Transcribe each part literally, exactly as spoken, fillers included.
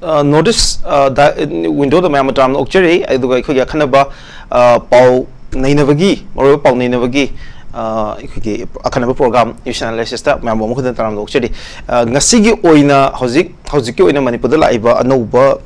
North east ꯋꯤꯟꯗꯣꯗ ꯃꯌꯥꯝ ꯑꯃ ꯇꯔꯥꯝꯅ ꯑꯣꯛꯆꯔꯤ꯫ ꯑꯗꯨꯒ ꯑꯩꯈꯣꯏꯒꯤ ꯑꯈꯟꯅꯕ ꯑ, ꯄꯥꯎ ꯅꯩꯅꯕꯒꯤ, ꯃꯔꯨꯑꯣꯏꯕ ꯄꯥꯎ ꯅꯩꯅꯕꯒꯤ ꯑ, ꯑꯩꯈꯣꯏꯒꯤ ꯑꯈꯟꯅꯕ ꯄ꯭ꯔꯣꯒ꯭ꯔꯥꯝ ꯏꯁ ꯑꯦꯅꯥꯂꯥꯏꯁꯤꯁꯇ ꯃꯌꯥꯝꯕꯨ ꯑꯃꯨꯛ ꯍꯟꯅ ꯇꯔꯥꯝꯅ ꯑꯣꯛꯆꯔꯤ꯫ ꯑ, ꯉꯁꯤꯒꯤ ꯑꯣꯏꯅ ꯍꯧꯖꯤꯛ ꯍꯧꯖꯤꯛꯀꯤ ꯑꯣꯏꯅ ꯃꯅꯤꯄꯨꯔꯗ ꯂꯥꯛꯏꯕ ꯑꯅꯧꯕ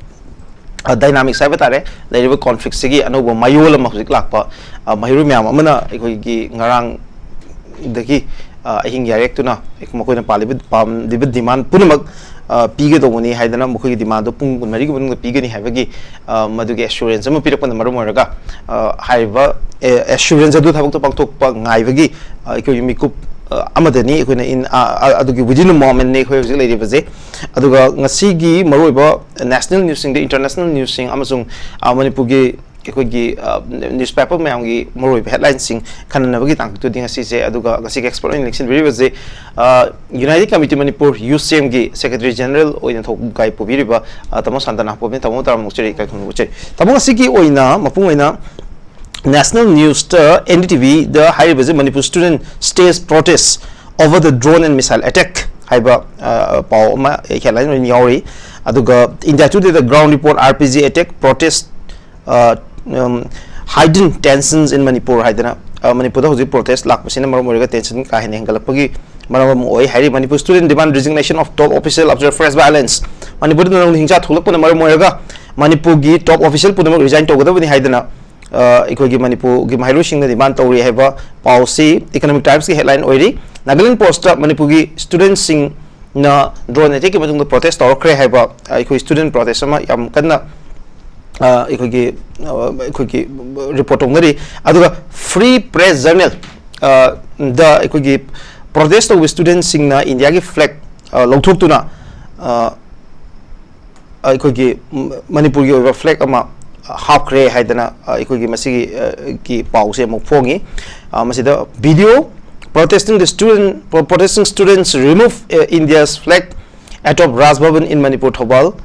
ꯗꯥꯏꯅꯥꯃꯤꯛꯁ ꯍꯥꯏꯕ ꯇꯥꯔꯦ, ꯂꯩꯔꯤꯕ ꯀꯣꯟꯐ꯭ꯂꯤꯛꯁꯤꯒꯤ ꯑꯅꯧꯕ ꯃꯌꯣꯜ ꯑꯃ ꯍꯧꯖꯤꯛ ꯂꯥꯛꯄ, ꯑ, ꯃꯍꯩꯔꯣꯏ ꯃꯌꯥꯝ ꯑꯃꯅ ꯑꯩꯈꯣꯏꯒꯤ ꯉꯔꯥꯡꯗꯒꯤ ꯑ, ꯑꯍꯤꯡ ꯌꯥꯔꯦꯛꯇꯨꯅ ꯃꯈꯣꯏꯅ ꯄꯥꯜꯂꯤꯕ, ꯄꯥꯝꯂꯤꯕ ꯗꯤꯃꯥꯟ ꯄꯨꯝꯅꯃꯛ ꯑ, ꯄꯤꯒꯗꯧꯕꯅꯤ ꯍꯥꯏꯗꯅ ꯃꯈꯣꯏꯒꯤ ꯗꯤꯃꯥꯟꯗꯣ ꯄꯨꯡ ꯀꯨꯟꯃꯔꯤꯒꯤ ꯃꯅꯨꯡꯗ ꯄꯤꯒꯅꯤ ꯍꯥꯏꯕꯒꯤ ꯑ, ꯃꯗꯨꯒꯤ ꯑꯦꯁꯨꯔꯦꯟꯁ ꯑꯃ ꯄꯤꯔꯛꯄꯅ ꯃꯔꯝ ꯑꯣꯏꯔꯒ ꯑ, ꯍꯥꯏꯔꯤꯕ ꯑꯦ, ꯑꯦꯁꯨꯔꯦꯟꯁ ꯑꯗꯨ ꯊꯕꯛꯇ ꯄꯥꯡꯊꯣꯛꯄ ꯉꯥꯏꯕꯒꯤ ꯑ, ꯑꯩꯈꯣꯏꯒꯤ ꯃꯤꯀꯨꯞ ꯑ, ꯑꯃꯗꯅꯤ ꯑꯩꯈꯣꯏꯅ in, ꯑ, ꯑ, ꯑꯗꯨꯒꯤ within a momentꯅꯤ ꯑꯩꯈꯣꯏ ꯍꯧꯖꯤꯛ ꯂꯩꯔꯤꯕꯁꯦ꯫ ꯑꯗꯨꯒ ꯉꯁꯤꯒꯤ ꯃꯔꯨꯑꯣꯏꯕ ꯅꯦꯁꯅꯦꯜ ꯅ꯭ꯌꯨꯁꯁꯤꯡꯗ, ꯏꯟꯇꯔꯅꯦꯁꯅꯦꯜ ꯅ꯭ꯌꯨꯁꯁꯤꯡ ꯑꯃꯁꯨꯡ ꯑ, ꯃꯅꯤꯄꯨꯔꯒꯤ ꯑꯩꯈꯣꯏꯒꯤ ꯑ, ꯅ꯭ꯌꯨꯁꯄꯦꯄꯔ ꯃꯌꯥꯝꯒꯤ ꯃꯔꯨꯑꯣꯏꯕ ꯍꯦꯗꯂꯥꯏꯟꯁꯤꯡ ꯈꯟꯅꯅꯕꯒꯤ ꯇꯥꯡꯀꯛꯇꯨꯗꯤ ꯉꯁꯤꯁꯦ꯫ ꯑꯗꯨꯒ ꯉꯁꯤꯒꯤ ꯑꯦꯛꯁꯄꯔꯠ ꯑꯣꯏꯅ ꯂꯦꯡꯁꯤꯟꯕꯤꯔꯤꯕꯁꯦ ꯑ, ꯌꯨꯅꯥꯏꯇꯦꯗ ꯀꯃꯤꯇꯤ ꯃꯅꯤꯄꯨꯔ, ꯌꯨꯁꯦꯝꯒꯤ ꯁꯦꯀ꯭ꯔꯦꯇꯔꯤ ꯖꯦꯅꯔꯦꯜ ꯑꯣꯏꯅ ꯊꯧꯒꯥꯏ ꯄꯨꯕꯤꯔꯤꯕ ꯑ, ꯇꯥꯃꯣ ꯁꯥꯟꯇꯅꯥ ꯄꯣꯝꯃꯤ꯫ ꯇꯥꯃꯣ ꯇꯔꯥꯝꯅ ꯑꯣꯛꯆꯔꯤ, ꯏꯀꯥꯏ ꯈꯨꯝꯅꯕ ꯎꯠꯆꯔꯤ꯫ ꯇꯥꯃꯣ, ꯉꯁꯤꯒꯤ ꯑꯣꯏꯅ ꯃꯄꯨꯡ ꯑꯣꯏꯅ ꯅꯦꯁꯅꯦꯜ ꯅ꯭ꯌꯨꯁꯇ, ꯑꯦꯟ ꯗꯤ ꯇꯤ ꯚꯤꯗ ꯍꯥꯏꯔꯤꯕꯁꯦ, Manipur student stage protest over the drone and missile attack ꯍꯥꯏꯕ ꯑ, ꯄꯥꯎ ꯑꯃ ꯍꯦꯗꯂꯥꯏꯟ ꯑꯣꯏꯅ ꯌꯥꯎꯔꯤ꯫ ꯑꯗꯨꯒ India ꯇꯨꯗꯦꯗ, ground report, R P G attack, protest, ꯑ, ꯎꯝ, heightened tensions in Manipur ꯍꯥꯏꯗꯅ, ꯑ, ꯃꯅꯤꯄꯨꯔꯗ ꯍꯧꯖꯤꯛ ꯄ꯭ꯔꯣꯇꯦꯁ ꯂꯥꯛꯄꯁꯤꯅ ꯃꯔꯝ ꯑꯣꯏꯔꯒ ꯇꯦꯟꯁꯟ ꯀꯥ ꯍꯦꯟꯅ ꯍꯦꯟꯒꯠꯂꯛꯄꯒꯤ ꯃꯔꯝ ꯑꯃ ꯑꯣꯏ ꯍꯥꯏꯔꯤ꯫ Manipur student demand resignation of top official after fresh violence. ꯃꯅꯤꯄꯨꯔꯗ ꯅꯧꯅ ꯍꯤꯡꯁꯥ ꯊꯣꯛꯂꯛꯄꯅ ꯃꯔꯝ ꯑꯣꯏꯔꯒ ꯃꯅꯤꯄꯨꯔꯒꯤ ꯇꯣꯞ ꯑꯣꯐꯤꯁꯤꯌꯦꯜ ꯄꯨꯝꯅꯃꯛ ꯔꯤꯖꯥꯏꯟ ꯇꯧꯒꯗꯕꯅꯤ ꯍꯥꯏꯗꯅ, ꯑ, ꯑꯩꯈꯣꯏꯒꯤ ꯃꯅꯤꯄꯨꯔꯒꯤ ꯃꯍꯩꯔꯣꯏꯁꯤꯡꯅ ꯗꯤꯃꯥꯟ ꯇꯧꯔꯤ ꯍꯥꯏꯕ ꯄꯥꯎꯁꯤ ꯏꯀꯣꯅꯣꯃꯤꯛ ꯇꯥꯏꯝꯁꯀꯤ ꯍꯦꯗꯂꯥꯏꯟ ꯑꯣꯏꯔꯤ꯫ ꯅꯥꯒꯥꯂꯦꯟ ꯄꯣꯁꯇ ꯃꯅꯤꯄꯨꯔꯒꯤ ꯁ꯭ꯇꯨꯗꯦꯟꯠꯁꯤꯡꯅ ꯗ꯭ꯔꯣꯟ ꯑꯦꯇꯦꯛꯀꯤ ꯃꯇꯨꯡꯗ ꯄ꯭ꯔꯣꯇꯦꯁ ꯇꯧꯔꯛꯈ꯭ꯔꯦ ꯍꯥꯏꯕ ꯑꯩꯈꯣꯏ ꯁ꯭ꯇꯨꯗꯦꯟꯠ ꯄ꯭ꯔꯣꯇꯦꯁ ꯑꯃ ꯌꯥꯝ ꯀꯟꯅ, ꯑ, ꯑꯩꯈꯣꯏꯒꯤ, ꯑ, ꯑꯩꯈꯣꯏꯒꯤ ꯔꯤꯄꯣꯔꯠ ꯇꯧꯅꯔꯤ꯫ ꯑꯗꯨꯒ Free Press Journal, ꯑ, ꯗ ꯑꯩꯈꯣꯏꯒꯤ ꯄ꯭ꯔꯣꯇꯦꯁ ꯇꯧꯕ ꯁ꯭ꯇꯨꯗꯦꯟꯠꯁꯤꯡꯅ ꯏꯟꯗꯤꯌꯥꯒꯤ ꯐ꯭ꯂꯦꯒ, ꯑ, ꯂꯧꯊꯣꯛꯇꯨꯅ, ꯑ, ꯑꯩꯈꯣꯏꯒꯤ ꯃꯅꯤꯄꯨꯔꯒꯤ ꯑꯣꯏꯕ ꯐ꯭ꯂꯦꯒ ꯑꯃ ꯍꯥꯞꯈ꯭ꯔꯦ ꯍꯥꯏꯗꯅ ꯑꯩꯈꯣꯏꯒꯤ ꯃꯁꯤꯒꯤ, ꯑ, ꯒꯤ ꯄꯥꯎꯁꯦ ꯑꯃꯨꯛ ꯐꯣꯡꯉꯤ꯫ ꯑ, ꯃꯁꯤꯗ video, protesting the student, protesting students remove, uh, India's flag atop Raj Bhavan in Manipur, Thoubal.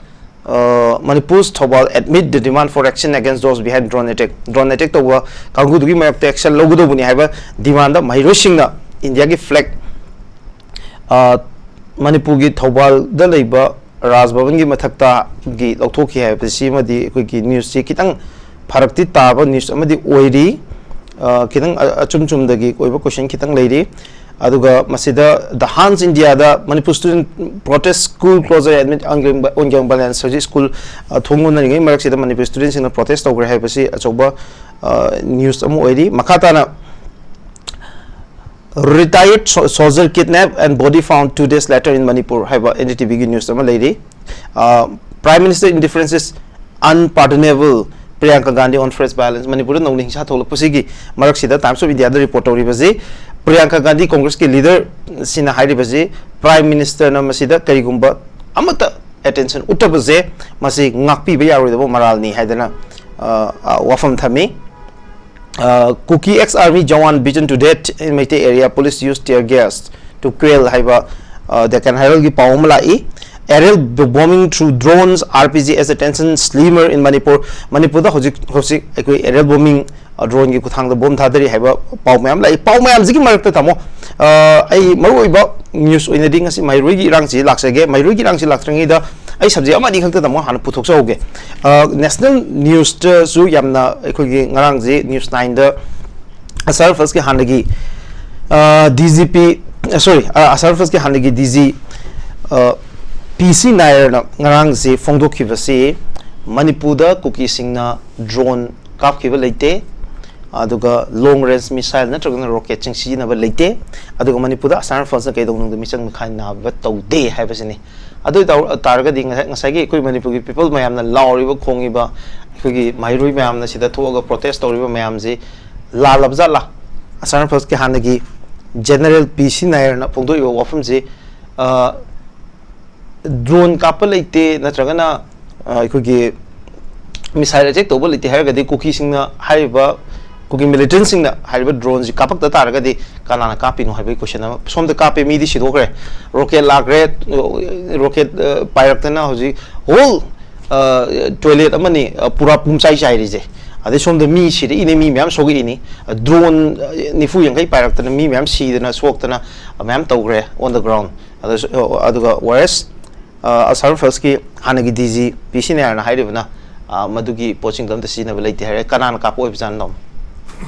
Uh, Manipur's Thoubal admit the demand for action against those behind drone attack. Drone attack ꯇꯧꯕ ꯀꯥꯡꯕꯨꯗꯨꯒꯤ ꯃꯥꯌꯣꯛꯇ action ꯂꯧꯒꯗꯧꯕꯅꯤ ꯍꯥꯏꯕ demand ꯃꯍꯩꯔꯣꯏꯁꯤꯡꯅ ꯏꯟꯗꯤꯌꯥꯒꯤ flag, ꯑ, ꯃꯅꯤꯄꯨꯔꯒꯤ ꯊꯧꯕꯥꯜꯗ ꯂꯩꯕ ꯔꯥꯖ ꯚꯕꯟꯒꯤ ꯃꯊꯛꯇꯒꯤ ꯂꯧꯊꯣꯛꯈꯤ ꯍꯥꯏꯕꯁꯤꯃꯗꯤ ꯑꯩꯈꯣꯏꯒꯤ ꯅ꯭ꯌꯨꯁꯁꯤ ꯈꯤꯇꯪ ꯐꯔꯛꯇꯤ ꯇꯥꯕ ꯅ꯭ꯌꯨꯁ ꯑꯃꯗꯤ ꯑꯣꯏꯔꯤ꯫ ꯑ, ꯈꯤꯇꯪ ꯑ-, ꯑꯆꯨꯝ ꯆꯨꯝꯗꯒꯤ ꯑꯣꯏꯕ ꯀꯣꯏꯁꯟ ꯈꯤꯇꯪ ꯂꯩꯔꯤ꯫ ꯑꯗꯨꯒ ꯃꯁꯤꯗ ꯗ ꯍꯥꯟꯁ ꯏꯟꯗꯤꯌꯥꯗ Manipur student protest school closure ꯑꯦꯠꯃꯤꯠ ꯑꯣꯟꯒꯦꯡ ꯕꯥꯂꯦꯟꯁ ꯍꯧꯖꯤꯛ ꯁ꯭ꯀꯨꯜ, ꯑ, ꯊꯣꯡ ꯂꯣꯟꯅꯔꯤꯉꯩ ꯃꯔꯛꯁꯤꯗ ꯃꯅꯤꯄꯨꯔ ꯁ꯭ꯇꯨꯗꯦꯟꯁꯤꯡꯅ ꯄ꯭ꯔꯣꯇꯦꯁ ꯇꯧꯈ꯭ꯔꯦ ꯍꯥꯏꯕꯁꯤ ꯑꯆꯧꯕ, ꯑ, ꯅ꯭ꯌꯨꯁ ꯑꯃ ꯑꯣꯏꯔꯤ꯫ ꯃꯈꯥ ꯇꯥꯅ Retired so- soldier kidnap and body found two days later in Manipur ꯍꯥꯏꯕ N D T Vꯒꯤ ꯅ꯭ꯌꯨꯁ ꯑꯃ ꯂꯩꯔꯤ꯫ Prime Minister indifference is unpardonable, Priyanka Gandhi on fresh violence꯫ ꯃꯅꯤꯄꯨꯔꯗ ꯅꯧꯅ ꯍꯤꯡꯁꯥ ꯊꯣꯛꯂꯛꯄꯁꯤꯒꯤ ꯃꯔꯛꯁꯤꯗ Times of Indiaꯗ ꯔꯤꯄꯣꯔꯠ ꯇꯧꯔꯤꯕꯁꯤ ꯄ꯭ꯔꯤꯌꯥꯡꯀꯥ ꯒꯥꯟꯙꯤ, ꯀꯣꯡꯒ꯭ꯔꯦꯁꯀꯤ ꯂꯤꯗꯔꯁꯤꯅ ꯍꯥꯏꯔꯤꯕꯁꯤ Prime Ministerꯅ ꯃꯁꯤꯗ ꯀꯔꯤꯒꯨꯝꯕ ꯑꯃꯠꯇ ꯑꯦꯇꯦꯟꯁꯟ ꯎꯠꯇꯕꯁꯦ ꯃꯁꯤ ꯉꯥꯛꯄꯤꯕ ꯌꯥꯔꯣꯏꯗꯕ ꯃꯔꯥꯜꯅꯤ ꯍꯥꯏꯗꯅ, ꯑ, ꯑ, ꯋꯥꯐꯝ ꯊꯝꯃꯤ꯫ ꯑ, Kuki ex-army jawan beaten to death in Meitei area, police use tear gas to quell ꯍꯥꯏꯕ, ꯑ, Deccan Heraldꯒꯤ ꯄꯥꯎ ꯑꯃ ꯂꯥꯛꯏ꯫ Aerial bombing through drones, R P G as a tension slimmer in Manipur꯫ ꯃꯅꯤꯄꯨꯔꯗ ꯍꯧꯖꯤꯛ ꯍꯧꯖꯤꯛ ꯑꯩꯈꯣꯏ aerial bombing, ꯑ, droneꯒꯤ ꯈꯨꯠꯊꯥꯡꯗ ꯕꯣꯝ ꯊꯥꯗꯔꯤ ꯍꯥꯏꯕ ꯄꯥꯎ ꯃꯌꯥꯝ ꯂꯥꯛꯏ꯫ ꯄꯥꯎ ꯃꯌꯥꯝꯁꯤꯒꯤ ꯃꯔꯛꯇ, ꯇꯥꯃꯣ, ꯑ, ꯑꯩ ꯃꯔꯨꯑꯣꯏꯕ ꯅ꯭ꯌꯨꯁ ꯑꯣꯏꯅꯗꯤ ꯉꯁꯤ ꯃꯍꯩꯔꯣꯏꯒꯤ ꯏꯔꯥꯡꯁꯤ ꯂꯥꯛꯆꯒꯦ꯫ ꯃꯍꯩꯔꯣꯏꯒꯤ ꯏꯔꯥꯡꯁꯤ ꯂꯥꯛꯇ꯭ꯔꯤꯉꯩꯗ ꯑꯩ ꯁꯕꯖꯦꯛ ꯑꯃ ꯑꯅꯤ ꯈꯛꯇ, ꯇꯥꯃꯣ, ꯍꯥꯟꯅ ꯄꯨꯊꯣꯛꯆꯍꯧꯒꯦ꯫ ꯑ, ꯅꯦꯁꯅꯦꯜ ꯅ꯭ꯌꯨꯁꯇꯁꯨ ꯌꯥꯝꯅ ꯑꯩꯈꯣꯏꯒꯤ ꯉꯔꯥꯡꯁꯤ ꯅ꯭ꯌꯨꯁ ꯅꯥꯏꯟꯗ ꯑꯁꯥꯔ ꯐꯁꯀꯤ ꯍꯥꯟꯅꯒꯤ, ꯑ, D G P, ꯑ, sorry, ꯑ, ꯑꯁꯥꯔ ꯐꯁꯀꯤ ꯍꯥꯟꯅꯒꯤ D G, ꯑ, P C ꯅꯥꯌꯔꯅ ꯉꯔꯥꯡꯁꯤ ꯐꯣꯡꯗꯣꯛꯈꯤꯕꯁꯤ ꯃꯅꯤꯄꯨꯔꯗ ꯀꯨꯀꯤꯁꯤꯡꯅ ꯗ꯭ꯔꯣꯟ ꯀꯥꯞꯈꯤꯕ ꯂꯩꯇꯦ, ꯑꯗꯨꯒ ꯂꯣꯡ ꯔꯦꯟꯖ ꯃꯤꯁꯥꯏꯜ ꯅꯠꯇ꯭ꯔꯒꯅ ꯔꯣꯀꯦꯠꯁꯤꯡ ꯁꯤꯖꯤꯟꯅꯕ ꯂꯩꯇꯦ, ꯑꯗꯨꯒ ꯃꯅꯤꯄꯨꯔꯗ ꯑꯁꯥꯔ ꯐꯁꯅ ꯀꯩꯗꯧꯅꯨꯡꯗ ꯃꯤꯆꯪ ꯃꯤꯈꯥꯏ ꯅꯥꯕ ꯇꯧꯗꯦ ꯍꯥꯏꯕꯁꯤꯅꯤ꯫ ꯑꯗꯨ ꯑꯣꯏ ꯇꯥꯔ-, ꯇꯥꯔꯒꯗꯤ ꯉꯁꯥꯏ, ꯉꯁꯥꯏꯒꯤ ꯑꯩꯈꯣꯏ ꯃꯅꯤꯄꯨꯔꯒꯤ ꯄꯤꯄꯜ ꯃꯌꯥꯝꯅ ꯂꯥꯎꯔꯤꯕ, ꯈꯣꯡꯉꯤꯕ, ꯑꯩꯈꯣꯏꯒꯤ ꯃꯍꯩꯔꯣꯏ ꯃꯌꯥꯝꯅ ꯁꯤꯗ ꯊꯣꯛꯑꯒ ꯄ꯭ꯔꯣꯇꯦꯁ ꯇꯧꯔꯤꯕ ꯃꯌꯥꯝꯁꯤ ꯂꯥꯜꯂꯕ ꯖꯥꯠꯂꯥ? ꯑꯁꯥꯔ ꯐꯁꯀꯤ ꯍꯥꯟꯅꯒꯤ ꯖꯦꯅꯔꯦꯜ P C ꯅꯥꯌꯔꯅ ꯐꯣꯡꯗꯣꯛꯏꯕ ꯋꯥꯐꯝꯁꯤ, ꯑ, ꯗ꯭ꯔꯣꯟ ꯀꯥꯞꯄ ꯂꯩꯇꯦ ꯅꯠꯇ꯭ꯔꯒꯅ, ꯑ, ꯑꯩꯈꯣꯏꯒꯤ ꯃꯤꯁꯥꯏꯜ ꯑꯦꯇꯦꯛ ꯇꯧꯕ ꯂꯩꯇꯦ ꯍꯥꯏꯔꯒꯗꯤ ꯀꯨꯀꯤꯁꯤꯡꯅ ꯍꯥꯏꯔꯤꯕ, ꯀꯨꯀꯤ ꯃꯤꯂꯤꯇꯦꯟꯁꯤꯡꯅ ꯍꯥꯏꯔꯤꯕ ꯗ꯭ꯔꯣꯟꯁꯤ ꯀꯥꯞꯄꯛꯇ ꯇꯥꯔꯒꯗꯤ ꯀꯅꯥꯅ ꯀꯥꯞꯄꯤꯅꯣ ꯍꯥꯏꯕꯒꯤ ꯀꯣꯏꯁꯟ ꯑꯃ꯫ ꯁꯣꯝꯗ ꯀꯥꯞꯄꯦ, ꯃꯤꯗꯤ ꯁꯤꯗꯣꯛꯈ꯭ꯔꯦ, ꯔꯣꯀꯦꯠ ꯂꯥꯛꯈ꯭ꯔꯦ, ꯔꯣꯀꯦꯠ, ꯑ, ꯄꯥꯏꯔꯛꯇꯅ ꯍꯧꯖꯤꯛ ꯍꯣꯜ, ꯑ, ꯇꯣꯏꯂꯦꯠ ꯑꯃꯅꯤ, ꯑ, ꯄꯨꯔꯥ ꯄꯨꯝꯆꯥꯏ ꯆꯥꯏꯔꯤꯁꯦ꯫ ꯑꯗꯩ ꯁꯣꯝꯗ ꯃꯤ ꯁꯤꯔꯛꯏꯅꯦ, ꯃꯤ ꯃꯌꯥꯝ ꯁꯣꯛꯂꯛꯏꯅꯤ, ꯗ꯭ꯔꯣꯟ, ꯑ, ꯅꯤꯐꯨ ꯌꯥꯡꯈꯩ ꯄꯥꯏꯔꯛꯇꯅ ꯃꯤ ꯃꯌꯥꯝ ꯁꯤꯗꯅ ꯁꯣꯛꯇꯅ ꯃꯌꯥꯝ ꯇꯧꯈ꯭ꯔꯦ on the ground꯫ ꯑꯗꯨꯁꯨ, ꯑ, ꯑꯗꯨꯒ ꯋꯥꯔꯁ ꯑꯁꯥꯝ ꯔꯥꯏꯐꯜꯁꯀꯤ ꯍꯥꯟꯅꯒꯤ ꯗꯤ ꯖꯤ ꯄꯤ ꯁꯤ ꯅꯥꯌꯔꯅ ꯍꯥꯏꯔꯤꯕꯅ, ꯑ, ꯃꯗꯨꯒꯤ ꯄꯣꯠꯁꯤꯡꯗꯣ ꯑꯝꯇ ꯁꯤꯖꯤꯟꯅꯕ ꯂꯩꯇꯦ ꯍꯥꯏꯔꯦ꯫ ꯀꯅꯥꯅ ꯀꯥꯞꯄ ꯑꯣꯏꯕꯖꯥꯠꯅꯣ?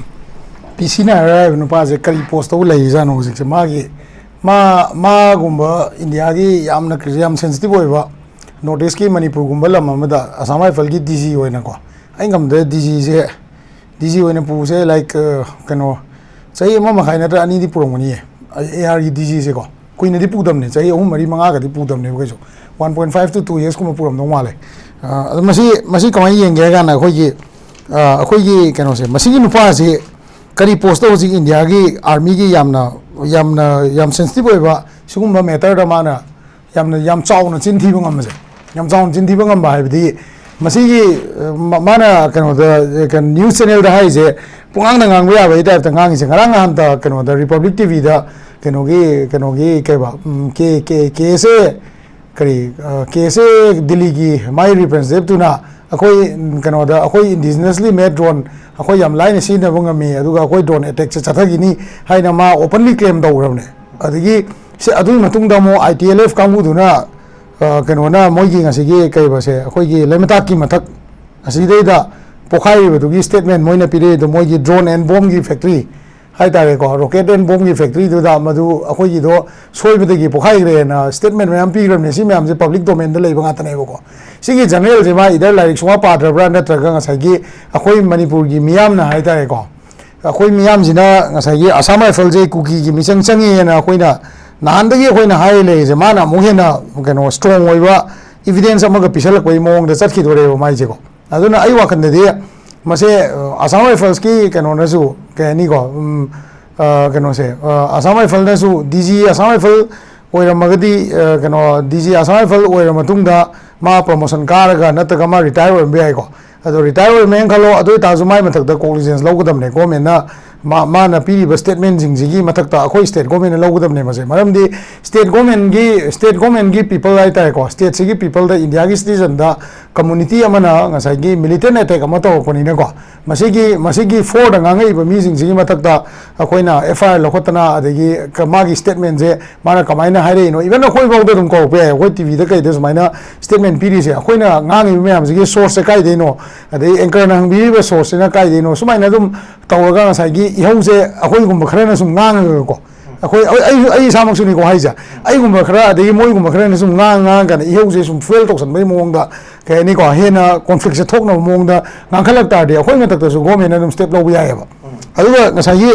ꯄꯤ ꯁꯤ ꯅꯥꯌꯔ ꯍꯥꯏꯕ ꯅꯨꯄꯥꯁꯦ ꯀꯔꯤ ꯄꯣꯁꯇꯕꯨ ꯂꯩꯔꯤꯖꯥꯠꯅꯣ ꯍꯧꯖꯤꯛꯁꯦ? ꯃꯥꯒꯤ ꯃꯥ ꯃꯥꯒꯨꯝꯕ ꯏꯟꯗꯤꯌꯥꯒꯤ ꯌꯥꯝꯅ ꯀ꯭ꯔꯤ- ꯌꯥꯝ ꯁꯦꯟꯁꯤꯇꯤꯞ ꯑꯣꯏꯕ, ꯅꯣꯔꯠ ꯏꯁꯀꯤ ꯃꯅꯤꯄꯨꯔꯒꯨꯝꯕ ꯂꯝ ꯑꯃꯗ ꯑꯁꯥꯝ ꯔꯥꯏꯐꯜꯒꯤ ꯗꯤ ꯖꯤ ꯑꯣꯏꯅꯀꯣ, ꯑꯩ ꯉꯝꯗ ꯗꯤ ꯖꯤꯁꯦ ꯗꯤ ꯖꯤ ꯑꯣꯏꯅ ꯄꯨꯕꯁꯦ ꯂꯥꯏꯛ ꯀꯩꯅꯣ ꯆꯍꯤ ꯑꯃ ꯃꯈꯥꯏ ꯅꯠꯇ꯭ꯔ ꯑꯅꯤꯗꯤ ꯄꯨꯔꯝꯒꯅꯤꯌꯦ꯫ ꯑꯦ ꯑꯥꯔꯒꯤ ꯗꯤ ꯖꯤꯁꯦꯀꯣ ꯀꯨꯏꯅꯗꯤ ꯄꯨꯗꯕꯅꯦ, ꯆꯍꯤ ꯑꯍꯨꯝ ꯃꯔꯤ ꯃꯉꯥꯒꯗꯤ ꯄꯨꯗꯕꯅꯦꯕ ꯀꯩꯁꯨ꯫ One point five to two yearsꯀꯨꯝꯕ ꯄꯨꯔꯝꯗꯧ ꯃꯥꯜꯂꯦ꯫ ꯑ, ꯑꯗꯣ ꯃꯁꯤ ꯃꯁꯤ ꯀꯃꯥꯏꯅ ꯌꯦꯡꯒꯦ ꯍꯥꯏ ꯀꯥꯟꯗ ꯑꯩꯈꯣꯏꯒꯤ ꯑ, ꯑꯩꯈꯣꯏꯒꯤ ꯀꯩꯅꯣꯁꯦ, ꯃꯁꯤꯒꯤ ꯅꯨꯄꯥꯁꯤ ꯀꯔꯤ ꯄꯣꯁꯇ ꯍꯧꯖꯤꯛ ꯏꯟꯗꯤꯌꯥꯒꯤ ꯑꯥꯔꯃꯤꯒꯤ ꯌꯥꯝꯅ ꯌꯥꯝꯅ ꯌꯥꯝ ꯁꯦꯟꯁꯤꯇꯤꯞ ꯑꯣꯏꯕ ꯁꯤꯒꯨꯝꯕ ꯃꯦꯇꯔꯗ ꯃꯥꯅ ꯌꯥꯝꯅ ꯌꯥꯝ ꯆꯥꯎꯅ ꯆꯤꯟ ꯊꯤꯕ ꯉꯝꯕꯁꯦ? ꯌꯥꯝ ꯆꯥꯎꯅ ꯆꯤꯟ ꯊꯤꯕ ꯉꯝꯕ ꯍꯥꯏꯕꯗꯤ ꯃꯁꯤꯒꯤ ꯑ, ꯃ- ꯃꯥꯅ ꯀꯩꯅꯣꯗ ꯀꯩꯅꯣ ꯅ꯭ꯌꯨꯁ ꯆꯦꯅꯦꯜꯗ ꯍꯥꯏꯔꯤꯁꯦ ꯄꯨꯡꯉꯥꯡꯗ ꯉꯥꯡꯕ ꯌꯥꯕꯒꯤ ꯇꯥꯏꯞꯇ ꯉꯥꯡꯉꯤꯁꯦ꯫ ꯉꯔꯥꯡ ꯅꯍꯥꯟꯇ ꯀꯩꯅꯣꯗ ꯔꯤꯄꯕ꯭ꯂꯤꯛ ꯇꯤ ꯚꯤꯗ ꯀꯩꯅꯣꯒꯤ ꯀꯩꯅꯣꯒꯤ ꯀꯩꯕ ꯎꯝ, ꯀꯦ ꯀꯦ ꯀꯦ ꯑꯦꯁ ꯑꯦ ꯀꯔꯤ ꯀꯦ ꯑꯦꯁ ꯑꯦ ꯗꯤꯜꯂꯤꯒꯤ ꯃꯥꯏ ꯔꯤꯄ꯭ꯔꯖꯦꯟꯇꯦꯇꯤꯞꯇꯨꯅ ꯑꯩꯈꯣꯏ ꯀꯩꯅꯣꯗ ꯑꯩꯈꯣꯏ ꯏꯟꯗꯤꯖꯤꯅꯁꯂꯤ ꯃꯦꯠ ꯗ꯭ꯔꯣꯟ ꯑꯩꯈꯣꯏ ꯌꯥꯝ ꯂꯥꯏꯅ ꯁꯤꯖꯤꯟꯅꯕ ꯉꯝꯃꯤ, ꯑꯗꯨꯒ ꯑꯩꯈꯣꯏ ꯗ꯭ꯔꯣꯟ ꯑꯦꯇꯦꯛꯁꯦ ꯆꯠꯊꯈꯤꯅꯤ ꯍꯥꯏꯅ ꯃꯥ ꯑꯣꯄꯟꯂꯤ ꯀ꯭ꯂꯦꯝ ꯇꯧꯈ꯭ꯔꯕꯅꯦ꯫ ꯑꯗꯒꯤ ꯁꯤ ꯑꯗꯨꯒꯤ ꯃꯇꯨꯡꯗ ꯑꯃꯨꯛ ꯑꯥꯏ ꯇꯤ ꯑꯦꯜ ꯑꯦꯐ ꯀꯥꯡꯕꯨꯗꯨꯅ ꯑ, ꯀꯩꯅꯣꯅ ꯃꯣꯏꯒꯤ ꯉꯁꯤꯒꯤ ꯀꯩꯕꯁꯦ ꯑꯩꯈꯣꯏꯒꯤ ꯂꯩꯃꯇꯥꯛꯀꯤ ꯃꯊꯛ ꯑꯁꯤꯗꯩꯗ ꯄꯣꯈꯥꯏꯔꯤꯕꯗꯨꯒꯤ ꯁ꯭ꯇꯦꯠꯃꯦꯟ ꯃꯣꯏꯅ ꯄꯤꯔꯛꯏꯗꯣ, ꯃꯣꯏꯒꯤ ꯗ꯭ꯔꯣꯟ ꯑꯦꯟ ꯕꯣꯝꯒꯤ ꯐꯦꯛꯇ꯭ꯔꯤ ꯍꯥꯏꯇꯥꯔꯦꯀꯣ, ꯔꯣꯀꯦꯠ ꯑꯦꯟ ꯕꯣꯝꯒꯤ ꯐꯦꯛꯇ꯭ꯔꯤꯗꯨꯗ ꯃꯗꯨ ꯑꯩꯈꯣꯏꯒꯤꯗꯣ ꯁꯣꯏꯕꯗꯒꯤ ꯄꯣꯈꯥꯏꯈ꯭ꯔꯦꯅ ꯁ꯭ꯇꯦꯠꯃꯦꯟ ꯃꯌꯥꯝ ꯄꯤꯈ꯭ꯔꯕꯅꯦ꯫ ꯁꯤ ꯃꯌꯥꯝꯁꯦ ꯄꯕ꯭ꯂꯤꯛ ꯗꯣꯃꯦꯟꯗ ꯂꯩꯕ ꯉꯥꯛꯇꯅꯦꯕꯀꯣ꯫ ꯁꯤꯒꯤ ꯖꯔꯅꯦꯜꯁꯦ ꯃꯥ ꯏꯗꯔ ꯂꯥꯏꯔꯤꯛ ꯁꯨꯡꯄꯥ ꯄꯥꯗ꯭ꯔꯕ꯭ꯔꯥ, ꯅꯠꯇ꯭ꯔꯒ ꯉꯁꯥꯏꯒꯤ ꯑꯩꯈꯣꯏ ꯃꯅꯤꯄꯨꯔꯒꯤ ꯃꯤꯌꯥꯝꯅ ꯍꯥꯏꯇꯥꯔꯦꯀꯣ, ꯑꯩꯈꯣꯏ ꯃꯤꯌꯥꯝꯁꯤꯅ ꯉꯁꯥꯏꯒꯤ ꯑꯁꯥꯝ ꯔꯥꯏꯐꯜꯁꯦ ꯀꯨꯀꯤꯒꯤ ꯃꯤꯆꯪ ꯆꯪꯉꯦꯅ ꯑꯩꯈꯣꯏꯅ ꯅꯍꯥꯟꯗꯒꯤ ꯑꯩꯈꯣꯏꯅ ꯍꯥꯏ ꯂꯩꯔꯤꯁꯦ, ꯃꯥꯅ ꯑꯃꯨꯛ ꯍꯦꯟꯅ ꯀꯩꯅꯣ ꯁ꯭ꯇꯔꯣꯡ ꯑꯣꯏꯕ ꯏꯚꯤꯗꯦꯟꯁ ꯑꯃꯒ ꯄꯤꯁꯜꯂꯛꯄꯒꯤ ꯃꯑꯣꯡꯗ ꯆꯠꯈꯤꯗꯣꯔꯦꯕ ꯃꯥꯏꯁꯦꯀꯣ꯫ ꯑꯗꯨꯅ ꯑꯩ ꯋꯥꯈꯜꯗꯗꯤ ꯃꯁꯦ ꯑ, ꯑꯁꯥꯝ ꯔꯥꯏꯐꯜꯁꯀꯤ ꯀꯩꯅꯣꯅꯁꯨ ꯀꯩ ꯍꯥꯏꯅꯤꯀꯣ, ꯎꯝ, ꯑ, ꯀꯩꯅꯣꯁꯦ, ꯑ, Assam ꯔꯥꯏꯐꯜꯅꯁꯨ D G Assam rifle ꯑꯣꯏꯔꯝꯃꯒꯗꯤ ꯑ, ꯀꯩꯅꯣ ꯗꯤ ꯖꯤ ꯑꯁꯥꯝ ꯔꯥꯏꯐꯜ ꯑꯣꯏꯔ ꯃꯇꯨꯡꯗ ꯃꯥ ꯄ꯭ꯔꯣꯃꯣꯁꯟ ꯀꯥꯔꯒ ꯅꯠꯇ꯭ꯔꯒ ꯃꯥ ꯔꯤꯇꯥꯌꯔ ꯑꯣꯏꯔꯝꯕ ꯌꯥꯏꯀꯣ꯫ ꯑꯗꯣ ꯔꯤꯇꯥꯌꯔ ꯑꯣꯏꯔꯝꯃꯦꯅ ꯈꯜꯂꯣ, ꯑꯗꯨ ꯑꯣꯏꯇꯥꯔꯁꯨ ꯃꯥꯏ ꯃꯊꯛꯇ ꯀꯣꯛꯅꯤꯖꯦꯟꯁ ꯂꯧꯒꯗꯕꯅꯦ ꯒꯣꯔꯃꯦꯟꯅ꯫ ꯃꯥ ꯃꯥꯅ ꯄꯤꯔꯤꯕ ꯁ꯭ꯇꯦꯠꯃꯦꯟꯁꯤꯡꯁꯤꯒꯤ ꯃꯊꯛꯇ ꯑꯩꯈꯣꯏ ꯁ꯭ꯇꯦꯠ ꯒꯣꯔꯃꯦꯟꯅ ꯂꯧꯒꯗꯕꯅꯦ ꯃꯁꯦ꯫ ꯃꯔꯝꯗꯤ ꯁ꯭ꯇꯦꯠ ꯒꯣꯔꯃꯦꯟꯒꯤ ꯁ꯭ꯇꯦꯠ ꯒꯣꯔꯃꯦꯟꯒꯤ ꯄꯤꯄꯜ ꯍꯥꯏꯇꯥꯔꯦꯀꯣ, ꯁ꯭ꯇꯦꯠꯁꯤꯒꯤ ꯄꯤꯄꯜꯗ ꯏꯟꯗꯤꯌꯥꯒꯤ ꯁꯤꯇꯤꯖꯟꯗ community ꯑꯃꯅ ꯉꯁꯥꯏꯒꯤ militant attack ꯑꯃ ꯇꯧꯔꯛꯄꯅꯤꯅꯀꯣ, ꯃꯁꯤꯒꯤ ꯃꯁꯤꯒꯤ ꯐꯣꯔꯗ ꯉꯥꯡꯉꯛꯏꯕ ꯃꯤꯁꯤꯡꯁꯤꯒꯤ ꯃꯊꯛꯇ ꯑꯩꯈꯣꯏꯅ F I R ꯂꯧꯈꯠꯇꯅ, ꯑꯗꯒꯤ ꯀ- ꯃꯥꯒꯤ statement ꯁꯦ ꯃꯥꯅ ꯀꯃꯥꯏꯅ ꯍꯥꯏꯔꯛꯏꯅꯣ, even ꯑꯩꯈꯣꯏꯐꯥꯎꯗ ꯑꯗꯨꯝ ꯀꯧꯔꯛꯄ ꯌꯥꯏ꯫ ꯑꯩꯈꯣꯏ T V ꯗ ꯀꯩꯗ ꯁꯨꯃꯥꯏꯅ statement ꯄꯤꯔꯤꯁꯦ, ꯑꯩꯈꯣꯏꯅ ꯉꯥꯡꯉꯤꯕ ꯃꯌꯥꯝꯁꯤꯒꯤ source ꯁꯦ ꯀꯥꯏꯗꯩꯅꯣ, ꯑꯗꯩ anchor ꯅ ꯍꯪꯕꯤꯔꯤꯕ source ꯁꯤꯅ ꯀꯥꯏꯗꯩꯅꯣ, ꯁꯨꯃꯥꯏꯅ ꯑꯗꯨꯝ ꯇꯧꯔꯒ ꯉꯁꯥꯏꯒꯤ ꯏꯍꯧꯁꯦ ꯑꯩꯈꯣꯏꯒꯨꯝꯕ ꯈꯔꯅ ꯁꯨꯝ ꯉꯥꯡꯉꯒꯀꯣ, ꯑꯩꯈꯣꯏ ꯑꯩ ꯑꯩ ꯑꯩ ꯏꯁꯥꯃꯛꯁꯨꯅꯤꯀꯣ ꯍꯥꯏꯁꯦ, ꯑꯩꯒꯨꯝꯕ ꯈꯔ ꯑꯗꯒꯤ ꯃꯣꯏꯒꯨꯝꯕ ꯈꯔꯅ ꯁꯨꯝ ꯉꯥꯡ ꯉꯥꯡꯉꯒꯅ ꯏꯍꯧꯁꯦ ꯁꯨꯝ fuel ꯇꯧꯁꯟꯕꯒꯤ ꯃꯑꯣꯡꯗ, ꯀꯩ ꯍꯥꯏꯅꯤꯀꯣ, ꯍꯦꯟꯅ conflict ꯁꯦ ꯊꯣꯛꯅꯕ ꯃꯑꯣꯡꯗ ꯉꯥꯡꯈꯠꯂꯛ ꯇꯥꯔꯗꯤ ꯑꯩꯈꯣꯏ ꯃꯊꯛꯇꯁꯨ government ꯅ ꯑꯗꯨꯝ step ꯂꯧꯕ ꯌꯥꯏꯑꯕ꯫ ꯑꯗꯨꯒ ꯉꯁꯥꯏꯒꯤ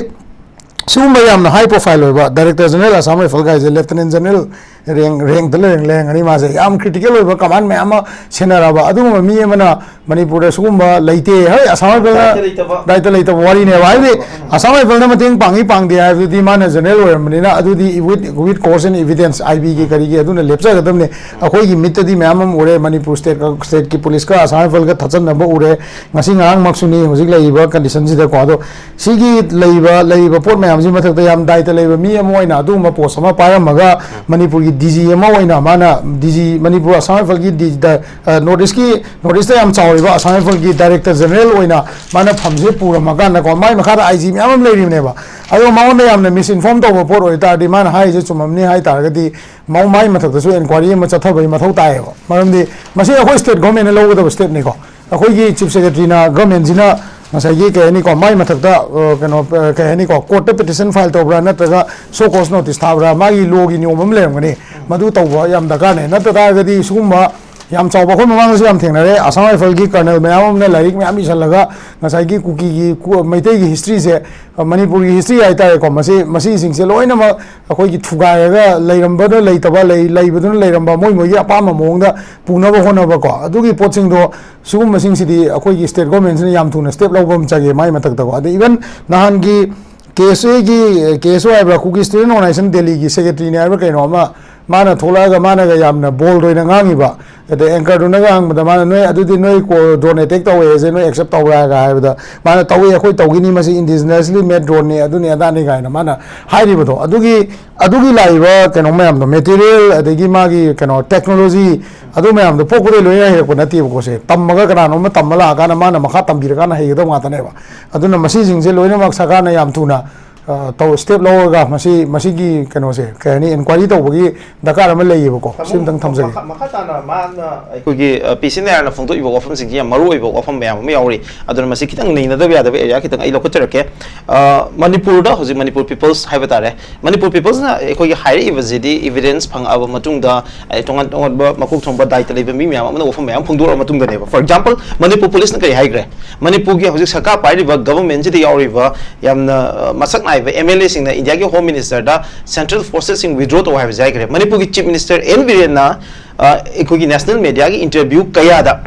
ꯁꯤꯒꯨꯝꯕ ꯌꯥꯝꯅ high profile ꯑꯣꯏꯕ Director General Assam Rifle ꯒꯥꯏꯁꯦ Lieutenant General rank rank ꯇ ꯂꯩꯔ- ꯂꯩꯔꯝꯒꯅꯤ꯫ ꯃꯥꯁꯦ ꯌꯥꯝ critical ꯑꯣꯏꯕ command ꯃꯌꯥꯝ ꯑꯃ ꯁꯦꯟꯅꯔꯕ ꯑꯗꯨꯒꯨꯝꯕ ꯃꯤ ꯑꯃꯅ ꯃꯅꯤꯄꯨꯔꯗ ꯁꯤꯒꯨꯝꯕ ꯂꯩꯇꯦ꯫ ꯍꯣꯏ, Assam Rifle ꯅ ꯗꯥꯏꯇ ꯂꯩꯇꯕ꯫ ꯗꯥꯏꯇ ꯂꯩꯇꯕ ꯋꯥꯔꯤꯅꯦꯕ꯫ ꯍꯥꯏꯗꯤ Assam Rifle ꯅ ꯃꯇꯦꯡ ꯄꯥꯡꯉꯤ ꯄꯥꯡꯗꯦ ꯍꯥꯏꯕꯗꯨꯗꯤ ꯃꯥꯅ general ꯑꯣꯏꯔꯝꯕꯅꯤꯅ, ꯑꯗꯨꯗꯤ with with course and evidence, I B ꯒꯤ ꯀꯔꯤꯒꯤ ꯑꯗꯨꯅ ꯂꯦꯞꯆꯒꯗꯕꯅꯤ꯫ ꯑꯩꯈꯣꯏꯒꯤ ꯃꯤꯠꯇꯗꯤ ꯃꯌꯥꯝ ꯑꯃ ꯎꯔꯦ, ꯃꯅꯤꯄꯨꯔ state state ꯀꯤ police ꯀ Assam Rifle ꯒ ꯊꯠꯆꯟꯅꯕ ꯎꯔꯦ꯫ ꯉꯁꯤ ꯉꯔꯥꯡꯃꯛꯁꯨꯅꯤ ꯍꯧꯖꯤꯛ ꯂꯩꯔꯤꯕ condition ꯁꯤꯗꯀꯣ꯫ ꯑꯗꯣ ꯁꯤꯒꯤ ꯂꯩꯕ ꯂꯩꯔꯤꯕ ꯄꯣꯠ ꯃꯌꯥꯝꯁꯤ ꯃꯊꯛꯇ ꯌꯥꯝ ꯗꯥꯏꯇ ꯂꯩꯕ ꯃꯤ ꯑꯃ ꯑꯣꯏꯅ ꯑꯗꯨꯒꯨꯝꯕ post ꯑꯃ ꯄꯥꯏꯔꯝꯃꯒ, ꯃꯅꯤꯄꯨꯔꯒꯤ D G ꯑꯃ ꯑꯣꯏꯅ ꯃꯥꯅ D G Manipur Assam Rifle ꯒꯤ D G ꯗ, ꯑ, North East ꯀꯤ North East ꯇ ꯌꯥꯝ ꯆꯥꯎꯔꯤꯕ Assam Rifle ꯒꯤ Director General ꯑꯣꯏꯅ ꯃꯥꯅ ꯐꯝꯁꯦ ꯄꯨꯔꯝꯃꯀꯥꯟꯗꯀꯣ, ꯃꯥꯏ ꯃꯈꯥꯗ I G ꯃꯌꯥꯝ ꯑꯃ ꯂꯩꯔꯤꯕꯅꯦꯕ꯫ ꯑꯗꯣ ꯃꯉꯣꯟꯗ ꯌꯥꯝꯅ misinform ꯇꯧꯕ ꯄꯣꯠ ꯑꯣꯏꯇꯥꯔꯗꯤ, ꯃꯥꯅ ꯍꯥꯏꯔꯤꯁꯦ ꯆꯨꯝꯃꯝꯅꯤ ꯍꯥꯏꯇꯥꯔꯒꯗꯤ, ꯃꯥ- ꯃꯥꯏ ꯃꯊꯛꯇꯁꯨ inquiry ꯑꯃ ꯆꯠꯊꯕꯒꯤ ꯃꯊꯧ ꯇꯥꯏꯌꯦꯕ꯫ ꯃꯔꯝꯗꯤ ꯃꯁꯤ ꯑꯩꯈꯣꯏ state government ꯅ ꯂꯧꯒꯗꯕ step ꯅꯤꯀꯣ꯫ ꯑꯩꯈꯣꯏꯒꯤ Chief Secretary ꯅ government ꯁꯤꯅ ꯉꯁꯥꯏꯒꯤ, ꯀꯩ ꯍꯥꯏꯅꯤꯀꯣ, ꯃꯥꯏ ꯃꯊꯛꯇ, ꯑ, ꯀꯩꯅꯣ, ꯑ, ꯀꯩ ꯍꯥꯏꯅꯤꯀꯣ, court ꯇ petition file ꯇꯧꯕ꯭ꯔꯥ ꯅꯠꯇ꯭ꯔꯒ show cause notice ꯊꯥꯕ꯭ꯔꯥ, ꯃꯥꯒꯤ law ꯒꯤ ꯅꯤꯌꯣꯝ ꯑꯃ ꯂꯩꯔꯝꯒꯅꯤ꯫ ꯃꯗꯨ ꯇꯧꯕ ꯌꯥꯝ ꯗꯔꯀꯥꯔꯅꯦ꯫ ꯅꯠꯇ ꯇꯥꯔꯒꯗꯤ ꯁꯤꯒꯨꯝꯕ ꯌꯥꯝ ꯆꯥꯎꯕ, ꯑꯩꯈꯣꯏ ꯃꯃꯥꯡꯗꯁꯨ ꯌꯥꯝ ꯊꯦꯡꯅꯔꯦ, Assam Rifle ꯒꯤ colonel ꯃꯌꯥꯝ ꯑꯃꯅ ꯂꯥꯏꯔꯤꯛ ꯃꯌꯥꯝ ꯏꯁꯜꯂꯒ ꯉꯁꯥꯏꯒꯤ ꯀꯨꯀꯤꯒꯤ, ꯀꯨ- ꯃꯩꯇꯩꯒꯤ history ꯁꯦ, ꯑ, ꯃꯅꯤꯄꯨꯔꯒꯤ history ꯍꯥꯏꯇꯥꯔꯦꯀꯣ, ꯃꯁꯤ ꯃꯁꯤꯁꯤꯡꯁꯦ ꯂꯣꯏꯅꯃꯛ ꯑꯩꯈꯣꯏꯒꯤ ꯊꯨꯒꯥꯏꯔꯒ, ꯂꯩꯔꯝꯕꯗ ꯂꯩꯇꯕ, ꯂꯩ- ꯂꯩꯕꯗꯨꯅ ꯂꯩꯔꯝꯕ, ꯃꯣꯏ ꯃꯣꯏꯒꯤ ꯑꯄꯥꯝꯕ ꯃꯑꯣꯡꯗ ꯄꯨꯅꯕ ꯍꯣꯠꯅꯕꯀꯣ, ꯑꯗꯨꯒꯤ ꯄꯣꯠꯁꯤꯡꯗꯣ, ꯁꯤꯒꯨꯝꯕꯁꯤꯡꯁꯤꯗꯤ ꯑꯩꯈꯣꯏꯒꯤ state government ꯁꯤꯅ ꯌꯥꯝ ꯊꯨꯅ step ꯂꯧꯕ ꯑꯃ ꯆꯪꯉꯦ꯫ ꯃꯥꯏ ꯃꯊꯛꯇꯀꯣ, ꯑꯗꯩ even ꯅꯍꯥꯟꯒꯤ K S A ꯒꯤ, K S O ꯍꯥꯏꯕ꯭ꯔꯥ, Kuki Student Organisation Delhi ꯒꯤ secretary ꯅꯦ ꯍꯥꯏꯕ꯭ꯔꯥ ꯀꯩꯅꯣ ꯑꯃ, ꯃꯥꯅ ꯊꯣꯛꯂꯛꯑꯒ ꯃꯥꯅꯒ ꯌꯥꯝꯅ ꯕꯣꯜꯗ ꯑꯣꯏꯅ ꯉꯥꯡꯉꯤꯕ꯫ ꯑꯗꯩ ꯑꯦꯡꯀꯔꯗꯨꯅꯒ ꯍꯪꯕꯗ ꯃꯥꯅ, "ꯅꯣꯏ ꯑꯗꯨꯗꯤ ꯅꯣꯏ ꯗ꯭ꯔꯣꯟ ꯑꯦꯇꯦꯛ ꯇꯧꯋꯦ ꯍꯥꯏꯁꯦ ꯅꯣꯏ ꯑꯦꯛꯁꯦꯞ ꯇꯧꯕ꯭ꯔꯥ?" ꯍꯥꯏꯔꯒ ꯍꯥꯏꯕꯗ ꯃꯥꯅ, "ꯇꯧꯏ, ꯑꯩꯈꯣꯏ ꯇꯧꯈꯤꯅꯤ, ꯃꯁꯤ ꯏꯟꯗꯤꯖꯤꯅꯁꯂꯤ ꯃꯦꯗ ꯗ꯭ꯔꯣꯟꯅꯤ, ꯑꯗꯨꯅꯤ ꯑꯗꯥꯅꯤ" ꯀꯥꯏꯅ ꯃꯥꯅ ꯍꯥꯏꯔꯤꯕꯗꯣ꯫ ꯑꯗꯨꯒꯤ ꯑꯗꯨꯒꯤ ꯂꯥꯛꯏꯕ ꯀꯩꯅꯣ ꯃꯌꯥꯝꯗꯣ, ꯃꯦꯇꯤꯔꯤꯌꯦꯜ, ꯑꯗꯒꯤ ꯃꯥꯒꯤ ꯀꯩꯅꯣ ꯇꯦꯛꯅꯣꯂꯣꯖꯤ, ꯑꯗꯨ ꯃꯌꯥꯝꯗꯣ ꯄꯣꯛꯄꯗꯩ ꯂꯣꯏꯅ ꯍꯩꯔꯛꯄ ꯅꯠꯇꯦꯕꯀꯣ꯫ ꯁꯦ ꯇꯝꯃꯒ ꯀꯅꯥꯅꯣꯝꯅ ꯇꯝꯃ ꯂꯥꯛꯑꯀꯥꯟꯗ ꯃꯥꯅ ꯃꯈꯥ ꯇꯝꯕꯤꯔꯀꯥꯟꯗ ꯍꯩꯒꯗꯕ ꯉꯥꯛꯇꯅꯦꯕ꯫ ꯑꯗꯨꯅ ꯃꯁꯤꯁꯤꯡꯁꯦ ꯂꯣꯏꯅꯃꯛ ꯁꯔꯀꯥꯔꯅ ꯌꯥꯝ ꯊꯨꯅ, ꯑ, ꯇꯧ ꯁ꯭ꯇꯦꯞ ꯂꯧꯔꯒ ꯃꯁꯤ, ꯃꯁꯤꯒꯤ ꯀꯩꯅꯣꯁꯦ, ꯀꯩ ꯍꯥꯏꯅꯤ, ꯏꯟꯀ꯭ꯋꯥꯏꯔꯤ ꯇꯧꯕꯒꯤ ꯗꯔꯀꯥꯔ ꯑꯃ ꯂꯩꯌꯦꯕꯀꯣ꯫ ꯁꯤꯝꯇꯪ ꯊꯝꯖꯒꯦ꯫ ꯃꯈꯥ ꯃꯈꯥ ꯇꯥꯅ ꯃꯥꯅ ꯑꯩꯈꯣꯏꯒꯤ, ꯑ, ꯄꯤ ꯁꯤ ꯅꯥꯌꯔꯅ ꯐꯣꯡꯗꯣꯛꯏꯕ ꯋꯥꯐꯝꯁꯤꯡꯁꯤ ꯌꯥꯝ ꯃꯔꯨ ꯑꯣꯏꯕ ꯋꯥꯐꯝ ꯃꯌꯥꯝ ꯑꯃ ꯌꯥꯎꯔꯤ꯫ ꯑꯗꯨꯅ ꯃꯁꯤ ꯈꯤꯇꯪ ꯅꯩꯅꯗꯕ ꯌꯥꯗꯕ ꯑꯦꯔꯤꯌꯥ ꯈꯤꯇꯪ ꯑꯩ ꯂꯧꯈꯠꯆꯔꯛꯀꯦ꯫ ꯑ, ꯃꯅꯤꯄꯨꯔꯗ ꯍꯧꯖꯤꯛ ꯃꯅꯤꯄꯨꯔ ꯄꯤꯄꯜꯁ ꯍꯥꯏꯕ ꯇꯥꯔꯦ, ꯃꯅꯤꯄꯨꯔ ꯄꯤꯄꯜꯁꯅ ꯑꯩꯈꯣꯏꯒꯤ ꯍꯥꯏꯔꯛꯏꯕꯁꯤꯗꯤ ꯏꯚꯤꯗꯦꯟꯁ ꯐꯪꯉꯛꯑꯕ ꯃꯇꯨꯡꯗ, ꯑꯩ ꯇꯣꯉꯥꯟ ꯇꯣꯉꯥꯟꯕ ꯃꯀꯣꯛ ꯊꯣꯡꯕ ꯗꯥꯏꯇ ꯂꯩꯕ ꯃꯤ ꯃꯌꯥꯝ ꯑꯃꯅ ꯋꯥꯐꯝ ꯃꯌꯥꯝ ꯐꯣꯡꯗꯣꯔꯛꯑꯕ ꯃꯇꯨꯡꯗꯅꯦꯕ꯫ ꯐꯣꯔ ꯑꯦꯛꯖꯥꯝꯄꯜ, ꯃꯅꯤꯄꯨꯔ ꯄꯨꯂꯤꯁꯅ ꯀꯔꯤ ꯍꯥꯏꯈ꯭ꯔꯦ? ꯃꯅꯤꯄꯨꯔꯒꯤ ꯍꯧꯖꯤꯛ ꯁꯔꯀꯥꯔ ꯄꯥꯏꯔꯤꯕ ꯒꯚꯔꯟꯃꯦꯟꯁꯤꯗ ꯌꯥꯎꯔꯤꯕ ꯌꯥꯝꯅ, ꯑ, ꯃꯁꯛ ꯅꯥꯏꯕ ꯑꯦꯝ ꯑꯦꯜ ꯑꯦꯁꯤꯡꯅ ꯏꯟꯗꯤꯌꯥꯒꯤ ꯍꯣꯝ ꯃꯤꯅꯤꯁꯇꯔꯗ ꯁꯦꯟꯇ꯭ꯔꯦꯜ ꯐꯣꯔꯁꯦꯁꯁꯤꯡ ꯋꯤꯗ꯭ꯔꯣ ꯇꯧ ꯍꯥꯏꯕꯁꯦ ꯍꯥꯏꯈ꯭ꯔꯦ꯫ ꯃꯅꯤꯄꯨꯔꯒꯤ ꯆꯤꯐ ꯃꯤꯅꯤꯁꯇꯔ ꯑꯦꯟ ꯕꯤꯔꯦꯟꯅ, ꯑ, ꯑꯩꯈꯣꯏꯒꯤ ꯅꯦꯁꯅꯦꯜ ꯃꯦꯗꯤꯌꯥꯒꯤ ꯏꯟꯇꯔꯚ꯭ꯌꯨ ꯀꯌꯥꯗ,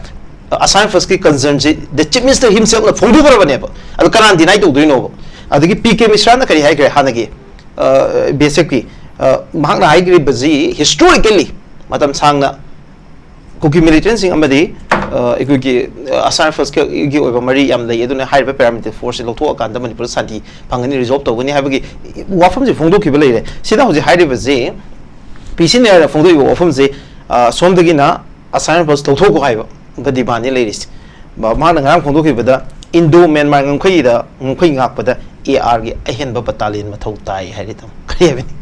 ꯑ, ꯑꯁꯥꯝ ꯔꯥꯏꯐꯜꯁꯀꯤ ꯀꯟꯁꯔꯟꯁꯤ ꯗ ꯆꯤꯐ ꯃꯤꯅꯤꯁꯇꯔ ꯍꯤꯝꯁꯦꯜꯐꯅ ꯐꯣꯡꯗꯣꯛꯈ꯭ꯔꯕꯅꯦꯕ꯫ ꯑꯗꯨ ꯀꯅꯥꯅ ꯗꯤꯅꯥꯏ ꯇꯧꯗꯣꯏꯅꯣꯕ? ꯑꯗꯒꯤ ꯄꯤ ꯀꯦ ꯃꯤꯁ꯭ꯔꯥꯅ ꯀꯔꯤ ꯍꯥꯏꯈ꯭ꯔꯦ? ꯍꯥꯟꯅꯒꯤ, ꯑ, ꯕꯤ ꯑꯦꯁ ꯑꯦꯐꯀꯤ, ꯑ, ꯃꯍꯥꯛꯅ ꯍꯥꯏꯈ꯭ꯔꯤꯕꯁꯤ ꯍꯤꯁꯇꯣꯔꯤꯀꯦꯜꯂꯤ ꯃꯇꯝ ꯁꯥꯡꯅ ꯀꯨꯀꯤ ꯃꯤꯂꯤꯇꯦꯟꯁꯤꯡ ꯑꯃꯗꯤ, ꯑ, ꯑꯩꯈꯣꯏꯒꯤ, ꯑ, ꯑꯁꯥꯝ ꯔꯥꯏꯐꯜꯁꯀꯤ ꯑꯣꯏꯕ ꯃꯔꯤ ꯌꯥꯝ ꯂꯩ, ꯑꯗꯨꯅ ꯍꯥꯏꯔꯤꯕ ꯄꯦꯔꯥꯃꯤꯂꯤꯇꯦꯔꯤ ꯐꯣꯔꯁꯁꯤ ꯂꯧꯊꯣꯛꯑꯀꯥꯟꯗ ꯃꯅꯤꯄꯨꯔꯗ ꯁꯥꯟꯇꯤ ꯐꯪꯒꯅꯤ, ꯔꯤꯖꯣꯜꯕ ꯇꯧꯒꯅꯤ ꯍꯥꯏꯕꯒꯤ ꯋꯥꯐꯝꯁꯤ ꯐꯣꯡꯗꯣꯛꯈꯤꯕ ꯂꯩꯔꯦ꯫ ꯁꯤꯗ ꯍꯧꯖꯤꯛ ꯍꯥꯏꯔꯤꯕꯁꯤ ꯄꯤ ꯁꯤ ꯅꯥꯌꯔꯅ ꯐꯣꯡꯗꯣꯛꯏꯕ ꯋꯥꯐꯝꯁꯤ, ꯑ, ꯁꯣꯝꯗꯒꯤꯅ ꯑꯁꯥꯝ ꯔꯥꯏꯐꯜꯁ ꯂꯧꯊꯣꯛꯈꯣ ꯍꯥꯏꯕ ꯗꯤꯃꯥꯟꯅꯤ ꯂꯩꯔꯤꯁꯤ꯫ ꯃ-, ꯃꯍꯥꯛꯅ ꯉꯔꯥꯡ ꯐꯣꯡꯗꯣꯛꯈꯤꯕꯗ ꯏꯟꯗꯣ ꯃ꯭ꯌꯥꯟꯃꯥꯔ ꯉꯝꯈꯩꯗ, ꯉꯝꯈꯩ ꯉꯥꯛꯄꯗ ꯑꯦ ꯑꯥꯔꯒꯤ ꯑꯍꯦꯟꯕ ꯕꯇꯥꯂꯤꯌꯟ ꯃꯊꯧ ꯇꯥꯏ ꯍꯥꯏꯔꯤ꯫ ꯇꯥꯃꯣ, ꯀꯔꯤ ꯍꯥꯏꯕꯅꯤ?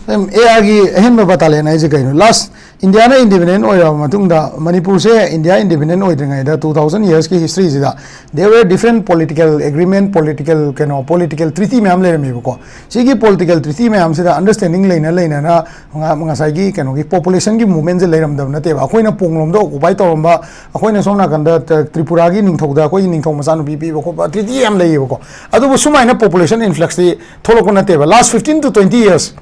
ꯑꯦ ꯑꯥꯔꯒꯤ ꯑꯍꯦꯟꯕ ꯕꯇꯥꯂꯤꯌꯟ ꯍꯥꯏꯁꯦ ꯀꯩꯅꯣ? ꯂꯥꯁ ꯏꯟꯗꯤꯌꯥꯅ ꯏꯟꯗꯤꯄꯦꯟꯗꯦꯟ ꯑꯣꯏꯔꯕ ꯃꯇꯨꯡꯗ, ꯃꯅꯤꯄꯨꯔꯁꯦ ꯏꯟꯗꯤꯌꯥ ꯏꯟꯗꯤꯄꯦꯟꯗꯦꯟ ꯑꯣꯏꯗ꯭ꯔꯤꯉꯩꯗ, ꯇꯨ ꯊꯥꯎꯖꯟ ꯌꯔꯁꯀꯤ ꯍꯤꯁꯇ꯭ꯔꯤꯁꯤꯗ, there were different political agreement, political, ꯀꯩꯅꯣ, political treaty ꯃꯌꯥꯝ ꯂꯩꯔꯝꯃꯦꯕꯀꯣ꯫ ꯁꯤꯒꯤ political treaty ꯃꯌꯥꯝꯁꯤꯗ understanding ꯂꯩꯅ ꯂꯩꯅꯅ ꯉ-, ꯉꯁꯥꯏꯒꯤ ꯀꯩꯅꯣꯒꯤ ꯄꯣꯄꯨꯂꯦꯁꯟꯒꯤ ꯃꯨꯚꯃꯦꯟꯁꯦ ꯂꯩꯔꯝꯗꯕ ꯅꯠꯇꯦꯕ꯫ ꯑꯩꯈꯣꯏꯅ ꯄꯣꯡꯂꯣꯝꯗ ꯑꯣꯀꯨꯄꯥꯏ ꯇꯧꯔꯝꯕ, ꯑꯩꯈꯣꯏꯅ ꯁꯣꯝ ꯅꯥꯀꯟꯗ ꯇ-, ꯇ꯭ꯔꯤꯄꯨꯔꯥꯒꯤ ꯅꯤꯡꯊꯧꯗ ꯑꯩꯈꯣꯏꯒꯤ ꯅꯤꯡꯊꯧ ꯃꯆꯥꯅꯨꯄꯤ ꯄꯤꯕ ꯈꯣꯠꯄ treaty ꯌꯥꯝ ꯂꯩꯌꯦꯕꯀꯣ꯫ ꯑꯗꯨꯕꯨ ꯁꯨꯃꯥꯏꯅ population influxꯇꯤ ꯊꯣꯛꯂꯛꯄ ꯅꯠꯇꯦꯕ꯫ Last fifteen to twenty years,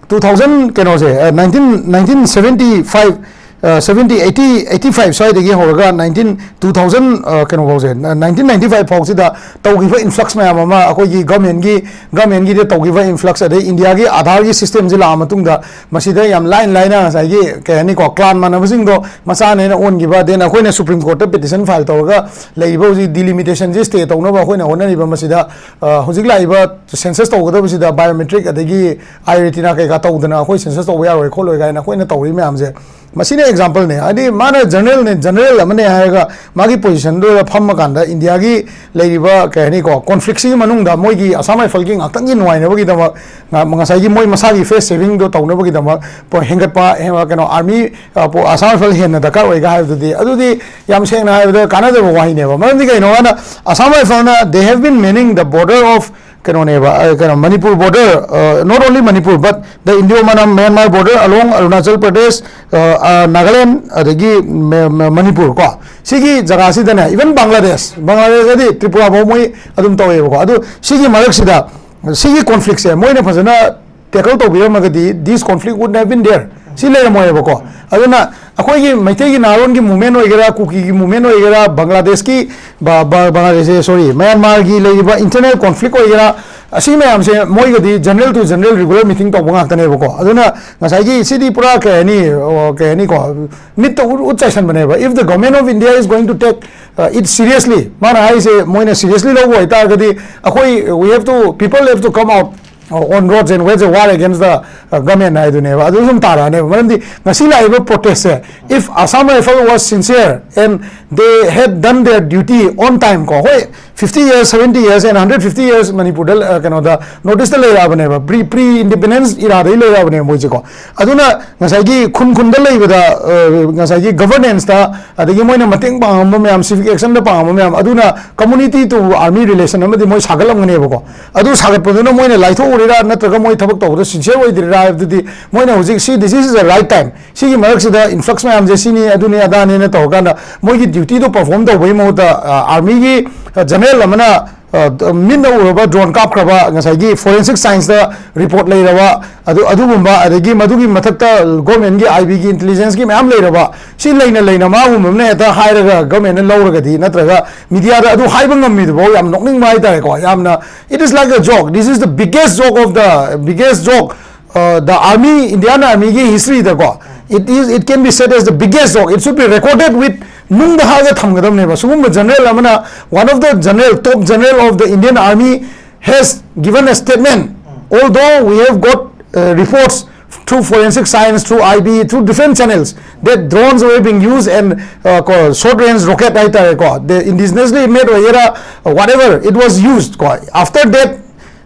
two thousand, ꯀꯩꯅꯣꯁꯦ, ꯑ, nineteen, nineteen seventy five, seventy eighty eighty five ꯁ꯭ꯋꯥꯏꯗꯒꯤ ꯍꯧꯔꯒ ꯅꯥꯏꯟꯇꯤꯟ ꯇꯨ ꯊꯥꯎꯖꯟ ꯀꯩꯅꯣ ꯐꯥꯎꯁꯦ, ꯅꯥꯏꯟꯇꯤꯟ ꯅꯥꯏꯟꯇꯤ ꯐꯥꯏꯚ ꯐꯥꯎꯁꯤꯗ ꯇꯧꯈꯤꯕ ꯏꯟꯐ꯭ꯂꯛꯁ ꯃꯌꯥꯝ ꯑꯃ, ꯑꯩꯈꯣꯏꯒꯤ ꯒꯃꯦꯟꯒꯤ ꯒꯃꯦꯟꯒꯤꯗ ꯇꯧꯈꯤꯕ ꯏꯟꯐ꯭ꯂꯛꯁ, ꯑꯗꯩ ꯏꯟꯗꯤꯌꯥꯒꯤ ꯑꯥꯙꯥꯔꯒꯤ ꯁꯤꯁꯇꯦꯝꯁꯤ ꯂꯥꯛꯑ ꯃꯇꯨꯡꯗ ꯃꯁꯤꯗ ꯌꯥꯝ ꯂꯥꯏꯅ ꯂꯥꯏꯅ ꯉꯁꯥꯏꯒꯤ ꯀꯩ ꯍꯥꯏꯅꯤꯀꯣ, ꯀ꯭ꯂꯥꯟ ꯃꯥꯟꯅꯕꯁꯤꯡꯗꯣ ꯃꯆꯥꯅꯦꯅ ꯑꯣꯟꯈꯤꯕ, ꯗꯦꯟ ꯑꯩꯈꯣꯏꯅ ꯁꯨꯄ꯭ꯔꯤꯝ ꯀꯣꯔꯠꯇ ꯄꯤꯇꯤꯁꯟ ꯐꯥꯏꯜ ꯇꯧꯔꯒ ꯂꯩꯔꯤꯕ ꯍꯧꯖꯤꯛ ꯗꯤꯂꯤꯃꯤꯇꯦꯁꯟꯁꯤ ꯁ꯭ꯇꯦ ꯇꯧꯅꯕ ꯑꯩꯈꯣꯏꯅ ꯍꯣꯠꯅꯔꯤꯕ ꯃꯁꯤꯗ, ꯑ, ꯍꯧꯖꯤꯛ ꯂꯥꯛꯏꯕ ꯁꯦꯟꯁꯁ ꯇꯧꯒꯗꯕꯁꯤꯗ ꯕꯥꯏꯑꯣꯃꯦꯇ꯭ꯔꯤꯛ ꯑꯗꯒꯤ ꯑꯥꯏ ꯔꯦꯇꯤꯅꯥ ꯀꯩꯀꯥ ꯇꯧꯗꯅ ꯑꯩꯈꯣꯏ ꯁꯦꯟꯁꯁ ꯇꯧꯕ ꯌꯥꯔꯣꯏ ꯈꯣꯠꯂꯣꯏ ꯀꯥꯏꯅ ꯑꯩꯈꯣꯏꯅ ꯇꯧꯔꯤ ꯃꯌꯥꯝꯁꯦ, ꯃꯁꯤꯅ ꯑꯦꯛꯖꯥꯝꯄꯜꯅꯦ꯫ ꯍꯥꯏꯗꯤ ꯃꯥꯅ ꯖꯦꯅꯔꯦꯜꯅꯦ, ꯖꯦꯅꯔꯦꯜ ꯑꯃꯅꯦ ꯍꯥꯏꯔꯒ ꯃꯥꯒꯤ ꯄꯣꯖꯤꯁꯟꯗꯨꯗ ꯐꯝꯃꯀꯥꯟꯗ ꯏꯟꯗꯤꯌꯥꯒꯤ ꯂꯩꯔꯤꯕ ꯀꯩ ꯍꯥꯏꯅꯤꯀꯣ, ꯀꯣꯟꯐ꯭ꯂꯤꯛꯁꯤꯒꯤ ꯃꯅꯨꯡꯗ ꯃꯣꯏꯒꯤ ꯑꯁꯥꯝ ꯔꯥꯏꯐꯜꯒꯤ ꯉꯥꯛꯇꯪꯒꯤ ꯅꯨꯡꯉꯥꯏꯅꯕꯒꯤꯗꯃꯛ, ꯉ-, ꯉꯁꯥꯏꯒꯤ ꯃꯣꯏ ꯃꯁꯥꯒꯤ ꯐꯦꯁ ꯁꯦꯚꯤꯡꯗꯣ ꯇꯧꯅꯕꯒꯤꯗꯃꯛ ꯄꯣ-, ꯍꯦꯟꯒꯠꯄ, ꯍꯦ-, ꯀꯩꯅꯣ, ꯑꯥꯔꯃꯤ, ꯑ, ꯄꯣ-, ꯑꯁꯥꯝ ꯔꯥꯏꯐꯜ ꯍꯦꯟꯅ ꯗꯔꯀꯥꯔ ꯑꯣꯏꯒ ꯍꯥꯏꯕꯗꯨꯗꯤ, ꯑꯗꯨꯗꯤ ꯌꯥꯝ ꯁꯦꯡꯅ ꯍꯥꯏꯔꯕꯗ ꯀꯥꯟꯅꯗꯕ ꯋꯥꯍꯩꯅꯦꯕ꯫ ꯃꯔꯝꯗꯤ ꯀꯩꯅꯣ ꯍꯥꯏꯅ, Assam ꯔꯥꯏꯐꯜꯅ they have been manning the border of ꯀꯩꯅꯣꯅꯦꯕ, ꯑ, ꯀꯩꯅꯣ, ꯃꯅꯤꯄꯨꯔ ꯕꯣꯔꯗꯔ, ꯑ, not only Manipur, but the India-Myanmar border along Arunachal Pradesh, ꯑ, ꯑ, ꯅꯥꯒꯥꯂꯦꯟ, ꯑꯗꯒꯤ ꯃ-, ꯃ-, ꯃꯅꯤꯄꯨꯔ ꯀꯣ, ꯁꯤꯒꯤ ꯖꯒꯥꯁꯤꯗꯅꯦ, ꯏꯚꯟ ꯕꯪꯒ꯭ꯂꯥꯗꯦꯁ, ꯕꯪꯒ꯭ꯂꯥꯗꯦꯁ ꯍꯥꯏꯗꯤ ꯇ꯭ꯔꯤꯄꯨꯔꯥ ꯐꯥꯎ ꯃꯣꯏ ꯑꯗꯨꯝ ꯇꯧꯋꯦꯕꯀꯣ꯫ ꯑꯗꯨ ꯁꯤꯒꯤ ꯃꯔꯛꯁꯤꯗ ꯁꯤꯒꯤ ꯀꯣꯟꯐ꯭ꯂꯤꯛꯁꯦ ꯃꯣꯏꯅ ꯐꯖꯅ tackle ꯇꯧꯕꯤꯔꯝꯃꯒꯗꯤ this conflict would have been there, ꯁꯤ ꯂꯩꯔꯝꯃꯣꯏꯕꯀꯣ꯫ ꯑꯗꯨꯅ ꯑꯩꯈꯣꯏꯒꯤ ꯃꯩꯇꯩꯒꯤ ꯅꯍꯥꯔꯣꯟꯒꯤ ꯃꯨꯚꯃꯦꯟ ꯑꯣꯏꯒꯦꯔꯥ, ꯀꯨꯀꯤꯒꯤ ꯃꯨꯚꯃꯦꯟ ꯑꯣꯏꯒꯦꯔꯥ, ꯕꯪꯒ꯭ꯂꯥꯗꯦꯁꯀꯤ, ꯕ-, ꯕ-, ꯕꯪꯒ꯭ꯂꯥꯗꯦꯁꯁꯦ, ꯁꯣꯔꯤ, ꯃꯌꯥꯟꯃꯥꯔꯒꯤ ꯂꯩꯔꯤꯕ ꯏꯟꯇꯔꯅꯦꯜ ꯀꯣꯟꯐ꯭ꯂꯤꯛ ꯑꯣꯏꯒꯦꯔꯥ, ꯑꯁꯤ ꯃꯌꯥꯝꯁꯦ ꯃꯣꯏꯒꯗꯤ general to general regular meeting ꯇꯧꯕ ꯉꯥꯛꯇꯅꯦꯕꯀꯣ꯫ ꯑꯗꯨꯅ ꯉꯁꯥꯏꯒꯤ ꯁꯤꯗꯤ ꯄꯨꯔꯥ ꯀꯩ ꯍꯥꯏꯅꯤ, ꯑꯣ, ꯀꯩ ꯍꯥꯏꯅꯤꯀꯣ, ꯃꯤꯠꯇ ꯎꯠ, ꯎꯠ ꯆꯥꯏꯁꯟꯕꯅꯦꯕ꯫ If the government of India is going to take, uh, it seriously, ꯃꯥꯅ ꯍꯥꯏꯁꯦ ꯃꯣꯏꯅ ꯁꯤꯔꯤꯌꯁꯂꯤ ꯂꯧꯕ ꯑꯣꯏꯇꯥꯔꯒꯗꯤ ꯑꯩꯈꯣꯏ, we have to, people have to come out on roads and wage a war against the, uh, government ꯍꯥꯏꯗꯨꯅꯦꯕ꯫ ꯑꯗꯨ ꯁꯨꯝ ꯇꯥꯔꯛꯑꯅꯦꯕ꯫ ꯃꯔꯝꯗꯤ ꯉꯁꯤ ꯂꯥꯛꯏꯕ ꯄ꯭ꯔꯣꯇꯦꯁꯁꯦ, if Assam Rifle was sincere and they had done their duty on time ꯀꯣ, ꯍꯣꯏ, fifty years, seventy years and hundred fifty years ꯃꯅꯤꯄꯨꯔꯗ, ꯑ, ꯀꯩꯅꯣꯗ, ꯅꯣꯔꯠ ꯏꯁꯇ ꯂꯩꯔꯛꯑꯕꯅꯦꯕ, ꯄ꯭ꯔꯤ, ꯄ꯭ꯔꯤ ꯏꯟꯗꯤꯄꯦꯟꯗꯦꯟꯁ ꯏꯔꯥꯗꯒꯤ ꯂꯩꯔꯛꯑꯕꯅꯦꯕ ꯃꯣꯏꯁꯦꯀꯣ꯫ ꯑꯗꯨꯅ ꯉꯁꯥꯏꯒꯤ ꯈꯨꯟ ꯈꯨꯟꯗ ꯂꯩꯕꯗ, ꯑ, ꯉꯁꯥꯏꯒꯤ ꯒꯚꯔꯅꯦꯟꯁꯇ, ꯑꯗꯒꯤ ꯃꯣꯏꯅ ꯃꯇꯦꯡ ꯄꯥꯡꯉꯝꯕ ꯃꯌꯥꯝ, ꯁꯤꯚꯤꯛ ꯑꯦꯛꯁꯟꯗ ꯄꯥꯡꯉꯝꯕ ꯃꯌꯥꯝ ꯑꯗꯨꯅ ꯀꯝꯃꯨꯅꯤꯇꯤ ꯇꯨ ꯑꯥꯔꯃꯤ ꯔꯤꯂꯦꯁꯟ ꯑꯃꯗꯤ ꯃꯣꯏ ꯁꯥꯒꯠꯂꯝꯒꯅꯦꯕꯀꯣ꯫ ꯑꯗꯨ ꯁꯥꯒꯠꯄꯗꯨꯅ ꯃꯣꯏꯅ ꯂꯥꯏꯊꯣꯛꯎꯔꯤꯔꯥ ꯅꯠꯇ꯭ꯔꯒ ꯃꯣꯏ ꯊꯕꯛ ꯇꯧꯕꯗ ꯁꯤꯟꯁꯤꯌꯔ ꯑꯣꯏꯗ꯭ꯔꯤꯔꯥ ꯍꯥꯏꯕꯗꯨꯗꯤ ꯃꯣꯏꯅ ꯍꯧꯖꯤꯛ ꯁꯤ, this is the right time, ꯁꯤꯒꯤ ꯃꯔꯛꯁꯤꯗ ꯏꯟꯐ꯭ꯂꯛꯁ ꯃꯌꯥꯝꯁꯦ ꯁꯤꯅꯤ, ꯑꯗꯨꯅꯤ, ꯑꯗꯥꯅꯤꯅ ꯇꯧꯔꯀꯥꯟꯗ ꯃꯣꯏꯒꯤ ꯗ꯭ꯌꯨꯇꯤꯗꯣ ꯄꯔꯐꯣꯔꯝ ꯇꯧꯕꯒꯤ ꯃꯍꯨꯠꯇ, ꯑ, ꯑꯥꯔꯃꯤꯒꯤ, ꯑ, ꯖꯦꯅꯔꯦꯜ ꯑꯃꯅ ꯃꯤꯠꯅ ꯎꯔꯕ ꯗ꯭ꯔꯣꯟ ꯀꯥꯞꯈ꯭ꯔꯕ, ꯉꯁꯥꯏꯒꯤ ꯐꯣꯔꯦꯟꯁꯤꯛ ꯁꯥꯏꯟꯁꯇ ꯔꯤꯄꯣꯔꯠ ꯂꯩꯔꯕ, ꯑꯗꯨ ꯑꯗꯨꯒꯨꯝꯕ, ꯑꯗꯒꯤ ꯃꯗꯨꯒꯤ ꯃꯊꯛꯇ ꯒꯣꯔꯃꯦꯟꯒꯤ ꯑꯥꯏ ꯕꯤꯒꯤ ꯏꯟꯇꯦꯂꯤꯖꯦꯟꯁꯀꯤ ꯃꯌꯥꯝ ꯂꯩꯔꯕ, ꯁꯤ ꯂꯩꯅ ꯂꯩꯅ ꯃꯥꯒꯨꯝꯕ ꯑꯃꯅ ꯍꯦꯛꯇ ꯍꯥꯏꯔꯒ ꯒꯣꯔꯃꯦꯟꯅ ꯂꯧꯔꯒꯗꯤ, ꯅꯠꯇ꯭ꯔꯒ ꯃꯤꯗꯤꯌꯥꯗ ꯑꯗꯨ ꯍꯥꯏꯕ ꯉꯝꯃꯤꯗꯨꯐꯥꯎ ꯌꯥꯝ ꯅꯣꯛꯅꯤꯡꯕ ꯍꯥꯏꯇꯥꯔꯦꯀꯣ꯫ ꯌꯥꯝꯅ, it is like a joke, this is the biggest joke of the biggest joke, the army, Indian armyꯒꯤ historyꯗꯀꯣ, it is, it can be said as the biggest joke, it should be recorded with, ꯅꯨꯡꯗ ꯍꯛꯑꯒ ꯊꯝꯒꯗꯕꯅꯦꯕ꯫ ꯁꯤꯒꯨꯝꯕ general ꯑꯃꯅ, one of the general, top general of the Indian army has given a statement, although we have got uh, reports through forensic science, through I B, through different channels, that drones were being used and uh, short range rocket ꯍꯥꯏꯇꯥꯔꯦꯀꯣ, the indigenously made ꯑꯣꯏꯒꯦꯔꯥ, whatever it was used ꯀꯣ꯫ After that,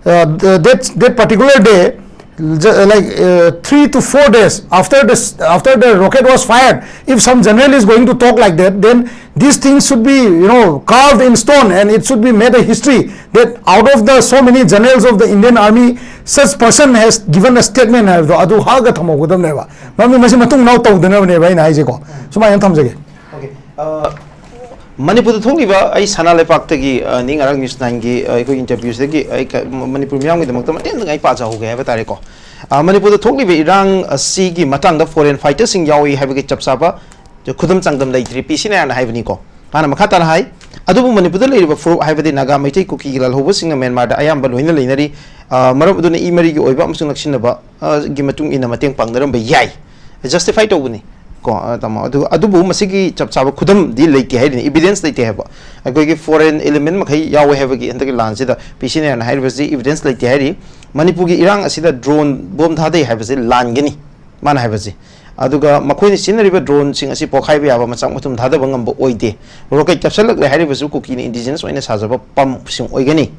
uh, that that particular day, like uh, three to four days after this, after the rocket was fired, if some general is going to talk like that, then these things should be, you know, carved in stone and it should be made a history that out of the so many generals of the Indian army, such person has given a statement ꯍꯥꯏꯕꯗꯣ ꯑꯗꯨ ꯍꯛꯑꯒ ꯊꯝꯍꯧꯒꯗꯕꯅꯦꯕ꯫ ꯃꯔꯝꯗꯤ ꯃꯁꯤ ꯃꯇꯨꯡ ꯃꯅꯥꯎ ꯇꯧꯗꯅꯕꯅꯦꯕ ꯑꯩꯅ ꯍꯥꯏꯁꯦꯀꯣ꯫ ꯁꯨꯃꯥꯏꯅ ꯊꯝꯖꯒꯦ꯫ ꯃꯅꯤꯄꯨꯔꯗ ꯊꯣꯛꯂꯤꯕ, ꯑꯩ ꯁꯅꯥ ꯂꯩꯄꯥꯛꯇꯒꯤ ꯅꯤ ꯉꯔꯥꯡ ꯅ꯭ꯌꯨꯁ ꯅꯥꯏꯟꯒꯤ ꯑꯩꯈꯣꯏ ꯏꯟꯇꯔꯚ꯭ꯌꯨꯁꯤꯗꯒꯤ ꯑꯩ ꯃꯅꯤꯄꯨꯔ ꯃꯤꯌꯥꯝꯒꯤꯗꯃꯛꯇ ꯃꯇꯦꯡ ꯑꯩ ꯄꯥꯖꯍꯧꯒꯦ ꯍꯥꯏꯕ ꯇꯥꯔꯦꯀꯣ꯫ ꯃꯅꯤꯄꯨꯔꯗ ꯊꯣꯛꯂꯤꯕ ꯏꯔꯥꯡ ꯑꯁꯤꯒꯤ ꯃꯇꯥꯡꯗ ꯐꯣꯔꯦꯟ ꯐꯥꯏꯇꯔꯁꯤꯡ ꯌꯥꯎꯏ ꯍꯥꯏꯕꯒꯤ ꯆꯞ ꯆꯥꯕ ꯈꯨꯗꯝ ꯆꯥꯡꯗꯝ ꯂꯩꯇ꯭ꯔꯤ, ꯄꯤ ꯁꯤ ꯅꯥꯌꯔꯅ ꯍꯥꯏꯕꯅꯤꯀꯣ꯫ ꯃꯥꯅ ꯃꯈꯥ ꯇꯥꯅ ꯍꯥꯏ, ꯑꯗꯨꯕꯨ ꯃꯅꯤꯄꯨꯔꯗ ꯂꯩꯔꯤꯕ ꯐꯨꯔꯨꯞ ꯍꯥꯏꯕꯗꯤ ꯅꯥꯒꯥ, ꯃꯩꯇꯩ, ꯀꯨꯀꯤꯒꯤ ꯂꯥꯜꯍꯧꯕꯁꯤꯡꯅ ꯃ꯭ꯌꯥꯟꯃꯥꯔꯗ ꯑꯌꯥꯝꯕ ꯂꯣꯏꯅ ꯂꯩꯅꯔꯤ꯫ ꯃꯔꯝ ꯑꯗꯨꯅ ꯏ ꯃꯔꯤꯒꯤ ꯑꯣꯏꯕ ꯑꯃꯁꯨꯡ ꯅꯛꯁꯤꯟꯅꯕꯒꯤ ꯃꯇꯨꯡ ꯏꯟꯅ ꯃꯇꯦꯡ ꯄꯥꯡꯅꯔꯝꯕ ꯌꯥꯏ꯫ ꯖꯁꯇꯤꯐꯥꯏ ꯇꯧꯕꯅꯤ ꯀꯣ꯫ ꯇꯥꯃꯣ, ꯑꯗꯨ ꯑꯗꯨꯕꯨ ꯃꯁꯤꯒꯤ ꯆꯞ ꯆꯥꯕ ꯈꯨꯗꯝꯗꯤ ꯂꯩꯇꯦ ꯍꯥꯏꯔꯤꯅꯤ, ꯏꯕꯤꯗꯦꯟꯁ ꯂꯩꯇꯦ ꯍꯥꯏꯕ꯫ ꯑꯩꯈꯣꯏꯒꯤ ꯐꯣꯔꯦꯟ ꯏꯂꯤꯃꯦꯟ ꯃꯈꯩ ꯌꯥꯎꯋꯦ ꯍꯥꯏꯕꯒꯤ ꯍꯟꯗꯛꯀꯤ ꯂꯥꯟꯁꯤꯗ ꯄꯤ ꯁꯤ ꯅꯥꯌꯔꯅ ꯍꯥꯏꯔꯤꯕꯁꯤ ꯏꯕꯤꯗꯦꯟꯁ ꯂꯩꯇꯦ ꯍꯥꯏꯔꯤ꯫ ꯃꯅꯤꯄꯨꯔꯒꯤ ꯏꯔꯥꯡ ꯑꯁꯤꯗ ꯗ꯭ꯔꯣꯟ ꯕꯣꯝ ꯊꯥꯗꯩ ꯍꯥꯏꯕꯁꯤ ꯂꯥꯟꯒꯅꯤ꯫ ꯃꯥꯅ ꯍꯥꯏꯕꯁꯦ꯫ ꯑꯗꯨꯒ ꯃꯈꯣꯏꯅ ꯁꯤꯖꯤꯟꯅꯔꯤꯕ ꯗ꯭ꯔꯣꯟꯁꯤꯡ ꯑꯁꯤ ꯄꯣꯈꯥꯏꯕ ꯌꯥꯕ ꯃꯆꯥꯛ ꯃꯊꯨꯝ ꯊꯥꯗꯕ ꯉꯝꯕ ꯑꯣꯏꯗꯦ꯫ ꯔꯣꯀꯦꯠ ꯀꯥꯞꯁꯤꯜꯂꯛꯂꯦ ꯍꯥꯏꯔꯤꯕꯁꯨ ꯀꯨꯀꯤꯅ ꯏꯟꯗꯤꯖꯤꯅꯁ ꯑꯣꯏꯅ ꯁꯥꯖꯕ ꯄꯝꯁꯤꯡ ꯑꯣꯏꯒꯅꯤ꯫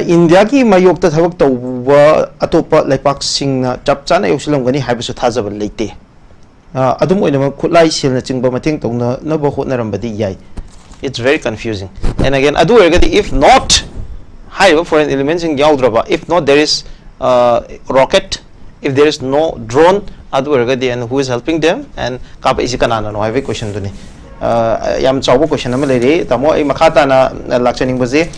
ꯏꯟꯗꯤꯌꯥꯒꯤ ꯃꯥꯌꯣꯛꯇ ꯊꯕꯛ ꯇꯧꯕ ꯑꯇꯣꯞꯄ ꯂꯩꯄꯥꯛꯁꯤꯡꯅ ꯆꯞ ꯆꯥꯅ ꯌꯧꯁꯤꯜꯂꯝꯒꯅꯤ ꯍꯥꯏꯕꯁꯨ ꯊꯥꯖꯕ ꯂꯩꯇꯦ꯫ ꯑꯗꯨꯝ ꯑꯣꯏꯅꯃꯛ ꯈꯨꯠꯂꯥꯏ ꯁꯦꯜꯅꯆꯤꯡꯕ ꯃꯇꯦꯡ ꯇꯧꯅꯅꯕ ꯍꯣꯠꯅꯔꯝꯕꯗꯤ ꯌꯥꯏ꯫ It's very confusing. And again, ꯑꯗꯨ ꯑꯣꯏꯔꯒꯗꯤ, if not, ꯍꯥꯏꯔꯤꯕ foreign ꯏꯂꯤꯃꯦꯟꯁꯤꯡ ꯌꯥꯎꯗ꯭ꯔꯕ, if not there is rocket, if there is no drone, ꯑꯗꯨ ꯑꯣꯏꯔꯒꯗꯤ and who is helping them and ꯀꯥꯞꯄꯛꯏꯁꯤ ꯀꯅꯥꯅꯅꯣ ꯍꯥꯏꯕꯒꯤ ꯀꯣꯏꯁꯟꯗꯨꯅꯤ꯫ ꯑ, ꯌꯥꯝ ꯆꯥꯎꯕ ꯀꯣꯏꯁꯟ ꯑꯃ ꯂꯩꯔꯦ꯫ ꯇꯥꯃꯣ, ꯑꯩ ꯃꯈꯥ ꯇꯥꯅ ꯂꯥꯛꯆꯅꯤꯡꯕꯁꯦ,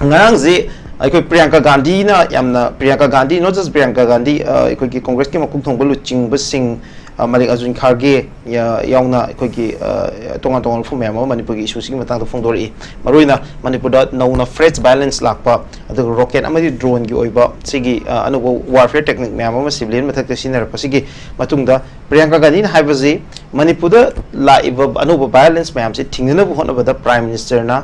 ꯉꯔꯥꯡꯁꯦ ꯑꯩꯈꯣꯏ ꯄ꯭ꯔꯤꯌꯥꯡꯀꯥ ꯒꯥꯟꯙꯤꯅ ꯌꯥꯝꯅ, ꯄ꯭ꯔꯤꯌꯥꯡꯀꯥ ꯒꯥꯟꯙꯤ, not just ꯄ꯭ꯔꯤꯌꯥꯡꯀꯥ ꯒꯥꯟꯙꯤ, ꯑ, ꯑꯩꯈꯣꯏꯒꯤ ꯀꯣꯡꯒ꯭ꯔꯦꯁꯀꯤ ꯃꯀꯣꯛ ꯊꯣꯡꯕ ꯂꯨꯆꯤꯡꯕꯁꯤꯡ, ꯑ, ꯃꯜꯂꯤꯀꯥꯔꯖꯨꯟ ꯈꯥꯔꯒꯦ, ꯌꯥ-, ꯌꯥꯎꯅ ꯑꯩꯈꯣꯏꯒꯤ, ꯑ, ꯇꯣꯉꯥꯟ ꯇꯣꯉꯥꯟꯕ ꯋꯥꯐꯝ ꯃꯌꯥꯝ ꯑꯃ ꯃꯅꯤꯄꯨꯔꯒꯤ ꯏꯁꯨꯁꯤꯒꯤ ꯃꯇꯥꯡꯗ ꯐꯣꯡꯗꯣꯔꯛꯏ꯫ ꯃꯔꯨꯑꯣꯏꯅ ꯃꯅꯤꯄꯨꯔꯗ ꯅꯧꯅ ꯐ꯭ꯂꯦꯠꯁ ꯚꯥꯏꯑꯣꯂꯦꯟꯁ ꯂꯥꯛꯄ, ꯑꯗꯨꯒ ꯔꯣꯀꯦꯠ ꯑꯃꯗꯤ ꯗ꯭ꯔꯣꯟꯒꯤ ꯑꯣꯏꯕ ꯁꯤꯒꯤ, ꯑ, ꯑꯅꯧꯕ ꯋꯥꯔꯐꯤꯌꯔ ꯇꯦꯛꯅꯤꯛ ꯃꯌꯥꯝ ꯑꯃ ꯁꯤꯚꯤꯂꯤꯌꯟ ꯃꯊꯛꯇ ꯁꯤꯖꯤꯟꯅꯔꯛꯄꯁꯤꯒꯤ ꯃꯇꯨꯡꯗ, ꯄ꯭ꯔꯤꯌꯥꯡꯀꯥ ꯒꯥꯟꯙꯤꯅ ꯍꯥꯏꯕꯁꯤ ꯃꯅꯤꯄꯨꯔꯗ ꯂꯥꯛꯏꯕ ꯑꯅꯧꯕ ꯚꯥꯏꯑꯣꯂꯦꯟꯁ ꯃꯌꯥꯝꯁꯤ ꯊꯤꯡꯅꯅꯕ ꯍꯣꯠꯅꯕꯗ ꯄ꯭ꯔꯥꯏꯝ ꯃꯤꯅꯤꯁꯇꯔꯅ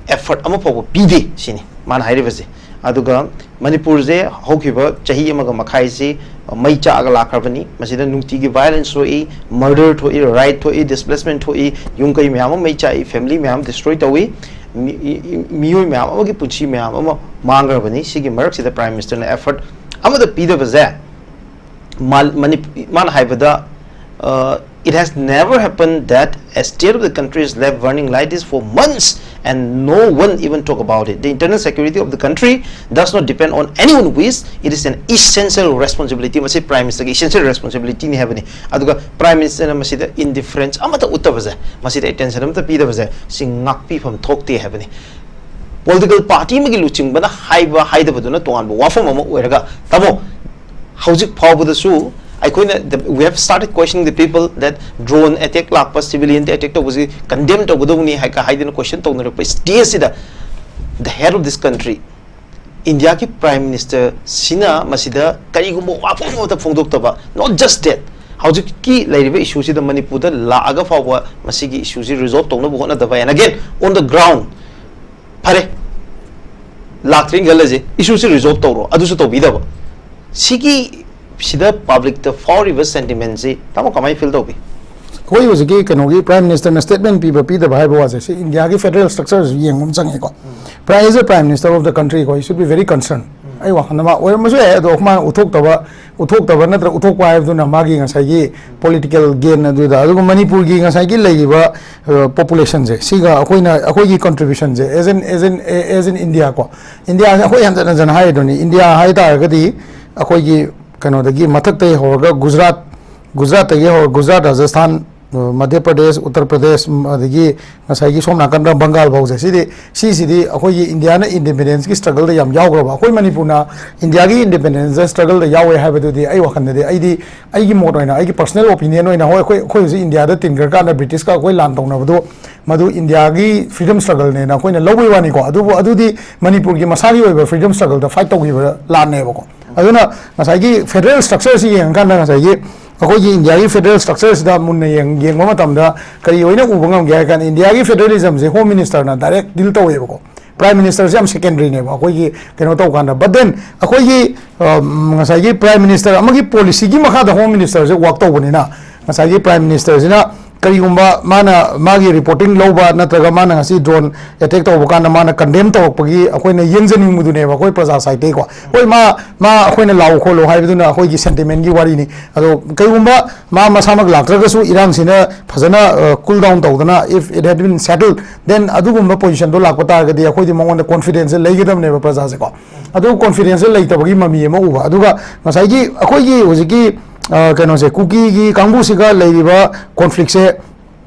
ꯑꯦꯐꯔꯠ ꯑꯃ ꯐꯥꯎꯕ ꯄꯤꯗꯦ ꯁꯤꯅꯤ ꯃꯥꯅ ꯍꯥꯏꯔꯤꯕꯁꯦ꯫ ꯑꯗꯨꯒ ꯃꯅꯤꯄꯨꯔꯁꯦ ꯍꯧꯈꯤꯕ ꯆꯍꯤ ꯑꯃꯒ ꯃꯈꯥꯏꯁꯤ ꯃꯩ ꯆꯥꯛꯑꯒ ꯂꯥꯛꯈ꯭ꯔꯕꯅꯤ꯫ ꯃꯁꯤꯗ ꯅꯨꯡꯇꯤꯒꯤ ꯚꯥꯏꯑꯣꯂꯦꯟꯁ ꯊꯣꯛꯏ, ꯃꯔꯗꯔ ꯊꯣꯛꯏ, ꯔꯥꯏꯠ ꯊꯣꯛꯏ, ꯗꯤꯁꯄ꯭ꯂꯦꯁꯃꯦꯟ ꯊꯣꯛꯏ, ꯌꯨꯝ ꯀꯩ ꯃꯌꯥꯝ ꯑꯃ ꯃꯩ ꯆꯥꯛꯏ, ꯐꯦꯃꯤꯂꯤ ꯃꯌꯥꯝ ꯑꯃ ꯗꯤꯁꯇ꯭ꯔꯣꯏ ꯇꯧꯏ, ꯃꯤ-, ꯃꯤꯑꯣꯏ ꯃꯌꯥꯝ ꯑꯃꯒꯤ ꯄꯨꯟꯁꯤ ꯃꯌꯥꯝ ꯑꯃ ꯃꯥꯡꯈ꯭ꯔꯕꯅꯤ꯫ ꯁꯤꯒꯤ ꯃꯔꯛꯁꯤꯗ ꯄ꯭ꯔꯥꯏꯝ ꯃꯤꯅꯤꯁꯇꯔꯅ ꯑꯦꯐꯔꯠ ꯑꯃꯗ ꯄꯤꯗꯕꯁꯦ, ꯃꯥ-, ꯃꯅꯤꯞ-, ꯃꯥꯅ ꯍꯥꯏꯕꯗ, uh, "It has never happened that a state of the country is left burning like this for months and no one even talk about it. The internal security of the country does not depend on anyone's wish. It is an essential responsibility." ꯃꯁꯤ prime ꯃꯤꯅꯤꯁꯇꯔꯒꯤ essential responsibilityꯅꯤ ꯍꯥꯏꯕꯅꯤ꯫ ꯑꯗꯨꯒ prime ꯃꯤꯅꯤꯁꯇꯔꯅ ꯃꯁꯤꯗ ꯏꯟꯗꯤꯐꯔꯦꯟꯁ ꯑꯃꯠꯇ ꯎꯠꯇꯕꯁꯦ, ꯃꯁꯤꯗ attention ꯑꯃꯠꯇ ꯄꯤꯗꯕꯁꯦ, ꯁꯤ ꯉꯥꯛꯄꯤꯐꯝ ꯊꯣꯛꯇꯦ ꯍꯥꯏꯕꯅꯤ꯫ ꯄꯣꯂꯤꯇꯤꯀꯦꯜ ꯄꯥꯔꯇꯤ ꯑꯃꯒꯤ ꯂꯨꯆꯤꯡꯕꯅ ꯍꯥꯏꯕ ꯍꯥꯏꯗꯕꯗꯨꯅ ꯇꯣꯉꯥꯟꯕ ꯋꯥꯐꯝ ꯑꯃ ꯑꯣꯏꯔꯒ, ꯇꯥꯃꯣ, ꯍꯧꯖꯤꯛ ꯐꯥꯎꯕꯗꯁꯨ ꯑꯩꯈꯣꯏꯅ, the, we have started questioning the people that drone attack ꯂꯥꯛꯄ, civilian attack ꯇꯧꯕꯁꯤ ꯀꯟꯗꯦꯝ ꯇꯧꯒꯗꯧꯕꯅꯤ ꯍꯥꯏ-, ꯍꯥꯏꯗꯅ ꯀꯣꯏꯁꯟ ꯇꯧꯅꯔꯛꯄ ꯁ꯭ꯇꯦꯖꯁꯤꯗ, the head of this country, ꯏꯟꯗꯤꯌꯥꯒꯤ ꯄ꯭ꯔꯥꯏꯝ ꯃꯤꯅꯤꯁꯇꯔꯁꯤꯅ ꯃꯁꯤꯗ ꯀꯔꯤꯒꯨꯝꯕ ꯋꯥꯐꯝ ꯑꯃꯠꯇ ꯐꯣꯡꯗꯣꯛꯇꯕ, not just that, ꯍꯧꯖꯤꯛꯀꯤ ꯂꯩꯔꯤꯕ ꯏꯁꯨꯁꯤꯗ ꯃꯅꯤꯄꯨꯔꯗ ꯂꯥꯛꯑꯒ ꯐꯥꯎꯕ ꯃꯁꯤꯒꯤ ꯏꯁꯨꯁꯤ ꯔꯤꯖꯣꯜꯕ ꯇꯧꯅꯕ ꯍꯣꯠꯅꯗꯕ, and again, on the ground, ꯐꯔꯦ, ꯂꯥꯛꯇ꯭ꯔꯦꯅ ꯈꯜꯂꯁꯦ, ꯏꯁꯨꯁꯤ ꯔꯤꯖꯣꯜꯕ ꯇꯧꯔꯣ, ꯑꯗꯨꯁꯨ ꯇꯧꯕꯤꯗꯕ꯫ ꯁꯤꯒꯤ, ꯁꯤꯗ ꯄꯕ꯭ꯂꯤꯛꯇ ꯐꯥꯎꯔꯤꯕ ꯁꯦꯟꯇꯤꯃꯦꯟꯁꯤ, ꯇꯥꯃꯣ, ꯀꯃꯥꯏꯅ ꯐꯤꯜ ꯇꯧꯕꯤ? ꯑꯩꯈꯣꯏ ꯍꯧꯖꯤꯛꯀꯤ ꯀꯩꯅꯣꯒꯤ ꯄ꯭ꯔꯥꯏꯝ ꯃꯤꯅꯤꯁꯇꯔꯅ ꯁ꯭ꯇꯦꯠꯃꯦꯟ ꯄꯤꯕ ꯄꯤꯗꯕ ꯍꯥꯏꯕ ꯋꯥꯁꯦ, ꯁꯤ ꯏꯟꯗꯤꯌꯥꯒꯤ ꯐꯦꯗꯔꯦꯜ ꯁ꯭ꯇ꯭ꯔꯛꯆꯔꯁꯤ ꯌꯦꯡꯕ ꯑꯃ ꯆꯪꯉꯦꯀꯣ꯫ Prime, as a Prime Minister of the country ꯀꯣ, he should be very concerned꯫ ꯑꯩ ꯋꯥꯈꯜꯗ ꯃꯥ ꯑꯣꯏꯔꯝꯕꯁꯨ ꯌꯥꯏ, ꯑꯗꯣ ꯃꯥꯅ ꯎꯠꯊꯣꯛꯇꯕ, ꯎꯠꯊꯣꯛꯇꯕ ꯅꯠꯇ꯭ꯔꯒ ꯎꯠꯊꯣꯛꯄ ꯍꯥꯏꯕꯗꯨꯅ ꯃꯥꯒꯤ ꯉꯁꯥꯏꯒꯤ ꯄꯣꯂꯤꯇꯤꯀꯦꯜ ꯒꯦꯟ ꯑꯗꯨꯗ, ꯑꯗꯨꯒ ꯃꯅꯤꯄꯨꯔꯒꯤ ꯉꯁꯥꯏꯒꯤ ꯂꯩꯔꯤꯕ, ꯑ, ꯄꯣꯄꯨꯂꯦꯁꯟꯁꯦ, ꯁꯤꯒ ꯑꯩꯈꯣꯏꯅ, ꯑꯩꯈꯣꯏꯒꯤ ꯀꯟꯇ꯭ꯔꯤꯕ꯭ꯌꯨꯁꯟꯁꯦ, as an, as an, as an India ꯀꯣ, ꯏꯟꯗꯤꯌꯥꯁꯦ ꯑꯩꯈꯣꯏ ꯍꯟꯖꯟ ꯍꯟꯖꯟ ꯍꯥꯏꯔꯤꯗꯨꯅꯤ, ꯏꯟꯗꯤꯌꯥ ꯍꯥꯏ ꯇꯥꯔꯒꯗꯤ ꯑꯩꯈꯣꯏꯒꯤ ꯀꯩꯅꯣꯗꯒꯤ ꯃꯊꯛꯇꯒꯤ ꯍꯧꯔꯒ ꯒꯨꯖꯔꯥꯠ, ꯒꯨꯖꯔꯥꯠꯇꯒꯤ ꯍꯧꯔ-, ꯒꯨꯖꯔꯥꯠ, ꯔꯥꯖꯁꯊꯥꯟ, ꯃꯙ꯭ꯌ ꯄ꯭ꯔꯗꯦꯁ, ꯎꯠꯇꯔ ꯄ꯭ꯔꯗꯦꯁ, ꯎꯝ, ꯑꯗꯒꯤ ꯉꯁꯥꯏꯒꯤ ꯁꯣꯝ ꯅꯥꯀꯟꯗ ꯕꯪꯒꯥꯜ ꯐꯥꯎꯁꯦ, ꯁꯤꯗꯤ, ꯁꯤꯁꯤꯗꯤ ꯑꯩꯈꯣꯏꯒꯤ ꯏꯟꯗꯤꯌꯥꯅ ꯏꯟꯗꯤꯄꯦꯟꯗꯦꯟꯁꯀꯤ ꯁ꯭ꯇ꯭ꯔꯒꯜꯗ ꯌꯥꯝ ꯌꯥꯎꯈ꯭ꯔꯕ꯫ ꯑꯩꯈꯣꯏ ꯃꯅꯤꯄꯨꯔꯅ ꯏꯟꯗꯤꯌꯥꯒꯤ ꯏꯟꯗꯤꯄꯦꯟꯗꯦꯟꯁ ꯁ꯭ꯇ꯭ꯔꯒꯜꯗ ꯌꯥꯎꯋꯦ ꯍꯥꯏꯕꯗꯨꯗꯤ ꯑꯩ ꯋꯥꯈꯜꯗꯗꯤ, ꯑꯩꯗꯤ, ꯑꯩꯒꯤ ꯃꯣꯠ ꯑꯣꯏꯅ, ꯑꯩꯒꯤ ꯄꯔꯁꯅꯦꯜ ꯑꯣꯄꯤꯅꯤꯌꯟ ꯑꯣꯏꯅ, ꯍꯣꯏ, ꯑꯩꯈꯣꯏ, ꯑꯩꯈꯣꯏ ꯍꯧꯖꯤꯛ ꯏꯟꯗꯤꯌꯥꯗ ꯇꯤꯟꯈ꯭ꯔꯀꯥꯟꯗ ꯕ꯭ꯔꯤꯇꯤꯁꯀ ꯑꯩꯈꯣꯏ ꯂꯥꯟ ꯇꯧꯅꯕꯗꯣ, ꯃꯗꯨ ꯏꯟꯗꯤꯌꯥꯒꯤ ꯐ꯭ꯔꯤꯗꯝ ꯁ꯭ꯇ꯭ꯔꯒꯜꯅꯦꯅ ꯑꯩꯈꯣꯏꯅ ꯂꯧꯕꯩ ꯋꯥꯅꯤꯀꯣ꯫ ꯑꯗꯨꯕꯨ ꯑꯗꯨꯗꯤ ꯃꯅꯤꯄꯨꯔꯒꯤ ꯃꯁꯥꯒꯤ ꯑꯣꯏꯕ ꯐ꯭ꯔꯤꯗꯝ ꯁ꯭ꯇ꯭ꯔꯒꯜꯗ ꯐꯥꯏꯠ ꯇꯧꯈꯤꯕ ꯂꯥꯟꯅꯦꯕꯀꯣ꯫ ꯑꯗꯨꯅ ꯉꯁꯥꯏꯒꯤ ꯐꯦꯗꯔꯦꯜ ꯁ꯭ꯇ꯭ꯔꯛꯆꯔꯁꯤ ꯌꯦꯡꯉꯀꯥꯟꯗ, ꯉꯁꯥꯏꯒꯤ ꯑꯩꯈꯣꯏꯒꯤ ꯏꯟꯗꯤꯌꯥꯒꯤ ꯐꯦꯗꯔꯦꯜ ꯁ꯭ꯇ꯭ꯔꯛꯆꯔꯁꯤꯗ ꯃꯨꯟꯅ ꯌꯦꯡ-, ꯌꯦꯡꯕ ꯃꯇꯝꯗ ꯀꯔꯤ ꯑꯣꯏꯅ ꯎꯕ ꯉꯝꯒꯦ ꯍꯥꯏ ꯀꯥꯟꯗ, ꯏꯟꯗꯤꯌꯥꯒꯤ ꯐꯦꯗꯔꯦꯂꯤꯖꯝꯁꯦ ꯍꯣꯝ ꯃꯤꯅꯤꯁꯇꯔꯅ ꯗꯥꯏꯔꯦꯛ ꯗꯤꯜ ꯇꯧꯋꯦꯕꯀꯣ꯫ ꯄ꯭ꯔꯥꯏꯝ ꯃꯤꯅꯤꯁꯇꯔꯁꯦ ꯌꯥꯝ ꯁꯦꯀꯦꯟꯗꯔꯤꯅꯦꯕ ꯑꯩꯈꯣꯏꯒꯤ ꯀꯩꯅꯣ ꯇꯧ ꯀꯥꯟꯗ꯫ But then ꯑꯩꯈꯣꯏꯒꯤ, ꯑ, ꯉꯁꯥꯏꯒꯤ ꯄ꯭ꯔꯥꯏꯝ ꯃꯤꯅꯤꯁꯇꯔ ꯑꯃꯒꯤ ꯄꯣꯂꯤꯁꯤꯒꯤ ꯃꯈꯥꯗ ꯍꯣꯝ ꯃꯤꯅꯤꯁꯇꯔꯁꯦ ꯋꯥꯛ ꯇꯧꯕꯅꯤꯅ, ꯉꯁꯥꯏꯒꯤ ꯄ꯭ꯔꯥꯏꯝ ꯃꯤꯅꯤꯁꯇꯔꯁꯤꯅ ꯀꯔꯤꯒꯨꯝꯕ ꯃꯥꯅ ꯃꯥꯒꯤ ꯔꯤꯄꯣꯔꯇꯤꯡ ꯂꯧꯕ ꯅꯠꯇ꯭ꯔꯒ ꯃꯥꯅ ꯉꯁꯤ ꯗ꯭ꯔꯣꯟ ꯑꯦꯇꯦꯛ ꯇꯧꯕ ꯀꯥꯟꯗ ꯃꯥꯅ ꯀꯟꯗꯦꯝ ꯇꯧꯔꯛꯄꯒꯤ ꯑꯩꯈꯣꯏꯅ ꯌꯦꯡꯖꯅꯤꯡꯕꯗꯨꯅꯦꯕ ꯑꯩꯈꯣꯏ ꯄ꯭ꯔꯖꯥ ꯁꯥꯏꯠꯇꯩꯀꯣ꯫ ꯍꯣꯏ, ꯃꯥ, ꯃꯥ ꯑꯩꯈꯣꯏꯅ ꯂꯥꯎ ꯈꯣꯠꯂꯨ ꯍꯥꯏꯕꯗꯨꯅ ꯑꯩꯈꯣꯏꯒꯤ ꯁꯦꯟꯇꯤꯃꯦꯟꯒꯤ ꯋꯥꯔꯤꯅꯤ꯫ ꯑꯗꯣ ꯀꯩꯒꯨꯝꯕ ꯃꯥ ꯃꯁꯥꯃꯛ ꯂꯥꯛꯇ꯭ꯔꯒꯁꯨ, ꯏꯔꯥꯡꯁꯤꯅ ꯐꯖꯅ, ꯑ, cool down ꯇꯧꯗꯅ, if it had been settled, then ꯑꯗꯨꯒꯨꯝꯕ ꯄꯣꯖꯤꯁꯟꯗꯣ ꯂꯥꯛꯄ ꯇꯥꯔꯒꯗꯤ ꯑꯩꯈꯣꯏꯗꯤ ꯃꯉꯣꯟꯗ ꯀꯣꯟꯐꯤꯗꯦꯟꯁꯁꯦ ꯂꯩꯒꯗꯕꯅꯦꯕ ꯄ꯭ꯔꯖꯥꯁꯦꯀꯣ꯫ ꯑꯗꯨ ꯀꯣꯟꯐꯤꯗꯦꯟꯁꯁꯦ ꯂꯩꯇꯕꯒꯤ ꯃꯃꯤ ꯑꯃ ꯎꯕ꯫ ꯑꯗꯨꯒ ꯉꯁꯥꯏꯒꯤ ꯑꯩꯈꯣꯏꯒꯤ ꯍꯧꯖꯤꯛꯀꯤ, ꯑ, ꯀꯩꯅꯣꯁꯦ, ꯀꯨꯀꯤꯒꯤ ꯀꯥꯡꯕꯨꯁꯤꯒ ꯂꯩꯔꯤꯕ ꯀꯣꯟꯐ꯭ꯂꯤꯛꯁꯦ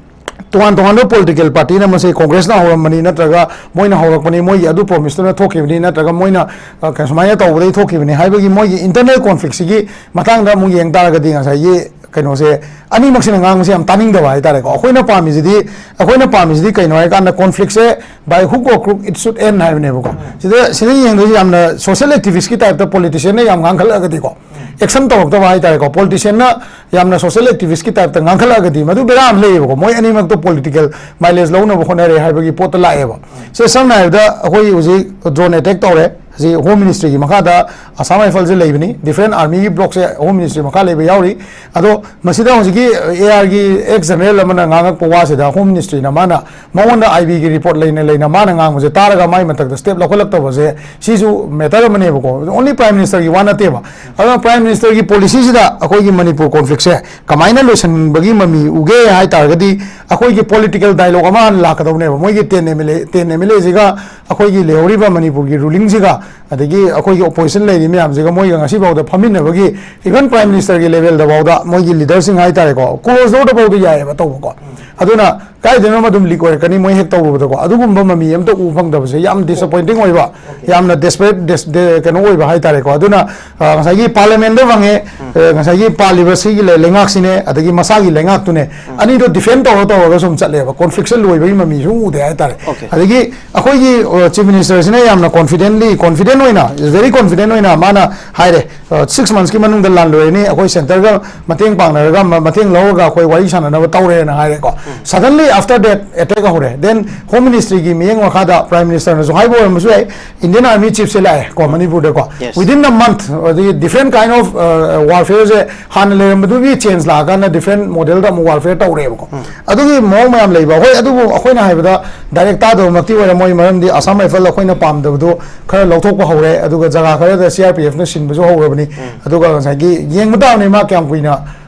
ꯇꯣꯉꯥꯟ ꯇꯣꯉꯥꯟꯕ ꯄꯣꯂꯤꯇꯤꯀꯦꯜ ꯄꯥꯔꯇꯤꯅ ꯃꯁꯤ ꯀꯣꯡꯒ꯭ꯔꯦꯁꯅ ꯍꯧꯔꯝꯕꯅꯤ ꯅꯠꯇ꯭ꯔꯒ ꯃꯣꯏꯅ ꯍꯧꯔꯛꯄꯅꯤ, ꯃꯣꯏꯒꯤ ꯑꯗꯨ ꯄ꯭ꯔꯣꯃꯤꯁꯇꯨꯅ ꯊꯣꯛꯈꯤꯕꯅꯤ ꯅꯠꯇ꯭ꯔꯒ ꯃꯣꯏꯅ, ꯑ, ꯀ-, ꯁꯨꯃꯥꯏꯅ ꯇꯧꯕꯗꯒꯤ ꯊꯣꯛꯈꯤꯕꯅꯤ ꯍꯥꯏꯕꯒꯤ ꯃꯣꯏꯒꯤ ꯏꯟꯇꯔꯅꯦꯜ ꯀꯣꯟꯐ꯭ꯂꯤꯛꯁꯤꯒꯤ ꯃꯇꯥꯡꯗ ꯑꯃꯨꯛ ꯌꯦꯡ ꯇꯥꯔꯒꯗꯤ, ꯉꯁꯥꯏꯒꯤ ꯀꯩꯅꯣꯁꯦ, ꯑꯅꯤꯃꯛꯁꯤꯅ ꯉꯥꯡꯕꯁꯦ ꯌꯥꯝ ꯇꯥꯅꯤꯡꯗꯕ ꯍꯥꯏꯇꯥꯔꯦꯀꯣ꯫ ꯑꯩꯈꯣꯏꯅ ꯄꯥꯝꯃꯤꯁꯤꯗꯤ, ꯑꯩꯈꯣꯏꯅ ꯄꯥꯝꯃꯤꯁꯤꯗꯤ ꯀꯩꯅꯣ ꯍꯥꯏꯀꯥꯟꯗ, ꯀꯣꯟꯐ꯭ꯂꯤꯛꯁꯦ by hook or crook it should end ꯍꯥꯏꯕꯅꯦꯕꯀꯣ꯫ ꯁꯤꯗ, ꯁꯤꯗ ꯌꯦꯡꯗꯣꯏꯁꯦ ꯌꯥꯝꯅ ꯁꯣꯁꯤꯌꯦꯜ ꯑꯦꯛꯇꯤꯚꯤꯁꯀꯤ ꯇꯥꯏꯞꯇ ꯄꯣꯂꯤꯇꯤꯁꯤꯌꯟꯅ ꯌꯥꯝ ꯉꯥꯡꯈꯠꯂꯛꯑꯒꯗꯤꯀꯣ, ꯑꯦꯛꯁꯟ ꯇꯧꯔꯛꯇꯕ ꯍꯥꯏꯇꯥꯔꯦꯀꯣ, ꯄꯣꯂꯤꯇꯤꯁꯤꯌꯟꯅ ꯌꯥꯝꯅ ꯁꯣꯁꯤꯌꯦꯜ ꯑꯦꯛꯇꯤꯚꯤꯁꯀꯤ ꯇꯥꯏꯞꯇ ꯉꯥꯡꯈꯠꯂꯛꯑꯒꯗꯤ, ꯃꯗꯨ ꯕꯦꯔꯥ ꯑꯃ ꯂꯩꯌꯦꯕꯀꯣ꯫ ꯃꯣꯏ ꯑꯅꯤꯃꯛꯇꯣ ꯄꯣꯂꯤꯇꯤꯀꯦꯜ ꯃꯥꯏꯂꯦꯖ ꯂꯧꯅꯕ ꯍꯣꯠꯅꯔꯦ ꯍꯥꯏꯕꯒꯤ ꯄꯣꯠꯇ ꯂꯥꯛꯑꯦꯕ꯫ ꯁꯦ, ꯁꯝꯅ ꯍꯥꯏꯔꯕꯗ, ꯑꯩꯈꯣꯏ ꯍꯧꯖꯤꯛ ꯗ꯭ꯔꯣꯟ ꯑꯦꯇꯦꯛ ꯇꯧꯔꯦ, ꯁꯤ ꯍꯣꯝ ꯃꯤꯅꯤꯁꯇ꯭ꯔꯤꯒꯤ ꯃꯈꯥꯗ ꯑꯁꯥꯝ ꯔꯥꯏꯐꯜꯁꯦ ꯂꯩꯕꯅꯤ, ꯗꯤꯐ꯭ꯔꯦꯟ ꯑꯥꯔꯃꯤꯒꯤ ꯕ꯭ꯂꯣꯛꯁꯦ ꯍꯣꯝ ꯃꯤꯅꯤꯁꯇ꯭ꯔꯤ ꯃꯈꯥ ꯂꯩꯕ ꯌꯥꯎꯔꯤ꯫ ꯑꯗꯣ ꯃꯁꯤꯗ ꯍꯧꯖꯤꯛꯀꯤ ꯑꯦ ꯑꯥꯔꯒꯤ ꯑꯦꯛꯁ ꯖꯦꯅꯔꯦꯜ ꯑꯃꯅ ꯉꯥꯡꯉꯛꯄ ꯋꯥꯁꯤꯗ, ꯍꯣꯝ ꯃꯤꯅꯤꯁꯇ꯭ꯔꯤꯅ ꯃꯥꯅ ꯃꯉꯣꯟꯗ ꯑꯥꯏ ꯕꯤꯒꯤ ꯔꯤꯄꯣꯔꯠ ꯂꯩꯅ ꯂꯩꯅ ꯃꯥꯅ ꯉꯥꯡꯕꯁꯦ ꯇꯥꯔꯒ ꯃꯥꯏ ꯃꯊꯛꯇ ꯁ꯭ꯇꯦꯞ ꯂꯧꯈꯠꯂꯛꯇꯕꯁꯦ, ꯁꯤꯁꯨ ꯃꯦꯇꯔ ꯑꯃꯅꯦꯕꯀꯣ꯫ Only ꯄ꯭ꯔꯥꯏꯝ ꯃꯤꯅꯤꯁꯇꯔꯒꯤ ꯋꯥ ꯅꯠꯇꯦꯕ꯫ ꯑꯗꯨꯅ ꯄ꯭ꯔꯥꯏꯝ ꯃꯤꯅꯤꯁꯇꯔꯒꯤ ꯄꯣꯂꯤꯁꯤꯁꯤꯗ ꯑꯩꯈꯣꯏꯒꯤ ꯃꯅꯤꯄꯨꯔ ꯀꯣꯟꯐ꯭ꯂꯤꯛꯁꯦ ꯀꯃꯥꯏꯅ ꯂꯣꯏꯁꯤꯟꯕꯒꯤ ꯃꯃꯤ ꯎꯒꯦ ꯍꯥꯏ ꯇꯥꯔꯒꯗꯤ, ꯑꯩꯈꯣꯏꯒꯤ ꯄꯣꯂꯤꯇꯤꯀꯦꯜ ꯗꯥꯏꯂꯣꯒ ꯑꯃ ꯍꯥꯟꯅ ꯂꯥꯛꯀꯗꯧꯅꯦꯕ꯫ ꯃꯣꯏꯒꯤ ten M L A, ten M L ꯑꯦꯁꯤꯒ ꯑꯩꯈꯣꯏꯒꯤ ꯂꯩꯍꯧꯔꯤꯕ ꯃꯅꯤꯄꯨꯔꯒꯤ ꯔꯨꯂꯤꯡꯁꯤꯒ ꯑꯗꯒꯤ ꯑꯩꯈꯣꯏꯒꯤ ꯑꯣꯄꯣꯖꯤꯁꯟ ꯂꯩꯔꯤ ꯃꯌꯥꯝꯁꯤꯒ ꯃꯣꯏꯒ ꯉꯁꯤ ꯐꯥꯎꯗ ꯐꯝꯃꯤꯟꯅꯕꯒꯤ, ꯏꯚꯟ ꯄ꯭ꯔꯥꯏꯝ ꯃꯤꯅꯤꯁꯇꯔꯒꯤ ꯂꯦꯚꯦꯜꯗ ꯐꯥꯎꯗ ꯃꯣꯏꯒꯤ ꯂꯤꯗꯔꯁꯤꯡ ꯍꯥꯏꯇꯥꯔꯦꯀꯣ, ꯀ꯭ꯂꯣꯖ ꯗꯣꯔꯗ ꯐꯥꯎꯗ ꯌꯥꯏꯑꯕ ꯇꯧꯕꯀꯣ꯫ ꯑꯗꯨꯅ ꯀꯥꯏꯗꯅꯣ ꯑꯗꯨꯝ ꯂꯤꯛ ꯑꯣꯏꯔꯛꯀꯅꯤ ꯃꯣꯏ ꯍꯦꯛ ꯇꯧꯔꯨꯕꯗꯀꯣ꯫ ꯑꯗꯨꯒꯨꯝꯕ ꯃꯃꯤ ꯑꯝꯇ ꯎꯕ ꯐꯪꯗꯕꯁꯦ ꯌꯥꯝ ꯗꯤꯁꯑꯄꯣꯏꯟꯇꯤꯡ ꯑꯣꯏꯕ, ꯌꯥꯝꯅ ꯗꯦꯁꯄꯔꯦꯠ, ꯀꯩꯅꯣ ꯑꯣꯏꯕ ꯍꯥꯏꯇꯥꯔꯦꯀꯣ꯫ ꯑꯗꯨꯅ ꯑ, ꯉꯁꯥꯏꯒꯤ ꯄꯥꯔꯂꯤꯌꯥꯃꯦꯟꯗ ꯐꯪꯉꯦ, ꯑ, ꯉꯁꯥꯏꯒꯤ ꯄꯥꯜꯂꯤꯕ ꯁꯤꯒꯤ ꯂꯩ-, ꯂꯩꯉꯥꯛꯁꯤꯅꯦ, ꯑꯗꯒꯤ ꯃꯁꯥꯒꯤ ꯂꯩꯉꯥꯛꯇꯨꯅꯦ, ꯑꯅꯤꯗꯣ ꯗꯤꯐꯦꯟ ꯇꯧꯔ ꯇꯧꯔꯒ ꯁꯨꯝ ꯆꯠꯂꯦꯕ꯫ ꯀꯣꯟꯐ꯭ꯂꯤꯛꯁꯦ ꯂꯣꯏꯕꯒꯤ ꯃꯃꯤ ꯁꯨꯝ ꯎꯗꯦ ꯍꯥꯏꯇꯥꯔꯦ꯫ Okay. ꯑꯗꯒꯤ ꯑꯩꯈꯣꯏꯒꯤ ꯆꯤꯐ ꯃꯤꯅꯤꯁꯇꯔꯁꯤꯅ ꯌꯥꯝꯅ ꯀꯣꯟꯐꯤꯗꯦꯟꯂꯤ, ꯀꯣꯟꯐꯤꯗꯦꯟ ꯑꯣꯏꯅ, ꯚꯦꯔꯤ ꯀꯣꯟꯐꯤꯗꯦꯟ ꯑꯣꯏꯅ ꯃꯥꯅ ꯍꯥꯏꯔꯦ, ꯁꯤꯛꯁ ꯃꯟꯁꯀꯤ ꯃꯅꯨꯡꯗ ꯂꯥꯟ ꯂꯣꯏꯔꯅꯤ, ꯑꯩꯈꯣꯏ ꯁꯦꯟꯇꯔꯒ ꯃꯇꯦꯡ ꯄꯥꯡꯅꯔꯒ, ꯃ-, ꯃꯇꯦꯡ ꯂꯧꯔꯒ ꯑꯩꯈꯣꯏ ꯋꯥꯔꯤ ꯁꯥꯟꯅꯅꯕ ꯇꯧꯔꯦꯅ ꯍꯥꯏꯔꯦꯀꯣ꯫ Suddenly after that attack ꯍꯧꯔꯦ꯫ Then ꯍꯣꯝ ꯃꯤꯅꯤꯁꯇ꯭ꯔꯤꯒꯤ ꯃꯤꯠꯌꯦꯡ ꯃꯈꯥꯗ ꯄ꯭ꯔꯥꯏꯝ ꯃꯤꯅꯤꯁꯇꯔꯅꯁꯨ ꯍꯥꯏꯕ ꯑꯣꯏꯔꯝꯕꯁꯨ ꯌꯥꯏ, ꯏꯟꯗꯤꯌꯟ ꯑꯥꯔꯃꯤ ꯆꯤꯐꯁꯦ ꯂꯥꯛꯑꯦ ꯀꯣ ꯃꯅꯤꯄꯨꯔꯗꯀꯣ꯫ Yes. Within a month, ꯑꯗꯒꯤ ꯗꯤꯐ꯭ꯔꯦꯟ ꯀꯥꯏꯟ ꯑꯣꯐ ꯋꯥꯔꯐꯤꯌꯔꯁꯦ ꯍꯥꯟꯅ ꯂꯩꯔꯝꯕꯗꯨꯒꯤ ꯆꯦꯟꯖ ꯂꯥꯛꯑꯀꯥꯟꯗ ꯗꯤꯐ꯭ꯔꯦꯟ ꯃꯣꯗꯦꯜꯗ ꯑꯃꯨꯛ ꯋꯥꯔꯐꯤꯌꯔ ꯇꯧꯔꯦꯕꯀꯣ꯫ ꯑꯗꯨꯒꯤ ꯃꯑꯣꯡ ꯃꯌꯥꯝ ꯂꯩꯕ꯫ ꯍꯣꯏ, ꯑꯗꯨꯕꯨ ꯑꯩꯈꯣꯏꯅ ꯍꯥꯏꯕꯗ ꯗꯥꯏꯔꯦꯛ ꯇꯥꯗꯕꯃꯛꯇꯤ ꯑꯣꯏꯔꯝꯃꯣꯏ, ꯃꯔꯝꯗꯤ ꯑꯁꯥꯝ ꯔꯥꯏꯐꯜ ꯑꯩꯈꯣꯏꯅ ꯄꯥꯝꯗꯕꯗꯨ ꯈꯔ ꯂꯧꯊꯣꯛꯄ ꯍꯧꯔꯦ, ꯑꯗꯨꯒ ꯖꯒꯥ ꯈꯔꯗ ꯁꯤ ꯑꯥꯔ ꯄꯤ ꯑꯦꯐꯅ ꯁꯤꯟꯕꯁꯨ ꯍꯧꯔꯕꯅꯤ꯫ ꯑꯗꯨꯒ ꯉꯁꯥꯏꯒꯤ ꯌꯦꯡꯕ ꯇꯥꯕꯅꯤ ꯃꯥ ꯀꯌꯥꯝ ꯀꯨꯏꯅ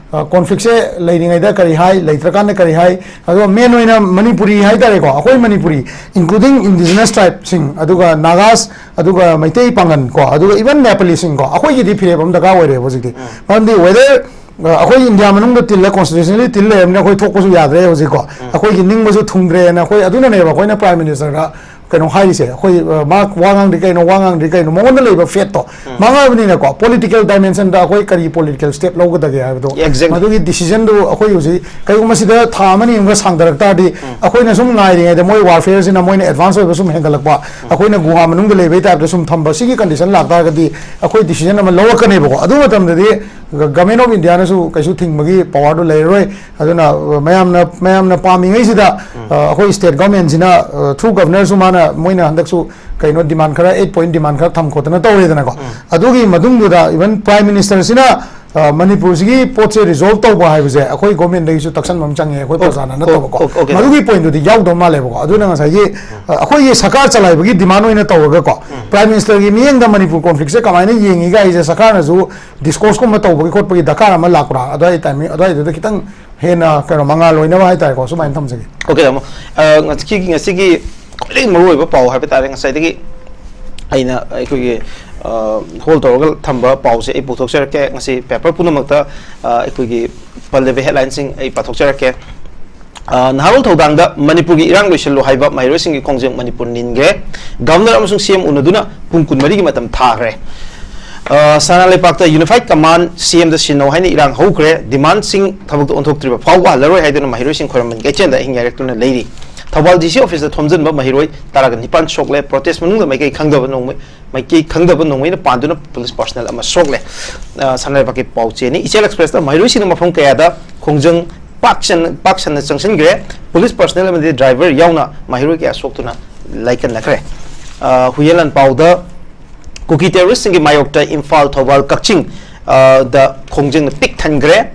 ꯀꯣꯟꯐ꯭ꯂꯤꯛꯁꯦ ꯂꯩꯔꯤꯉꯩꯗ ꯀꯔꯤ ꯍꯥꯏ, ꯂꯩꯇ꯭ꯔꯀꯥꯟꯗ ꯀꯔꯤ ꯍꯥꯏ, ꯑꯗꯨꯒ ꯃꯦꯟ ꯑꯣꯏꯅ ꯃꯅꯤꯄꯨꯔꯤ ꯍꯥꯏꯇꯥꯔꯦꯀꯣ, ꯑꯩꯈꯣꯏ ꯃꯅꯤꯄꯨꯔꯤ, ꯏꯟꯀ꯭ꯂꯨꯗꯤꯡ ꯏꯟꯗꯤꯖꯤꯅꯁ ꯇ꯭ꯔꯥꯏꯕꯁꯤꯡ, ꯑꯗꯨꯒ ꯅꯥꯒꯥꯁ, ꯑꯗꯨꯒ ꯃꯩꯇꯩ ꯄꯥꯉꯜ ꯀꯣ, ꯑꯗꯨꯒ ꯏꯚꯟ ꯅꯦꯄꯥꯂꯤꯁꯤꯡ ꯀꯣ, ꯑꯩꯈꯣꯏꯒꯤꯗꯤ ꯐꯤꯔꯦꯞ ꯑꯃ ꯗꯔꯀꯥꯔ ꯑꯣꯏꯔꯦꯕ ꯍꯧꯖꯤꯛꯇꯤ꯫ ꯃꯔꯝꯗꯤ ꯋꯦꯗꯔ ꯑꯩꯈꯣꯏ ꯏꯟꯗꯤꯌꯥ ꯃꯅꯨꯡꯗ ꯇꯤꯜꯂ, ꯀꯣꯟꯁꯇꯤꯇ꯭ꯌꯨꯁꯅꯦꯜꯂꯤ ꯇꯤꯜ ꯂꯩꯔꯕꯅꯤꯅ ꯑꯩꯈꯣꯏ ꯊꯣꯛꯄꯁꯨ ꯌꯥꯗ꯭ꯔꯦ ꯍꯧꯖꯤꯛꯀꯣ꯫ ꯑꯩꯈꯣꯏꯒꯤ ꯅꯤꯡꯕꯁꯨ ꯊꯨꯡꯗ꯭ꯔꯦꯅ ꯑꯩꯈꯣꯏ, ꯑꯗꯨꯅꯅꯦꯕ ꯑꯩꯈꯣꯏꯅ ꯄ꯭ꯔꯥꯏꯝ ꯃꯤꯅꯤꯁꯇꯔꯗ ꯀꯩꯅꯣ ꯍꯥꯏꯔꯤꯁꯦ꯫ ꯑꯩꯈꯣꯏ, ꯑ, ꯃꯥ ꯋꯥ ꯉꯥꯡꯗ꯭ꯔꯤ ꯀꯩꯅꯣ, ꯋꯥ ꯉꯥꯡꯗ꯭ꯔꯤ ꯀꯩꯅꯣ, ꯃꯉꯣꯟꯗ ꯂꯩꯕ ꯐꯦꯠꯇꯣ ꯃꯥꯡꯉꯕꯅꯤꯅꯀꯣ, ꯄꯣꯂꯤꯇꯤꯀꯦꯜ ꯗꯥꯏꯃꯦꯟꯁꯟꯗ ꯑꯩꯈꯣꯏ ꯀꯔꯤ ꯄꯣꯂꯤꯇꯤꯀꯦꯜ ꯁ꯭ꯇꯦꯞ ꯂꯧꯒꯗꯒꯦ ꯍꯥꯏꯕꯗꯣ, Exactly. ꯃꯗꯨꯒꯤ ꯗꯤꯁꯤꯖꯟꯗꯨ ꯑꯩꯈꯣꯏ ꯍꯧꯖꯤꯛ ꯀꯩꯒꯨꯝꯕ ꯁꯤꯗ ꯊꯥ ꯑꯃꯅꯤ ꯑꯃꯒ ꯁꯥꯡꯊꯔꯛ ꯇꯥꯔꯗꯤ, ꯑꯩꯈꯣꯏꯅ ꯁꯨꯝ ꯉꯥꯏꯔꯤꯉꯩꯗ ꯃꯣꯏ ꯋꯥꯔꯐꯤꯌꯔꯁꯤꯅ ꯃꯣꯏꯅ ꯑꯦꯗꯚꯥꯟꯁ ꯑꯣꯏꯕ ꯁꯨꯝ ꯍꯦꯟꯒꯠꯂꯛꯄ, ꯑꯩꯈꯣꯏꯅ ꯒꯨꯍꯥ ꯃꯅꯨꯡꯗ ꯂꯩꯕꯩ ꯇꯥꯏꯞꯇ ꯁꯨꯝ ꯊꯝꯕ, ꯁꯤꯒꯤ ꯀꯟꯗꯤꯁꯟ ꯂꯥꯛꯇꯥꯔꯒꯗꯤ ꯑꯩꯈꯣꯏ ꯗꯤꯁꯤꯖꯟ ꯑꯃ ꯂꯧꯔꯛꯀꯅꯦꯕꯀꯣ꯫ ꯑꯗꯨ ꯃꯇꯝꯗꯗꯤ ꯒ-, ꯒꯃꯦꯟ ꯑꯣꯐ ꯏꯟꯗꯤꯌꯥꯅꯁꯨ ꯀꯩꯁꯨ ꯊꯤꯡꯕꯒꯤ ꯄꯋꯥꯔꯗꯨ ꯂꯩꯔꯔꯣꯏ꯫ ꯑꯗꯨꯅ, ꯑ, ꯃꯌꯥꯝꯅ, ꯃꯌꯥꯝꯅ ꯄꯥꯝꯃꯤꯉꯩꯁꯤꯗ, ꯑ, ꯑꯩꯈꯣꯏ ꯁ꯭ꯇꯦꯠ ꯒꯣꯔꯃꯦꯟꯁꯤꯅ, ꯑ, ꯊ꯭ꯔꯨ ꯒꯕꯅꯔꯁꯨ ꯃꯥꯅ, ꯃꯣꯏꯅ ꯍꯟꯗꯛꯁꯨ ꯀꯩꯅꯣ ꯗꯤꯃꯥꯟ ꯈꯔ, ꯑꯩꯠ ꯄꯣꯏꯟꯠ ꯗꯤꯃꯥꯟ ꯈꯔ ꯊꯝ ꯈꯣꯠꯇꯅ ꯇꯧꯔꯦꯗꯅꯀꯣ꯫ ꯑꯗꯨꯒꯤ ꯃꯇꯨꯡꯗꯨꯗ ꯏꯚꯟ ꯄ꯭ꯔꯥꯏꯝ ꯃꯤꯅꯤꯁꯇꯔꯁꯤꯅ, ꯑ, ꯃꯅꯤꯄꯨꯔꯁꯤꯒꯤ ꯄꯣꯠꯁꯦ ꯔꯤꯖꯣꯜꯕ ꯇꯧꯕ ꯍꯥꯏꯕꯁꯦ ꯑꯩꯈꯣꯏ ꯒꯣꯔꯃꯦꯟꯗꯒꯤꯁꯨ ꯇꯛꯁꯟꯕ ꯑꯃ ꯆꯪꯉꯦ, ꯑꯩꯈꯣꯏ ꯑꯣ, ꯄ꯭ꯔꯖꯥꯅ ꯑꯣ, ꯅꯠꯇꯕꯀꯣ꯫ ꯑꯣ, ꯑꯣꯀꯦ, ꯃꯗꯨꯒꯤ ꯄꯣꯏꯟꯠꯇꯨꯗꯤ ꯌꯥꯎꯗꯕ ꯃꯥꯜꯂꯦꯕꯀꯣ꯫ ꯑꯗꯨꯅ ꯉꯁꯥꯏꯒꯤ, ꯑ, ꯑꯩꯈꯣꯏꯒꯤ ꯁꯔꯀꯥꯔ ꯆꯂꯥꯏꯕꯒꯤ ꯗꯤꯃꯥꯟ ꯑꯣꯏꯅ ꯇꯧꯔꯒꯀꯣ, ꯄ꯭ꯔꯥꯏꯝ ꯃꯤꯅꯤꯁꯇꯔꯒꯤ ꯃꯤꯠꯌꯦꯡꯗ ꯃꯅꯤꯄꯨꯔ ꯀꯣꯟꯐ꯭ꯂꯤꯛꯁꯦ ꯀꯃꯥꯏꯅ ꯌꯦꯡꯉꯤꯒ ꯍꯥꯏꯁꯦ ꯁꯔꯀꯥꯔꯅꯁꯨ ꯗꯤꯁꯀꯣꯔꯁꯀꯨꯝꯕ ꯇꯧꯕꯒꯤ ꯈꯣꯠꯄꯒꯤ ꯗꯔꯀꯥꯔ ꯑꯃ ꯂꯥꯛꯄ꯭ꯔꯥ? ꯑꯗꯨꯋꯥꯏ ꯇꯥꯏꯃꯤꯡ, ꯑꯗꯨꯋꯥꯏꯗꯨꯗ ꯈꯤꯇꯪ ꯍꯦꯟꯅ ꯀꯩꯅꯣ ꯃꯉꯥꯜ ꯑꯣꯏꯅꯕ ꯍꯥꯏꯇꯥꯔꯦꯀꯣ, ꯁꯨꯃꯥꯏꯅ ꯊꯝꯖꯒꯦ꯫ ꯑꯣꯀꯦ, ꯇꯥꯃꯣ꯫ ꯑ, ꯉꯁꯤꯒꯤ, ꯉꯁꯤꯒꯤ ꯈ꯭ꯋꯥꯏꯗꯒꯤ ꯃꯔꯨꯑꯣꯏꯕ ꯄꯥꯎ ꯍꯥꯏꯕ ꯇꯥꯔꯦ, ꯉꯁꯥꯏꯗꯒꯤ ꯑꯩꯅ ꯑꯩꯈꯣꯏꯒꯤ ꯍꯣꯜ ꯇꯧꯔꯒ ꯊꯝꯕ ꯄꯥꯎꯁꯦ ꯑꯩ ꯄꯨꯊꯣꯛꯆꯔꯛꯀꯦ꯫ ꯉꯁꯤ ꯄꯦꯄꯔ ꯄꯨꯝꯅꯃꯛꯇ ꯑꯩꯈꯣꯏꯒꯤ ꯄꯜꯂꯤꯕ ꯍꯦꯗꯂꯥꯏꯟꯁꯤꯡ ꯑꯩ ꯄꯥꯊꯣꯛꯆꯔꯛꯀꯦ꯫ ꯅꯍꯥꯔꯣꯜ ꯊꯧꯗꯥꯡꯗ ꯃꯅꯤꯄꯨꯔꯒꯤ ꯏꯔꯥꯡ ꯂꯣꯏꯁꯤꯜꯂꯨ ꯍꯥꯏꯕ ꯃꯍꯩꯔꯣꯏꯁꯤꯡꯒꯤ ꯈꯣꯡꯖꯪ ꯃꯅꯤꯄꯨꯔ ꯅꯤꯟꯈ꯭ꯔꯦ꯫ ꯒꯚꯔꯅꯔ ꯑꯃꯁꯨꯡ ꯁꯤ ꯑꯦꯝ ꯎꯅꯗꯨꯅ ꯄꯨꯡ ꯀꯨꯟꯃꯔꯤꯒꯤ ꯃꯇꯝ ꯊꯥꯈ꯭ꯔꯦ꯫ ꯁꯅꯥ ꯂꯩꯄꯥꯛꯇ ꯌꯨꯅꯤꯐꯥꯏꯠ ꯀꯃꯥꯟ ꯁꯤ ꯑꯦꯝꯗ ꯁꯤꯟꯅꯧ ꯍꯥꯏꯅ ꯏꯔꯥꯡ ꯍꯧꯈ꯭ꯔꯦ꯫ ꯗꯤꯃꯥꯟꯁꯤꯡ ꯊꯕꯛꯇ ꯑꯣꯟꯊꯣꯛꯇ꯭ꯔꯤꯕ ꯐꯥꯎꯕ ꯍꯜꯂꯔꯣꯏ ꯍꯥꯏꯗꯨꯅ ꯃꯍꯩꯔꯣꯏꯁꯤꯡ ꯈꯣꯏꯔꯝꯕꯟ ꯀꯩꯊꯦꯜꯗ ꯑꯍꯤꯡ ꯌꯥꯏꯔꯛꯇꯨꯅ ꯂꯩꯔꯤ꯫ ꯊꯧꯕꯥꯜ ꯗꯤ ꯁꯤ ꯑꯣꯐꯤꯁꯇ ꯊꯣꯝꯖꯤꯟꯕ ꯃꯍꯩꯔꯣꯏ ꯇꯔꯥꯒ ꯅꯤꯄꯥꯟ ꯁꯣꯛꯂꯦ꯫ ꯄ꯭ꯔꯣꯇꯦꯁ ꯃꯅꯨꯡꯗ ꯃꯥꯏꯀꯩ ꯈꯪꯗꯕ ꯅꯣꯡꯃꯩ ꯃꯥꯏꯀꯩ ꯈꯪꯗꯕ ꯅꯣꯡꯃꯩꯅ ꯄꯥꯟꯗꯨꯅ ꯄꯨꯂꯤꯁ ꯄꯥꯔꯁꯅꯦꯜ ꯑꯃ ꯁꯣꯛꯂꯦ꯫ ꯁꯅꯥ ꯂꯩꯕꯥꯛꯀꯤ ꯄꯥꯎꯆꯦꯅꯤ꯫ ꯏꯆꯦꯜ ꯑꯦꯛꯁꯄ꯭ꯔꯦꯁꯇ ꯃꯍꯩꯔꯣꯏꯁꯤꯡꯅ ꯃꯐꯝ ꯀꯌꯥꯗ ꯈꯣꯡꯖꯪ ꯄꯥꯛ ꯁꯟꯅ ꯆꯪꯁꯤꯟꯈ꯭ꯔꯦ꯫ ꯄꯨꯂꯤꯁ ꯄꯥꯔꯁꯅꯦꯜ ꯑꯃꯗꯤ ꯗ꯭ꯔꯥꯏꯚꯔ ꯌꯥꯎꯅ ꯃꯍꯩꯔꯣꯏ ꯀꯌꯥ ꯁꯣꯛꯇꯨꯅ ꯂꯥꯏꯀꯠꯅꯈ꯭ꯔꯦ꯫ ꯍꯨꯌꯦꯟꯂꯥꯟ ꯄꯥꯎꯗ ꯀꯨꯀꯤ ꯇꯦꯔꯣꯔꯤꯁ꯭ꯠꯁꯤꯡꯒꯤ ꯃꯥꯌꯣꯛꯇ ꯏꯝꯐꯥꯜ, ꯊꯧꯕꯥꯜ, ꯀꯛꯆꯤꯡ ꯗ ꯈꯣꯡꯖꯪꯅ ꯄꯤꯛ ꯊꯟꯈ꯭ꯔꯦ꯫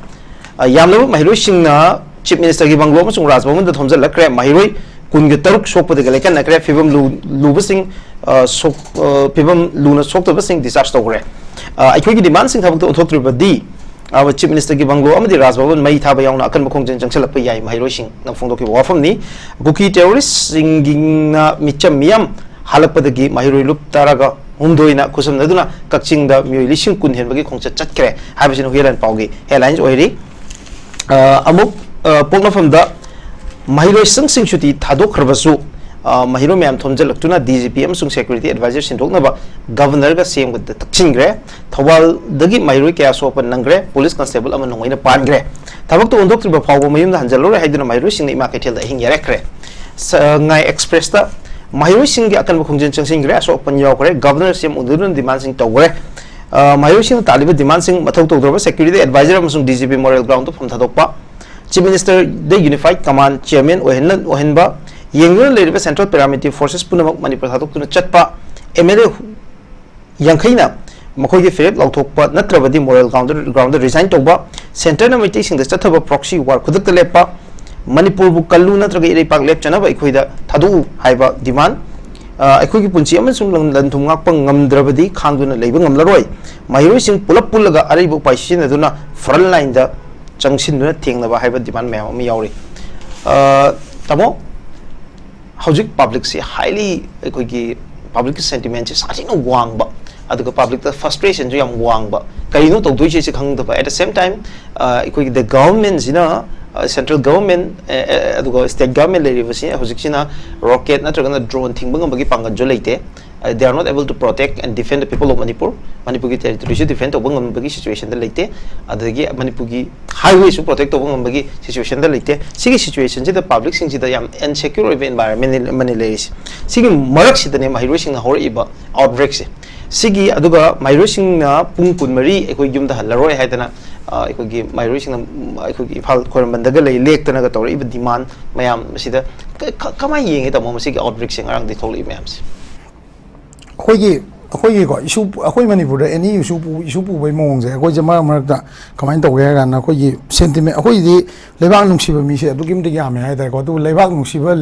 ꯌꯥꯝꯂꯕ ꯃꯍꯩꯔꯣꯏꯁꯤꯡꯅ ꯆꯤꯐ ꯃꯤꯅꯤꯁꯇꯔꯒꯤ ꯕꯪꯒ꯭ꯂꯣ ꯑꯃꯁꯨꯡ ꯔꯥꯖ ꯚꯕꯟꯗ ꯊꯣꯝꯖꯤꯜꯂꯛꯈ꯭ꯔꯦ꯫ ꯃꯍꯩꯔꯣꯏ ꯀꯨꯟꯒ ꯇꯔꯨꯛ ꯁꯣꯛꯄꯗꯒꯤ ꯂꯩꯀꯠꯅꯈ꯭ꯔꯦ꯫ ꯐꯤꯕꯝ ꯂꯨ ꯂꯨꯕꯁꯤꯡ ꯐꯤꯕꯝ ꯂꯨꯅ ꯁꯣꯛꯇꯕꯁꯤꯡ ꯗꯤꯁꯆꯥꯔꯖ ꯇꯧꯈ꯭ꯔꯦ꯫ ꯑꯩꯈꯣꯏꯒꯤ ꯗꯤꯃꯥꯟꯁꯤꯡ ꯊꯕꯛꯇ ꯑꯣꯟꯊꯣꯛꯇ꯭ꯔꯤꯕꯗꯤ ꯆꯤꯐ ꯃꯤꯅꯤꯁꯇꯔꯒꯤ ꯕꯪꯒ꯭ꯂꯣ ꯑꯃꯗꯤ ꯔꯥꯖ ꯚꯕꯟ ꯃꯩ ꯊꯥꯕ ꯌꯥꯎꯅ ꯑꯀꯟꯕ ꯈꯣꯡꯖꯪ ꯆꯪꯁꯤꯜꯂꯛꯄ ꯌꯥꯏ, ꯃꯍꯩꯔꯣꯏꯁꯤꯡꯅ ꯐꯣꯡꯗꯣꯛꯈꯤꯕ ꯋꯥꯐꯝꯅꯤ꯫ ꯀꯨꯀꯤ ꯇꯦꯔꯣꯔꯤꯁ꯭ꯠꯁꯤꯡꯒꯤꯅ ꯃꯤꯆꯝ ꯃꯤꯌꯥꯝ ꯍꯜꯂꯛꯄꯗꯒꯤ ꯃꯍꯩꯔꯣꯏ ꯂꯨꯞ ꯇꯔꯥꯒ ꯍꯨꯝꯗꯣꯏꯅ ꯈꯨꯠꯁꯝꯅꯗꯨꯅ ꯀꯛꯆꯤꯡꯗ ꯃꯤꯑꯣꯏ ꯂꯤꯁꯤꯡ ꯀꯨꯟ ꯍꯦꯟꯕꯒꯤ ꯈꯣꯡꯆꯠ ꯆꯠꯈ꯭ꯔꯦ ꯍꯥꯏꯕꯁꯤꯅ ꯍꯨꯌꯦꯟꯂꯥꯟ ꯄꯥꯎꯒꯤ ꯍꯦꯗꯂꯥꯏꯟꯁ ꯑꯣꯏꯔꯤ꯫ ꯑꯃꯨꯛ ꯄꯣꯛꯅꯐꯝꯗ ꯃꯍꯩꯔꯣꯏꯁꯪꯁꯤꯡ ꯁꯨꯇꯤ ꯊꯥꯗꯣꯛꯈ꯭ꯔꯕꯁꯨ ꯃꯍꯩꯔꯣꯏ ꯃꯌꯥꯝ ꯊꯣꯝꯖꯤꯜꯂꯛꯇꯨꯅ ꯗꯤ ꯖꯤ ꯄꯤ ꯑꯃꯁꯨꯡ ꯁꯦꯀ꯭ꯌꯨꯔꯤꯇꯤ ꯑꯦꯗꯚꯥꯏꯖꯔ ꯁꯤꯟꯗꯣꯛꯅꯕ ꯒꯕꯔꯅꯔꯒ ꯁꯤ ꯑꯦꯝꯒ ꯇꯛꯁꯤꯟꯈ꯭ꯔꯦ꯫ ꯊꯧꯕꯥꯜꯗꯒꯤ ꯃꯍꯩꯔꯣꯏ ꯀꯌꯥ ꯁꯣꯛꯄ ꯅꯪꯈ꯭ꯔꯦ꯫ ꯄꯨꯂꯤꯁ ꯀꯟꯁꯇꯦꯕꯜ ꯑꯃ ꯅꯣꯡꯃꯩꯅ ꯄꯥꯟꯈ꯭ꯔꯦ꯫ ꯊꯕꯛꯇ ꯑꯣꯟꯊꯣꯛꯇ꯭ꯔꯤꯕ ꯐꯥꯎꯕ ꯃꯌꯨꯝꯗ ꯍꯟꯖꯜꯂꯔꯣꯏ ꯍꯥꯏꯗꯨꯅ ꯃꯍꯩꯔꯣꯏꯁꯤꯡꯅ ꯏꯃꯥ ꯀꯩꯊꯦꯜꯗ ꯑꯍꯤꯡ ꯌꯥꯔꯛꯈ꯭ꯔꯦ꯫ ꯁꯉꯥꯏ ꯑꯦꯛꯁꯄ꯭ꯔꯦꯁꯇ ꯃꯍꯩꯔꯣꯏꯁꯤꯡꯒꯤ ꯑꯀꯟꯕ ꯈꯣꯡꯖꯪ ꯆꯪꯁꯤꯟꯈ꯭ꯔꯦ꯫ ꯑꯁꯣꯛ ꯑꯄꯟ ꯌꯥꯎꯈ꯭ꯔꯦ꯫ ꯒꯕꯔꯅꯔ ꯁꯤ ꯑꯦꯝ ꯎꯅꯗꯨꯅ ꯗꯤꯃꯥꯟꯁꯤꯡ ꯇꯧꯈ꯭ꯔꯦ꯫ ꯃꯍꯩꯔꯣꯏꯁꯤꯡꯅ ꯇꯥꯜꯂꯤꯕ ꯗꯤꯃꯥꯟꯁꯤꯡ ꯃꯊꯧ ꯇꯧꯗ꯭ꯔꯕ ꯁꯦꯀ꯭ꯌꯨꯔꯤꯇꯤ ꯑꯦꯗꯚꯥꯏꯖꯔ ꯑꯃꯁꯨꯡ D G P moral ground ꯐꯝ ꯊꯥꯗꯣꯛꯄ, ꯆꯤꯐ ꯃꯤꯅꯤꯁꯇꯔꯗ ꯌꯨꯅꯤꯐꯥꯏꯠ ꯀꯃꯥꯟ ꯆꯤꯌꯔꯃꯦꯟ ꯑꯣꯏꯍꯟꯅ ꯑꯣꯏꯍꯟꯕ, ꯌꯦꯡꯗꯨꯅ ꯂꯩꯔꯤꯕ ꯁꯦꯟꯇ꯭ꯔꯦꯜ ꯄꯦꯔꯥꯃꯤꯂꯤꯇꯔꯤ ꯐꯣꯔꯁꯦꯁ ꯄꯨꯝꯅꯃꯛ ꯃꯅꯤꯄꯨꯔ ꯊꯥꯗꯣꯛꯇꯨꯅ ꯆꯠꯄ, ꯑꯦꯝ ꯑꯦꯜ ꯑꯦ ꯌꯥꯡꯈꯩꯅ ꯃꯈꯣꯏꯒꯤ ꯐꯤꯔꯦꯞ ꯂꯥꯎꯊꯣꯛꯄ ꯅꯠꯇ꯭ꯔꯕꯗꯤ ꯃꯣꯔꯦꯜ ꯒ꯭ꯔꯥꯎꯟꯗ ꯒ꯭ꯔꯥꯎꯟꯗ ꯔꯤꯖꯥꯏꯟ ꯇꯧꯕ, ꯁꯦꯟꯇꯔꯅ ꯃꯩꯇꯩꯁꯤꯡꯗ ꯆꯠꯊꯕ ꯄ꯭ꯔꯣꯛꯁꯤ ꯋꯥꯔ ꯈꯨꯗꯛꯇ ꯂꯦꯞꯄ, ꯃꯅꯤꯄꯨꯔꯕꯨ ꯀꯜꯂꯨ ꯅꯠꯇ꯭ꯔꯒ ꯏꯔꯩꯄꯥꯛ ꯂꯦꯞꯆꯅꯕ ꯑꯩꯈꯣꯏꯗ ꯊꯥꯗꯣꯛꯎ ꯍꯥꯏꯕ ꯗꯤꯃꯥꯟ, ꯑꯩꯈꯣꯏꯒꯤ ꯄꯨꯟꯁꯤ ꯑꯃꯁꯨꯡ ꯂꯟ ꯊꯨꯝ ꯉꯥꯛꯄ ꯉꯝꯗ꯭ꯔꯕꯗꯤ ꯈꯥꯡꯗꯨꯅ ꯂꯩꯕ ꯉꯝꯂꯔꯣꯏ꯫ ꯃꯍꯩꯔꯣꯏꯁꯤꯡ ꯄꯨꯂꯞ ꯄꯨꯜꯂꯒ ꯑꯔꯩꯕ ꯎꯄꯥꯏ ꯁꯤꯖꯤꯟꯅꯗꯨꯅ ꯐ꯭ꯔꯟ ꯂꯥꯏꯟꯗ ꯆꯪꯁꯤꯟꯗꯨꯅ ꯊꯦꯡꯅꯕ ꯍꯥꯏꯕ ꯗꯤꯃꯥꯟ ꯃꯌꯥꯝ ꯑꯃ ꯌꯥꯎꯔꯤ꯫ ꯇꯥꯃꯣ, ꯍꯧꯖꯤꯛ ꯄꯕ꯭ꯂꯤꯛꯁꯤ ꯍꯥꯏꯂꯤ ꯑꯩꯈꯣꯏꯒꯤ ꯄꯕ꯭ꯂꯤꯛꯀꯤ ꯁꯦꯟꯇꯤꯃꯦꯟꯁꯦ ꯁꯥꯊꯤꯅ ꯋꯥꯡꯕ, ꯑꯗꯨꯒ ꯄꯕ꯭ꯂꯤꯛꯇ ꯐ꯭ꯔꯁꯇ꯭ꯔꯦꯁꯟꯁꯨ ꯌꯥꯝ ꯋꯥꯡꯕ꯫ ꯀꯔꯤꯅꯣ ꯇꯧꯗꯣꯏꯁꯦ ꯁꯤ ꯈꯪꯗꯕ꯫ At the same time, ꯑꯩꯈꯣꯏꯒꯤ the government ꯁꯤꯅ, ꯁꯦꯟꯇ꯭ꯔꯦꯜ ꯒꯚꯔꯟꯃꯦꯟ ꯑꯗꯨꯒ ꯁ꯭ꯇꯦꯠ ꯒꯚꯔꯟꯃꯦꯟ ꯂꯩꯔꯤꯕꯁꯤ ꯍꯧꯖꯤꯛꯁꯤꯅ ꯔꯣꯀꯦꯠ ꯅꯠꯇ꯭ꯔꯒꯅ ꯗ꯭ꯔꯣꯟ ꯊꯤꯡꯕ ꯉꯝꯕꯒꯤ ꯄꯥꯡꯒꯜꯁꯨ ꯂꯩꯇꯦ꯫ They are not able to protect and defend the people of Manipur. ꯃꯅꯤꯄꯨꯔꯒꯤ ꯇꯦꯔꯤꯇꯣꯔꯤꯁꯨ ꯗꯤꯐꯦꯟ ꯇꯧꯕ ꯉꯝꯕꯒꯤ ꯁꯤꯆꯨꯋꯦꯁꯟꯗ ꯂꯩꯇꯦ꯫ ꯑꯗꯒꯤ ꯃꯅꯤꯄꯨꯔꯒꯤ ꯍꯥꯏꯋꯦꯁꯨ ꯄ꯭ꯔꯣꯇꯦꯛ ꯇꯧꯕ ꯉꯝꯕꯒꯤ ꯁꯤꯆꯨꯋꯦꯁꯟꯗ ꯂꯩꯇꯦ꯫ ꯁꯤꯒꯤ ꯁꯤꯆꯨꯋꯦꯁꯟꯁꯤꯗ ꯄꯕ꯭ꯂꯤꯛꯁꯤꯡꯁꯤꯗ ꯌꯥꯝ ꯑꯟꯁꯦꯀ꯭ꯌꯣꯔ ꯑꯣꯏꯕ ꯑꯦꯟꯚꯥꯏꯔꯟꯃꯦꯟ ꯑꯃꯅꯤ ꯂꯩꯔꯤꯁꯦ꯫ ꯁꯤꯒꯤ ꯃꯔꯛꯁꯤꯗꯅꯦ ꯃꯍꯩꯔꯣꯏꯁꯤꯡꯅ ꯍꯧꯔꯛꯏꯕ ꯑꯥꯎꯠꯕ꯭ꯔꯦꯛꯁꯦ꯫ ꯁꯤꯒꯤ ꯑꯗꯨꯒ ꯃꯍꯩꯔꯣꯏꯁꯤꯡꯅ ꯄꯨꯡ ꯀꯨꯟꯃꯔꯤ ꯑꯩꯈꯣꯏ ꯌꯨꯝꯗ ꯍꯜꯂꯔꯣꯏ ꯍꯥꯏꯗꯅ, ꯑ, ꯑꯩꯈꯣꯏꯒꯤ ꯃꯍꯩꯔꯣꯏꯁꯤꯡꯅ, ꯎꯝ, ꯑꯩꯈꯣꯏꯒꯤ ꯏꯝꯐꯥꯜ ꯈ꯭ꯋꯥꯏꯔꯝꯕꯟꯗꯒ ꯂꯩ ꯂꯦꯛꯇꯅꯒ ꯇꯧꯔꯛꯏꯕ ꯗꯤꯃꯥꯟ ꯃꯌꯥꯝ ꯑꯁꯤꯗ ꯀ-, ꯀ-, ꯀꯃꯥꯏꯅ ꯌꯦꯡꯉꯤ, ꯇꯥꯃꯣ, ꯃꯁꯤꯒꯤ ꯑꯥꯎꯠꯕ꯭ꯔꯦꯛꯁꯦ ꯉꯔꯥꯡꯗꯒꯤ ꯊꯣꯛꯂꯛꯏ ꯃꯌꯥꯝꯁꯦ? ꯑꯩꯈꯣꯏꯒꯤ ꯑꯩꯈꯣꯏꯒꯤꯀꯣ ꯏꯁꯨ, ꯑꯩꯈꯣꯏ ꯃꯅꯤꯄꯨꯔꯗ ꯑꯦꯅꯤ ꯏꯁꯨ ꯄꯨ-, ꯏꯁꯨ ꯄꯨꯕꯒꯤ ꯃꯑꯣꯡꯁꯦ ꯑꯩꯈꯣꯏꯁꯦ ꯃꯔꯛ ꯃꯔꯛꯇ ꯀꯃꯥꯏꯅ ꯇꯧꯒꯦ ꯍꯥꯏ ꯀꯥꯟꯗ, ꯑꯩꯈꯣꯏꯒꯤ ꯁꯦꯟꯇꯤꯃꯦꯟ, ꯑꯩꯈꯣꯏꯒꯤꯗꯤ ꯂꯩꯕꯥꯛ ꯅꯨꯡꯁꯤꯕ ꯃꯤꯁꯦ ꯑꯗꯨꯛꯀꯤ ꯃꯇꯤꯛ ꯌꯥꯝꯃꯦ ꯍꯥꯏ ꯇꯥꯔꯦꯀꯣ꯫ ꯑꯗꯨꯕꯨ ꯂꯩꯕꯥꯛ ꯅꯨꯡꯁꯤꯕ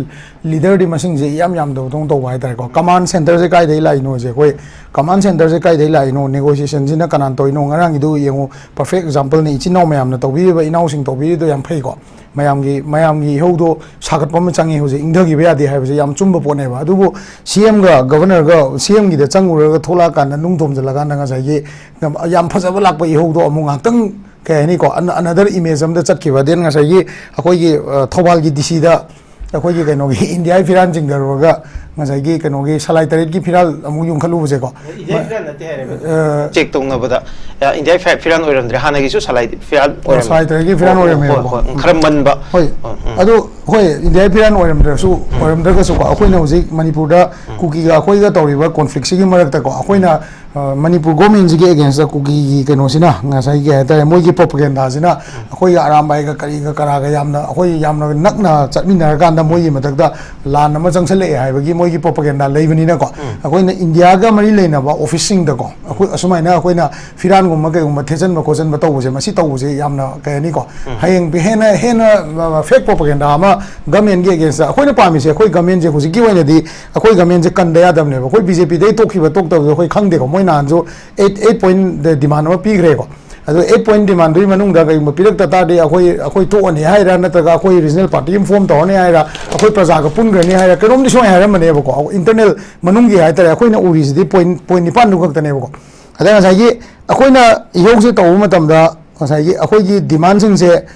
ꯂꯤꯗꯔꯗꯤ ꯃꯁꯤꯡꯁꯦ ꯏꯌꯥꯝ ꯌꯥꯝꯗꯕꯗꯧꯅ ꯇꯧꯕ ꯍꯥꯏ ꯇꯥꯔꯦꯀꯣ꯫ ꯀꯃꯥꯟ ꯁꯦꯟꯇꯔꯁꯦ ꯀꯥꯏꯗꯒꯤ ꯂꯥꯛꯏꯅꯣꯁꯦ, ꯑꯩꯈꯣꯏ ꯀꯃꯥꯟ ꯁꯦꯟꯇꯔꯁꯦ ꯀꯥꯏꯗꯒꯤ ꯂꯥꯛꯏꯅꯣ, ꯅꯦꯒꯣꯁꯤꯌꯦꯁꯟꯁꯤꯅ ꯀꯅꯥꯅ ꯇꯧꯔꯤꯅꯣ? ꯉꯔꯥꯡꯒꯤꯗꯨ ꯌꯦꯡꯉꯨ, ꯄꯔꯐꯦꯛ ꯑꯦꯛꯖꯥꯝꯄꯜꯅꯤ꯫ ꯏꯆꯤꯟ ꯏꯅꯥꯎ ꯃꯌꯥꯝꯅ ꯇꯧꯕꯤꯔꯤꯕ, ꯏꯅꯥꯎꯁꯤꯡ ꯇꯧꯕꯤꯔꯤꯗꯣ ꯌꯥꯝ ꯐꯩꯀꯣ꯫ ꯃꯌꯥꯝꯒꯤ, ꯃꯌꯥꯝꯒꯤ ꯏꯍꯧꯗꯣ ꯁꯥꯒꯠꯄ ꯑꯃ ꯆꯪꯉꯤ ꯍꯧꯖꯤꯛ, ꯏꯪꯊꯈꯤꯕ ꯌꯥꯗꯦ ꯍꯥꯏꯕꯁꯦ ꯌꯥꯝ ꯆꯨꯝꯕ ꯄꯣꯠꯅꯦꯕ꯫ ꯑꯗꯨꯕꯨ ꯁꯤ ꯑꯦꯝꯒ ꯒꯕꯔꯅꯔꯒ, ꯁꯤ ꯑꯦꯝꯒꯤꯗ ꯆꯪꯉꯨꯔꯒ ꯊꯣꯛꯂꯛꯑꯀꯥꯟꯗ ꯅꯨꯡ ꯊꯣꯝꯖꯤꯜꯂꯀꯥꯟꯗ ꯉꯁꯥꯏꯒꯤ ꯌꯥꯝ ꯐꯖꯕ ꯂꯥꯛꯄ ꯏꯍꯧꯗꯣ ꯑꯃꯨꯛ ꯉꯥꯏꯍꯥꯛꯇꯪ, ꯀꯩ ꯍꯥꯏꯅꯤꯀꯣ, ꯑꯟ-, ꯑꯅꯗꯔ ꯏꯃꯦꯖ ꯑꯃꯗ ꯆꯠꯈꯤꯕ꯫ ꯗꯦꯟ ꯉꯁꯥꯏꯒꯤ ꯑꯩꯈꯣꯏꯒꯤ, ꯑ, ꯊꯧꯕꯥꯜꯒꯤ ꯗꯤ ꯁꯤꯗ ꯑꯩꯈꯣꯏꯒꯤ ꯀꯩꯅꯣꯒꯤ ꯏꯟꯗꯤꯌꯥꯒꯤ ꯐꯤꯔꯥꯟ ꯆꯤꯡꯊꯔꯨꯔꯒ ꯉꯁꯥꯏꯒꯤ ꯀꯩꯅꯣꯒꯤ ꯁꯂꯥꯏ ꯇꯔꯦꯠꯀꯤ ꯐꯤꯔꯥꯜ ꯑꯃꯨꯛ ꯌꯨꯡꯈꯠꯂꯨꯕꯁꯦꯀꯣ꯫ ꯏꯟꯗꯤꯌꯥ ꯐꯤꯔꯥꯜ ꯅꯠꯇꯦ ꯍꯥꯏꯔꯦꯕ꯫ ꯑ, ꯆꯦꯛ ꯇꯧꯅꯕꯗ, ꯑ, ꯏꯟꯗꯤꯌꯥꯒꯤ ꯐꯤ-, ꯐꯤꯔꯥꯜ ꯑꯣꯏꯔꯝꯗ꯭ꯔꯦ, ꯍꯥꯟꯅꯒꯤꯁꯨ ꯁꯂꯥꯏ ꯐꯤꯔꯥꯜ ꯑꯣ, ꯁꯂꯥꯏ ꯇꯔꯦꯠꯀꯤ ꯐꯤꯔꯥꯜ ꯑꯣ, ꯑꯣ, ꯑꯣꯏꯔꯝꯃꯦꯕꯀꯣ꯫ ꯍꯣꯏ, ꯍꯣꯏ, ꯎꯝ, ꯈꯔ ꯃꯟꯕ꯫ ꯍꯣꯏ꯫ ꯎꯝ, ꯎꯝ꯫ ꯑꯗꯨ ꯍꯣꯏ, ꯏꯟꯗꯤꯌꯥꯒꯤ ꯐꯤꯔꯥꯜ ꯑꯣꯏꯔꯝꯗ꯭ꯔꯁꯨ, ꯑꯣꯏꯔꯝꯗ꯭ꯔꯒꯁꯨꯀꯣ, ꯑꯩꯈꯣꯏꯅ ꯍꯧꯖꯤꯛ ꯃꯅꯤꯄꯨꯔꯗ ꯀꯨꯀꯤꯒ ꯑꯩꯈꯣꯏꯒ ꯇꯧꯔꯤꯕ ꯀꯣꯟꯐ꯭ꯂꯤꯛꯁꯤꯒꯤ ꯃꯔꯛꯇꯀꯣ, ꯑꯩꯈꯣꯏꯅ, ꯑ, ꯃꯅꯤꯄꯨꯔ ꯒꯣꯔꯃꯦꯟꯁꯤꯒꯤ ꯑꯦꯒꯦꯟꯁꯇ ꯀꯨꯀꯤꯒꯤ ꯀꯩꯅꯣꯁꯤꯅ, ꯉꯁꯥꯏꯒꯤ ꯀꯩ ꯍꯥꯏꯇꯥꯔꯦ, ꯃꯣꯏꯒꯤ ꯄ꯭ꯔꯣꯄꯒꯦꯟꯗꯥꯁꯤꯅ ꯑꯩꯈꯣꯏꯒꯤ ꯑꯔꯥꯝꯕꯥꯏꯒ ꯀꯔꯤꯒ ꯀꯔꯥꯒ ꯌꯥꯝꯅ, ꯑꯩꯈꯣꯏ ꯌꯥꯝꯅ ꯅꯛꯅ ꯆꯠꯃꯤꯟꯅꯔꯀꯥꯟꯗ ꯃꯣꯏꯒꯤ ꯃꯊꯛꯇ ꯂꯥꯟ ꯑꯃ ꯆꯪꯁꯜꯂꯛꯑꯦ ꯍꯥꯏꯕꯒꯤ ꯃꯣꯏꯒꯤ ꯄ꯭ꯔꯣꯄꯒꯦꯟꯗꯥ ꯂꯩꯕꯅꯤꯅꯀꯣ, ꯑꯩꯈꯣꯏꯅ ꯏꯟꯗꯤꯌꯥꯒ ꯃꯔꯤ ꯂꯩꯅꯕ ꯑꯣꯐꯤꯁꯁꯤꯡꯗꯀꯣ, ꯑꯩꯈꯣꯏ ꯑꯁꯨꯃꯥꯏꯅ ꯑꯩꯈꯣꯏꯅ ꯐꯤꯔꯥꯟꯒꯨꯝꯕ ꯀꯩꯒꯨꯝꯕ ꯊꯦꯠꯆꯟꯕ ꯈꯣꯠꯆꯟꯕ ꯇꯧꯕꯁꯦ, ꯃꯁꯤ ꯇꯧꯕꯁꯦ ꯌꯥꯝꯅ, ꯀꯩ ꯍꯥꯏꯅꯤꯀꯣ, ꯍꯌꯦꯡ ꯍꯦꯟꯅ, ꯍꯦꯟꯅ ꯐꯦꯛ ꯄ꯭ꯔꯣꯄꯒꯦꯟꯗꯥ ꯑꯃ ꯒꯃꯦꯟꯒꯤ ꯑꯦꯒꯦꯟꯁꯇ꯫ ꯑꯩꯈꯣꯏꯅ ꯄꯥꯝꯃꯤꯁꯦ, ꯑꯩꯈꯣꯏ ꯒꯃꯦꯟꯁꯦ ꯍꯧꯖꯤꯛꯀꯤ ꯑꯣꯏꯅꯗꯤ, ꯑꯩꯈꯣꯏ ꯒꯃꯦꯟꯁꯦ ꯀꯟꯗ ꯌꯥꯗꯕꯅꯦꯕ꯫ ꯑꯩꯈꯣꯏ ꯕꯤ ꯖꯦ ꯄꯤꯗꯩ ꯇꯣꯛꯈꯤꯕ ꯇꯣꯛꯇꯕꯗꯣ ꯑꯩꯈꯣꯏ ꯈꯪꯗꯦꯀꯣ꯫ ꯃꯣꯏ ꯅꯍꯥꯟꯁꯨ ꯑꯩꯠ, ꯑꯩꯠ ꯄꯣꯏꯟꯠ ꯗꯤꯃꯥꯟ ꯑꯃ ꯄꯤꯈ꯭ꯔꯦꯀꯣ꯫ ꯑꯗꯣ ꯑꯩꯠ ꯄꯣꯏꯟ ꯗꯤꯃꯥꯟꯗꯨꯒꯤ ꯃꯅꯨꯡꯗ ꯀꯩꯒꯨꯝꯕ ꯄꯤꯔꯛꯇ ꯇꯥꯔꯗꯤ ꯑꯩꯈꯣꯏ ꯑꯩꯈꯣꯏ ꯇꯣꯛꯑꯅꯤ ꯍꯥꯏꯔꯥ, ꯅꯠꯇ꯭ꯔꯒ ꯑꯩꯈꯣꯏ ꯔꯤꯖꯅꯦꯜ ꯄꯥꯔꯇꯤ ꯑꯃ ꯐꯣꯝ ꯇꯧꯔꯅꯤ ꯍꯥꯏꯔꯥ, ꯑꯩꯈꯣꯏ ꯄ꯭ꯔꯖꯥꯒ ꯄꯨꯟꯈ꯭ꯔꯅꯤ ꯍꯥꯏꯔꯥ, ꯀꯩꯅꯣꯝꯗꯤ ꯁꯨꯃꯥꯏꯅ ꯍꯥꯏꯔꯝꯕꯅꯦꯕꯀꯣ, ꯏꯟꯇꯔꯅꯦꯜ ꯃꯅꯨꯡꯒꯤ ꯍꯥꯏꯇꯥꯔꯦ꯫ ꯑꯩꯈꯣꯏꯅ ꯎꯔꯤꯁꯤꯗꯤ ꯄꯣꯏꯟ ꯄꯣꯏꯟ ꯅꯤꯄꯥꯟꯗꯨ ꯈꯛꯇꯅꯦꯕꯀꯣ꯫ ꯑꯗ ꯉꯁꯥꯏꯒꯤ ꯑꯩꯈꯣꯏꯅ ꯏꯍꯧꯁꯦ ꯇꯧꯕ ꯃꯇꯝꯗ ꯉꯁꯥꯏꯒꯤ ꯑꯩꯈꯣꯏꯒꯤ ꯗꯤꯃꯥꯟꯁꯤꯡꯁꯦ,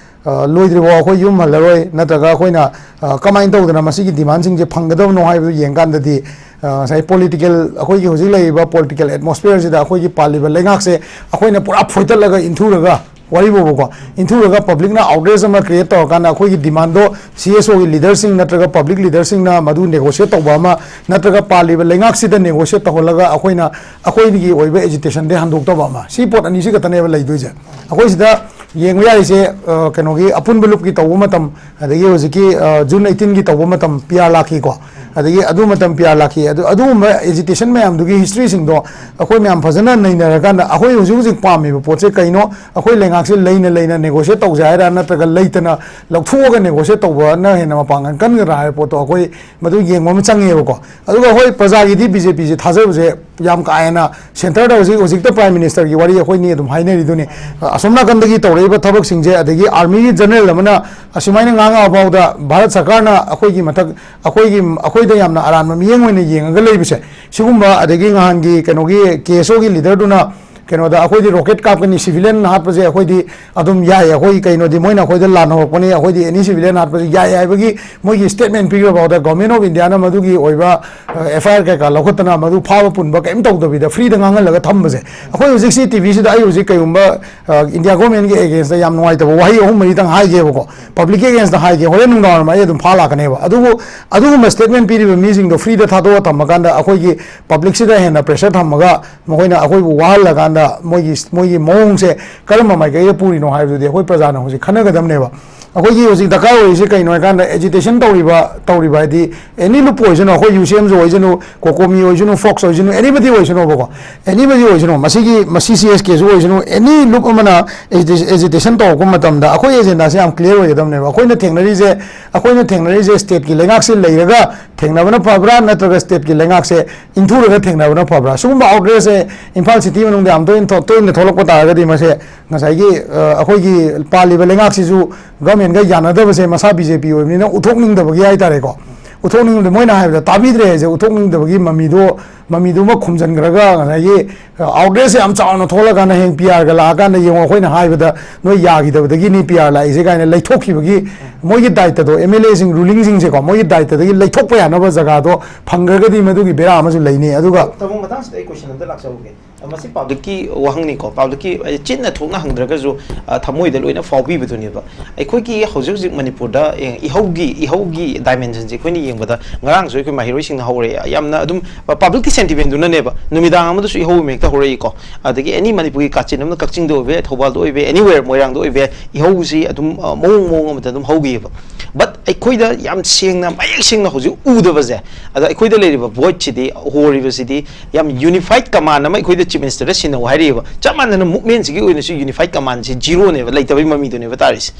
ꯑ, ꯂꯣꯏꯗ꯭ꯔꯤꯐꯥꯎ ꯑꯩꯈꯣꯏ ꯌꯨꯝ ꯍꯜꯂꯔꯣꯏ, ꯅꯠꯇ꯭ꯔꯒ ꯑꯩꯈꯣꯏꯅ, ꯑ, ꯀꯃꯥꯏꯅ ꯇꯧꯗꯅ ꯃꯁꯤꯒꯤ ꯗꯤꯃꯥꯟꯁꯤꯡꯁꯦ ꯐꯪꯒꯗꯕꯅꯣ ꯍꯥꯏꯕꯗꯨ ꯌꯦꯡꯀꯥꯟꯗꯗꯤ, ꯑ, ꯉꯁꯥꯏ ꯄꯣꯂꯤꯇꯤꯀꯦꯜ, ꯑꯩꯈꯣꯏꯒꯤ ꯍꯧꯖꯤꯛ ꯂꯩꯔꯤꯕ ꯄꯣꯂꯤꯇꯤꯀꯦꯜ ꯑꯦꯠꯃꯣꯁꯐꯤꯌꯔꯁꯤꯗ ꯑꯩꯈꯣꯏꯒꯤ ꯄꯥꯜꯂꯤꯕ ꯂꯩꯉꯥꯛꯁꯦ ꯑꯩꯈꯣꯏꯅ ꯄꯨꯔꯥ ꯐꯣꯏꯇꯠꯂꯒ ꯏꯟꯊꯨꯔꯒ, ꯋꯥꯔꯤꯕꯨꯕꯀꯣ, ꯏꯟꯊꯨꯔꯒ ꯄꯕ꯭ꯂꯤꯛꯅ ꯑꯥꯎꯠꯔꯦꯖ ꯑꯃ ꯀ꯭ꯔꯤꯌꯦꯠ ꯇꯧꯔꯀꯥꯟꯗ ꯑꯩꯈꯣꯏꯒꯤ ꯗꯤꯃꯥꯟꯗꯣ ꯁꯤ ꯑꯦꯁ ꯑꯣꯒꯤ ꯂꯤꯗꯔꯁꯤꯡ ꯅꯠꯇ꯭ꯔꯒ ꯄꯕ꯭ꯂꯤꯛ ꯂꯤꯗꯔꯁꯤꯡꯅ ꯃꯗꯨ ꯅꯦꯒꯣꯁꯤꯌꯦꯠ ꯇꯧꯕ ꯑꯃ, ꯅꯠꯇ꯭ꯔꯒ ꯄꯥꯜꯂꯤꯕ ꯂꯩꯉꯥꯛꯁꯤꯗ ꯅꯦꯒꯣꯁꯤꯌꯦꯠ ꯇꯧꯍꯜꯂꯒ ꯑꯩꯈꯣꯏꯅ ꯑꯩꯈꯣꯏꯒꯤ ꯑꯣꯏꯕ ꯑꯦꯖꯤꯇꯦꯁꯟꯗꯤ ꯍꯟꯗꯣꯛꯇꯕ ꯑꯃ, ꯁꯤ ꯄꯣꯠ ꯑꯅꯤꯁꯤ ꯈꯛꯇꯅꯦꯕ ꯂꯩꯗꯣꯏꯁꯦ꯫ ꯑꯩꯈꯣꯏ ꯁꯤꯗ ꯌꯦꯡꯕ ꯌꯥꯔꯤꯁꯦ, ꯑ, ꯀꯩꯅꯣꯒꯤ ꯑꯄꯨꯟꯕ ꯂꯨꯞꯀꯤ ꯇꯧꯕ ꯃꯇꯝ, ꯑꯗꯒꯤ ꯍꯧꯖꯤꯛꯀꯤ, ꯑ, ꯖꯨꯟ ꯑꯩꯠꯇꯤꯟꯒꯤ ꯇꯧꯕ ꯃꯇꯝ ꯄꯤ ꯑꯥꯔ ꯂꯥꯛꯈꯤꯀꯣ, ꯑꯗꯒꯤ ꯑꯗꯨ ꯃꯇꯝ ꯄꯤ ꯑꯥꯔ ꯂꯥꯛꯈꯤ꯫ ꯑꯗꯨ, ꯑꯗꯨꯒꯨꯝꯕ ꯑꯦꯖꯤꯇꯦꯁꯟ ꯃꯌꯥꯝꯗꯨꯒꯤ ꯍꯤꯁꯇ꯭ꯔꯤꯁꯤꯡꯗꯣ ꯑꯩꯈꯣꯏ ꯃꯌꯥꯝ ꯐꯖꯅ ꯅꯩꯅꯔꯀꯥꯟꯗ ꯑꯩꯈꯣꯏ ꯍꯧꯖꯤꯛ ꯍꯧꯖꯤꯛ ꯄꯥꯝꯃꯤꯕ ꯄꯣꯠꯁꯦ ꯀꯩꯅꯣ, ꯑꯩꯈꯣꯏ ꯂꯩꯉꯥꯛꯁꯦ ꯂꯩꯅ ꯂꯩꯅ ꯅꯦꯒꯣꯁꯤꯌꯦꯠ ꯇꯧꯁꯦ ꯍꯥꯏꯔꯥ, ꯅꯠꯇ꯭ꯔꯒ ꯂꯩꯇꯅ ꯂꯧꯊꯣꯛꯑꯒ ꯅꯦꯒꯣꯁꯤꯌꯦꯠ ꯇꯧꯕꯅ ꯍꯦꯟꯅ ꯃꯄꯥꯡꯒꯜ ꯀꯟꯒꯗ꯭ꯔꯥ ꯍꯥꯏꯕ ꯄꯣꯠꯇꯣ ꯑꯩꯈꯣꯏ ꯃꯗꯨ ꯌꯦꯡꯕ ꯑꯃ ꯆꯪꯉꯦꯕꯀꯣ꯫ ꯑꯗꯨꯒ ꯍꯣꯏ, ꯄ꯭ꯔꯖꯥꯒꯤꯗꯤ ꯕꯤ ꯖꯦ ꯄꯤꯁꯦ ꯊꯥꯖꯕꯁꯦ ꯌꯥꯝ ꯀꯥ ꯍꯦꯟꯅ, ꯁꯦꯟꯇꯔꯗ ꯍꯧꯖꯤꯛ, ꯍꯧꯖꯤꯛꯇ ꯄ꯭ꯔꯥꯏꯝ ꯃꯤꯅꯤꯁꯇꯔꯒꯤ ꯋꯥꯔꯤ ꯑꯩꯈꯣꯏꯅꯤ ꯑꯗꯨꯝ ꯍꯥꯏꯅꯔꯤꯗꯨꯅꯤ꯫ ꯑꯁꯣꯝ ꯅꯥꯀꯟꯗꯒꯤ ꯇꯧꯔꯛꯏꯕ ꯊꯕꯛꯁꯤꯡꯁꯦ, ꯑꯗꯒꯤ ꯑꯥꯔꯃꯤꯒꯤ ꯖꯦꯅꯔꯦꯜ ꯑꯃꯅ ꯑꯁꯨꯃꯥꯏꯅ ꯉꯥꯡꯉꯛꯑ ꯐꯥꯎꯗ ꯚꯥꯔꯠ ꯁꯔꯀꯥꯔꯅ ꯑꯩꯈꯣꯏꯒꯤ ꯃꯊꯛ, ꯑꯩꯈꯣꯏꯒꯤ, ꯑꯩꯈꯣꯏꯗ ꯌꯥꯝꯅ ꯑꯔꯥꯟꯕ ꯃꯤꯠꯌꯦꯡ ꯑꯣꯏꯅ ꯌꯦꯡꯉꯒ ꯂꯩꯕꯁꯦ, ꯁꯤꯒꯨꯝꯕ, ꯑꯗꯒꯤ ꯅꯍꯥꯟꯒꯤ ꯀꯩꯅꯣꯒꯤ ꯀꯦ ꯑꯦꯁ ꯑꯣꯒꯤ ꯂꯤꯗꯔꯗꯨꯅ ꯀꯩꯅꯣꯗ ꯑꯩꯈꯣꯏꯗꯤ ꯔꯣꯀꯦꯠ ꯀꯥꯞꯀꯅꯤ, ꯁꯤꯚꯤꯂꯤꯌꯟ ꯍꯥꯠꯄꯁꯦ ꯑꯩꯈꯣꯏꯗꯤ ꯑꯗꯨꯝ ꯌꯥꯏ, ꯑꯩꯈꯣꯏ ꯀꯩꯅꯣꯗꯤ ꯃꯣꯏꯅ ꯑꯩꯈꯣꯏꯗ ꯂꯥꯟ ꯍꯧꯔꯛꯄꯅꯤ, ꯑꯩꯈꯣꯏꯗꯤ ꯑꯦꯅꯤ ꯁꯤꯚꯤꯂꯤꯌꯟ ꯍꯥꯠꯄꯁꯦ ꯌꯥꯏ ꯍꯥꯏꯕꯒꯤ ꯃꯣꯏꯒꯤ ꯁ꯭ꯇꯦꯠꯃꯦꯟ ꯄꯤꯈ꯭ꯔ ꯐꯥꯎꯗ ꯒꯣꯔꯃꯦꯟ ꯑꯣꯐ ꯏꯟꯗꯤꯌꯥꯅ ꯃꯗꯨꯒꯤ ꯑꯣꯏꯕ, ꯑ, ꯑꯦꯐ ꯑꯥꯏ ꯑꯥꯔ ꯀꯩꯀꯥ ꯂꯧꯈꯠꯇꯅ ꯃꯗꯨ ꯐꯥꯕ ꯄꯨꯟꯕ ꯀꯔꯤꯝ ꯇꯧꯗꯕꯤꯗ ꯐ꯭ꯔꯤꯗ ꯉꯥꯡꯍꯜꯂꯒ ꯊꯝꯕꯁꯦ꯫ ꯑꯩꯈꯣꯏ ꯍꯧꯖꯤꯛ ꯁꯤ ꯇꯤ ꯚꯤꯁꯤꯗ ꯑꯩ ꯍꯧꯖꯤꯛ ꯀꯩꯒꯨꯝꯕ, ꯑ, ꯏꯟꯗꯤꯌꯥ ꯒꯣꯔꯃꯦꯟꯒꯤ ꯑꯦꯒꯦꯟꯁꯇ ꯌꯥꯝ ꯅꯨꯡꯉꯥꯏꯇꯕ ꯋꯥꯍꯩ ꯑꯍꯨꯝ ꯃꯔꯤꯇꯪ ꯍꯥꯏꯒꯦꯕꯀꯣ, ꯄꯕ꯭ꯂꯤꯛꯀꯤ ꯑꯦꯒꯦꯟꯁꯇ ꯍꯥꯏꯒꯦ, ꯍꯣꯔꯦꯟ ꯅꯨꯡꯗꯥꯡꯋꯥꯏꯔꯝ ꯑꯩ ꯑꯗꯨꯝ ꯐꯥ ꯂꯥꯛꯀꯅꯦꯕ꯫ ꯑꯗꯨꯕꯨ ꯑꯗꯨꯒꯨꯝꯕ ꯁ꯭ꯇꯦꯠꯃꯦꯟ ꯄꯤꯔꯤꯕ ꯃꯤꯁꯤꯡꯗꯣ ꯐ꯭ꯔꯤꯗ ꯊꯥꯗꯣꯛꯑ ꯊꯝꯃꯀꯥꯟꯗ ꯑꯩꯈꯣꯏꯒꯤ ꯄꯕ꯭ꯂꯤꯛꯁꯤꯗ ꯍꯦꯟꯅ ꯄ꯭ꯔꯦꯁꯔ ꯊꯝꯃꯒ ꯃꯈꯣꯏꯅ ꯑꯩꯈꯣꯏꯕꯨ ꯋꯥꯍꯜꯂꯀꯥꯟꯗ ꯃꯣꯏꯒꯤ, ꯃꯣꯏꯒꯤ ꯃꯑꯣꯡꯁꯦ ꯀꯔꯝꯕ ꯃꯥꯏꯀꯩꯗ ꯄꯨꯔꯤꯅꯣ ꯍꯥꯏꯕꯗꯨꯗꯤ ꯑꯩꯈꯣꯏ ꯄ꯭ꯔꯖꯥꯅ ꯍꯧꯖꯤꯛ ꯈꯟꯅꯒꯗꯕꯅꯦꯕ꯫ ꯑꯩꯈꯣꯏꯒꯤ ꯍꯧꯖꯤꯛ ꯗꯔꯀꯥꯔ ꯑꯣꯏꯔꯤꯁꯦ ꯀꯩꯅꯣ ꯍꯥꯏꯀꯥꯟꯗ, ꯑꯦꯖꯤꯇꯦꯁꯟ ꯇꯧꯔꯤꯕ, ꯇꯧꯔꯤꯕ ꯍꯥꯏꯗꯤ ꯑꯦꯅꯤ ꯂꯨꯞ ꯑꯣꯏꯁꯅꯨ, ꯑꯩꯈꯣꯏ ꯌꯨ ꯁꯤ ꯑꯦꯝꯁꯨ ꯑꯣꯏꯁꯅꯨ, ꯀꯣꯀꯣꯃꯤ ꯑꯣꯏꯁꯅꯨ, ꯐꯣꯛꯁ ꯑꯣꯏꯁꯅꯨ, ꯑꯦꯅꯤꯕꯗꯤ ꯑꯣꯏꯁꯅꯨꯕꯀꯣ, ꯑꯦꯅꯤꯕꯗꯤ ꯑꯣꯏꯁꯅꯨ, ꯃꯁꯤꯒꯤ, ꯃꯁꯤ ꯁꯤ ꯑꯦꯁ ꯀꯦꯁꯨ ꯑꯣꯏꯁꯅꯨ, ꯑꯦꯅꯤ ꯂꯨꯞ ꯑꯃꯅ ꯑꯦꯖꯤꯇꯦꯁꯟ ꯇꯧꯔꯛꯄ ꯃꯇꯝꯗ ꯑꯩꯈꯣꯏ ꯑꯦꯖꯦꯟꯗꯥꯁꯦ ꯌꯥꯝ ꯀ꯭ꯂꯤꯌꯥꯔ ꯑꯣꯏꯒꯗꯕꯅꯦꯕ꯫ ꯑꯩꯈꯣꯏꯅ ꯊꯦꯡꯅꯔꯤꯁꯦ, ꯑꯩꯈꯣꯏꯅ ꯊꯦꯡꯅꯔꯤꯁꯦ ꯁ꯭ꯇꯦꯠꯀꯤ ꯂꯩꯉꯥꯛꯁꯦ ꯂꯩꯔꯒ ꯊꯦꯡꯅꯕꯅ ꯐꯕ꯭ꯔꯥ, ꯅꯠꯇ꯭ꯔꯒ ꯁ꯭ꯇꯦꯠꯀꯤ ꯂꯩꯉꯥꯛꯁꯦ ꯏꯟꯊꯨꯔꯒ ꯊꯦꯡꯅꯕꯅ ꯐꯕ꯭ꯔꯥ? ꯁꯤꯒꯨꯝꯕ ꯑꯥꯎꯠꯔꯦꯖꯁꯦ ꯏꯝꯐꯥꯜ ꯁꯤꯇꯤ ꯃꯅꯨꯡꯗ ꯌꯥꯝ ꯇꯣꯏꯅ ꯊꯣꯛ- ꯇꯣꯏꯅ ꯊꯣꯛꯂꯛꯄ ꯇꯥꯔꯒꯗꯤ, ꯃꯁꯦ ꯉꯁꯥꯏꯒꯤ, ꯑ, ꯑꯩꯈꯣꯏꯒꯤ ꯄꯥꯜꯂꯤꯕ ꯂꯩꯉꯥꯛꯁꯤꯁꯨ ꯒꯃꯦꯟꯒ ꯌꯥꯅꯗꯕꯁꯦ ꯃꯁꯥ ꯕꯤ ꯖꯦ ꯄꯤ ꯑꯣꯏꯕꯅꯤꯅ ꯎꯠꯊꯣꯛꯅꯤꯡꯗꯕꯒꯤ ꯍꯥꯏꯇꯥꯔꯦꯀꯣ, ꯎꯠꯊꯣꯛꯅꯤꯡꯗꯕ, ꯃꯣꯏꯅ ꯍꯥꯏꯕꯗ ꯇꯥꯕꯤꯗ꯭ꯔꯦ ꯍꯥꯏꯁꯦ, ꯎꯠꯊꯣꯛꯅꯤꯡꯗꯕꯒꯤ ꯃꯃꯤꯗꯣ, ꯃꯃꯤꯗꯨꯃ ꯈꯨꯝꯖꯤꯟꯈ꯭ꯔꯒ ꯉꯁꯥꯏꯒꯤ, ꯑ, ꯑꯥꯎꯠꯔꯦꯖꯁꯦ ꯌꯥꯝ ꯆꯥꯎꯅ ꯊꯣꯛꯂꯀꯥꯟꯗ ꯍꯌꯦꯡ ꯄꯤ ꯑꯥꯔꯒ ꯂꯥꯛꯑꯀꯥꯟꯗ, "ꯌꯦꯡꯉꯣ, ꯑꯩꯈꯣꯏꯅ ꯍꯥꯏꯕꯗ ꯅꯣꯏ ꯌꯥꯈꯤꯗꯕꯗꯒꯤꯅꯤ ꯄꯤ ꯑꯥꯔ ꯂꯥꯛꯏꯁꯦ" ꯀꯥꯏꯅ ꯂꯩꯊꯣꯛꯈꯤꯕꯒꯤ, ꯃꯣꯏꯒꯤ ꯗꯥꯏꯇꯗꯣ, ꯑꯦꯝ ꯑꯦꯜ ꯑꯦꯁꯤꯡ, ꯔꯨꯂꯤꯡꯁꯤꯡꯁꯦꯀꯣ, ꯃꯣꯏꯒꯤ ꯗꯥꯏꯇꯗꯒꯤ ꯂꯩꯊꯣꯛꯄ ꯌꯥꯅꯕ ꯖꯒꯥꯗꯣ ꯐꯪꯈ꯭ꯔꯒꯗꯤ ꯃꯗꯨꯒꯤ ꯕꯦꯔꯥ ꯑꯃꯁꯨ ꯂꯩꯅꯤ꯫ ꯑꯗꯨꯒ ꯇꯥꯃꯣ, ꯃꯇꯥꯡꯁꯤꯗ ꯑꯩ ꯀꯣꯏꯁꯟ ꯑꯝꯇ ꯂꯥꯛꯆꯍꯧꯒꯦ꯫ ꯃꯁꯤ ꯄꯕ꯭ꯂꯤꯛꯀꯤ ꯋꯥꯍꯪꯅꯤꯀꯣ, ꯄꯕ꯭ꯂꯤꯛꯀꯤ, ꯑ, ꯆꯤꯟꯅ ꯊꯣꯛꯅ ꯍꯪꯗ꯭ꯔꯒꯁꯨ, ꯑ, ꯊꯃꯣꯏꯗ ꯂꯣꯏꯅ ꯐꯥꯎꯕꯤꯕꯗꯨꯅꯦꯕ꯫ ꯑꯩꯈꯣꯏꯒꯤ ꯍꯧꯖꯤꯛ ꯍꯧꯖꯤꯛ ꯃꯅꯤꯄꯨꯔꯗ, ꯑꯦ, ꯏꯍꯧꯒꯤ, ꯏꯍꯧꯒꯤ ꯗꯥꯏꯃꯦꯟꯁꯟꯁꯦ ꯑꯩꯈꯣꯏꯅ ꯌꯦꯡꯕꯗ, ꯉꯔꯥꯡꯁꯨ ꯑꯩꯈꯣꯏ ꯃꯍꯩꯔꯣꯏꯁꯤꯡꯅ ꯍꯧꯔꯛꯑꯦ, ꯌꯥꯝꯅ ꯑꯗꯨꯝ ꯄꯕ꯭ꯂꯤꯛꯀꯤ ꯁꯦꯟꯇꯤꯃꯦꯟꯗꯨꯅꯅꯦꯕ, ꯅꯨꯃꯤꯗꯥꯡ ꯑꯃꯗꯁꯨ ꯏꯍꯧ ꯑꯃ ꯍꯦꯛꯇ ꯍꯧꯔꯛꯏꯀꯣ꯫ ꯑꯗꯒꯤ ꯑꯦꯅꯤ ꯃꯅꯤꯄꯨꯔꯒꯤ ꯀꯥꯆꯤꯟ ꯑꯃꯅ, ꯀꯛꯆꯤꯡꯗ ꯑꯣꯏꯕ ꯌꯥꯏ, ꯊꯧꯕꯥꯜꯗ ꯑꯣꯏꯕ ꯌꯥꯏ, ꯑꯦꯅꯤꯋꯦꯔ, ꯃꯣꯏꯔꯥꯡꯗ ꯑꯣꯏꯕ ꯌꯥꯏ, ꯏꯍꯧꯁꯤ ꯑꯗꯨꯝ, ꯑ, ꯃꯑꯣꯡ ꯃꯑꯣꯡ ꯑꯃꯗ ꯑꯗꯨꯝ ꯍꯧꯈꯤꯑꯕ꯫ But ꯑꯩꯈꯣꯏꯗ ꯌꯥꯝ ꯁꯦꯡꯅ, ꯃꯌꯦꯛ ꯁꯦꯡꯅ ꯍꯧꯖꯤꯛ ꯎꯗꯕꯁꯦ, ꯑꯗꯣ ꯑꯩꯈꯣꯏꯗ ꯂꯩꯔꯤꯕ ꯚꯣꯏꯗꯁꯤꯗꯤ, ꯍꯣꯔꯤꯕꯁꯤꯗꯤ, ꯌꯥꯝ ꯌꯨꯅꯤꯐꯥꯏꯠ ꯀꯃꯥꯟ ꯑꯃ ꯑꯩꯈꯣꯏꯗ ꯆꯤꯐ ꯃꯤꯅꯤꯁꯇꯔꯗ ꯁꯤꯟꯅꯧ ꯍꯥꯏꯔꯤꯑꯕ꯫ ꯆꯞ ꯃꯥꯟꯅꯅ ꯃꯨꯞꯃꯦꯟꯁꯤꯒꯤ ꯑꯣꯏꯅꯁꯨ ꯌꯨꯅꯤꯐꯥꯏꯠ ꯀꯃꯥꯟꯁꯤ ꯖꯤꯔꯣꯅꯦꯕ, ꯂꯩꯇꯕꯩ ꯃꯃꯤꯗꯨꯅꯦꯕ ꯇꯥꯔꯤꯁꯦ꯫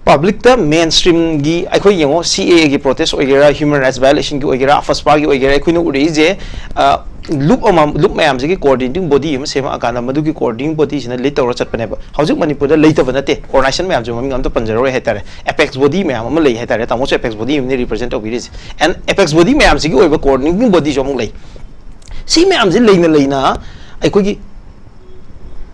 ꯄꯕ꯭ꯂꯤꯛꯇ ꯃꯦꯟ ꯁ꯭ꯇ꯭ꯔꯤꯝꯒꯤ, ꯑꯩꯈꯣꯏ ꯌꯦꯡꯉꯣ, ꯁꯤ ꯑꯦ ꯑꯦꯒꯤ ꯄ꯭ꯔꯣꯇꯦꯁ ꯑꯣꯏꯒꯦꯔꯥ, ꯍ꯭ꯌꯨꯃꯦꯟ ꯔꯥꯏꯠꯁ ꯚꯥꯏꯑꯣꯂꯦꯁꯟꯒꯤ ꯑꯣꯏꯒꯦꯔꯥ, ꯑꯐꯁꯄꯥꯒꯤ ꯑꯣꯏꯒꯦꯔꯥ, ꯑꯩꯈꯣꯏꯅ ꯎꯔꯛꯏꯁꯦ, ꯑ, ꯂꯨꯞ ꯑꯃ, ꯂꯨꯞ ꯃꯌꯥꯝꯁꯤꯒꯤ ꯀꯣꯑꯣꯔꯗꯤꯅꯦꯇꯤꯡ ꯕꯣꯗꯤ ꯑꯃ ꯁꯦꯝꯃꯛꯑꯀꯥꯟꯗ, ꯃꯗꯨꯒꯤ ꯀꯣꯑꯣꯔꯗꯤꯅꯦꯇꯤꯡ ꯕꯣꯗꯤꯁꯤꯅ ꯂꯤꯗ ꯇꯧꯔ ꯆꯠꯄꯅꯦꯕ꯫ ꯍꯧꯖꯤꯛ ꯃꯅꯤꯄꯨꯔꯗ ꯂꯩꯇꯕ ꯅꯠꯇꯦ, ꯑꯣꯔꯒꯅꯥꯏꯖꯦꯁꯟ ꯃꯌꯥꯝꯁꯦ ꯃꯃꯤꯡ ꯑꯝꯇ ꯄꯟꯖꯔꯔꯣꯏ ꯍꯥꯏꯇꯥꯔꯦ꯫ ꯑꯦꯄꯦꯛꯁ ꯕꯣꯗꯤ ꯃꯌꯥꯝ ꯑꯃ ꯂꯩ ꯍꯥꯏꯇꯥꯔꯦ, ꯇꯥꯃꯣꯁꯨ ꯑꯦꯄꯦꯛꯁ ꯕꯣꯗꯤ ꯑꯃꯅꯤ ꯔꯤꯄ꯭ꯔꯖꯦꯟ ꯇꯧꯕꯤꯔꯤꯁꯦ꯫ ꯑꯦꯟ ꯑꯦꯄꯦꯛꯁ ꯕꯣꯗꯤ ꯃꯌꯥꯝꯁꯤꯒꯤ ꯑꯣꯏꯕ ꯀꯣꯑꯣꯔꯗꯤꯅꯦꯇꯤꯡ ꯕꯣꯗꯤꯁꯨ ꯑꯃꯨꯛ ꯂꯩ꯫ ꯁꯤ ꯃꯌꯥꯝꯁꯤ ꯂꯩꯅ ꯂꯩꯅ ꯑꯩꯈꯣꯏꯒꯤ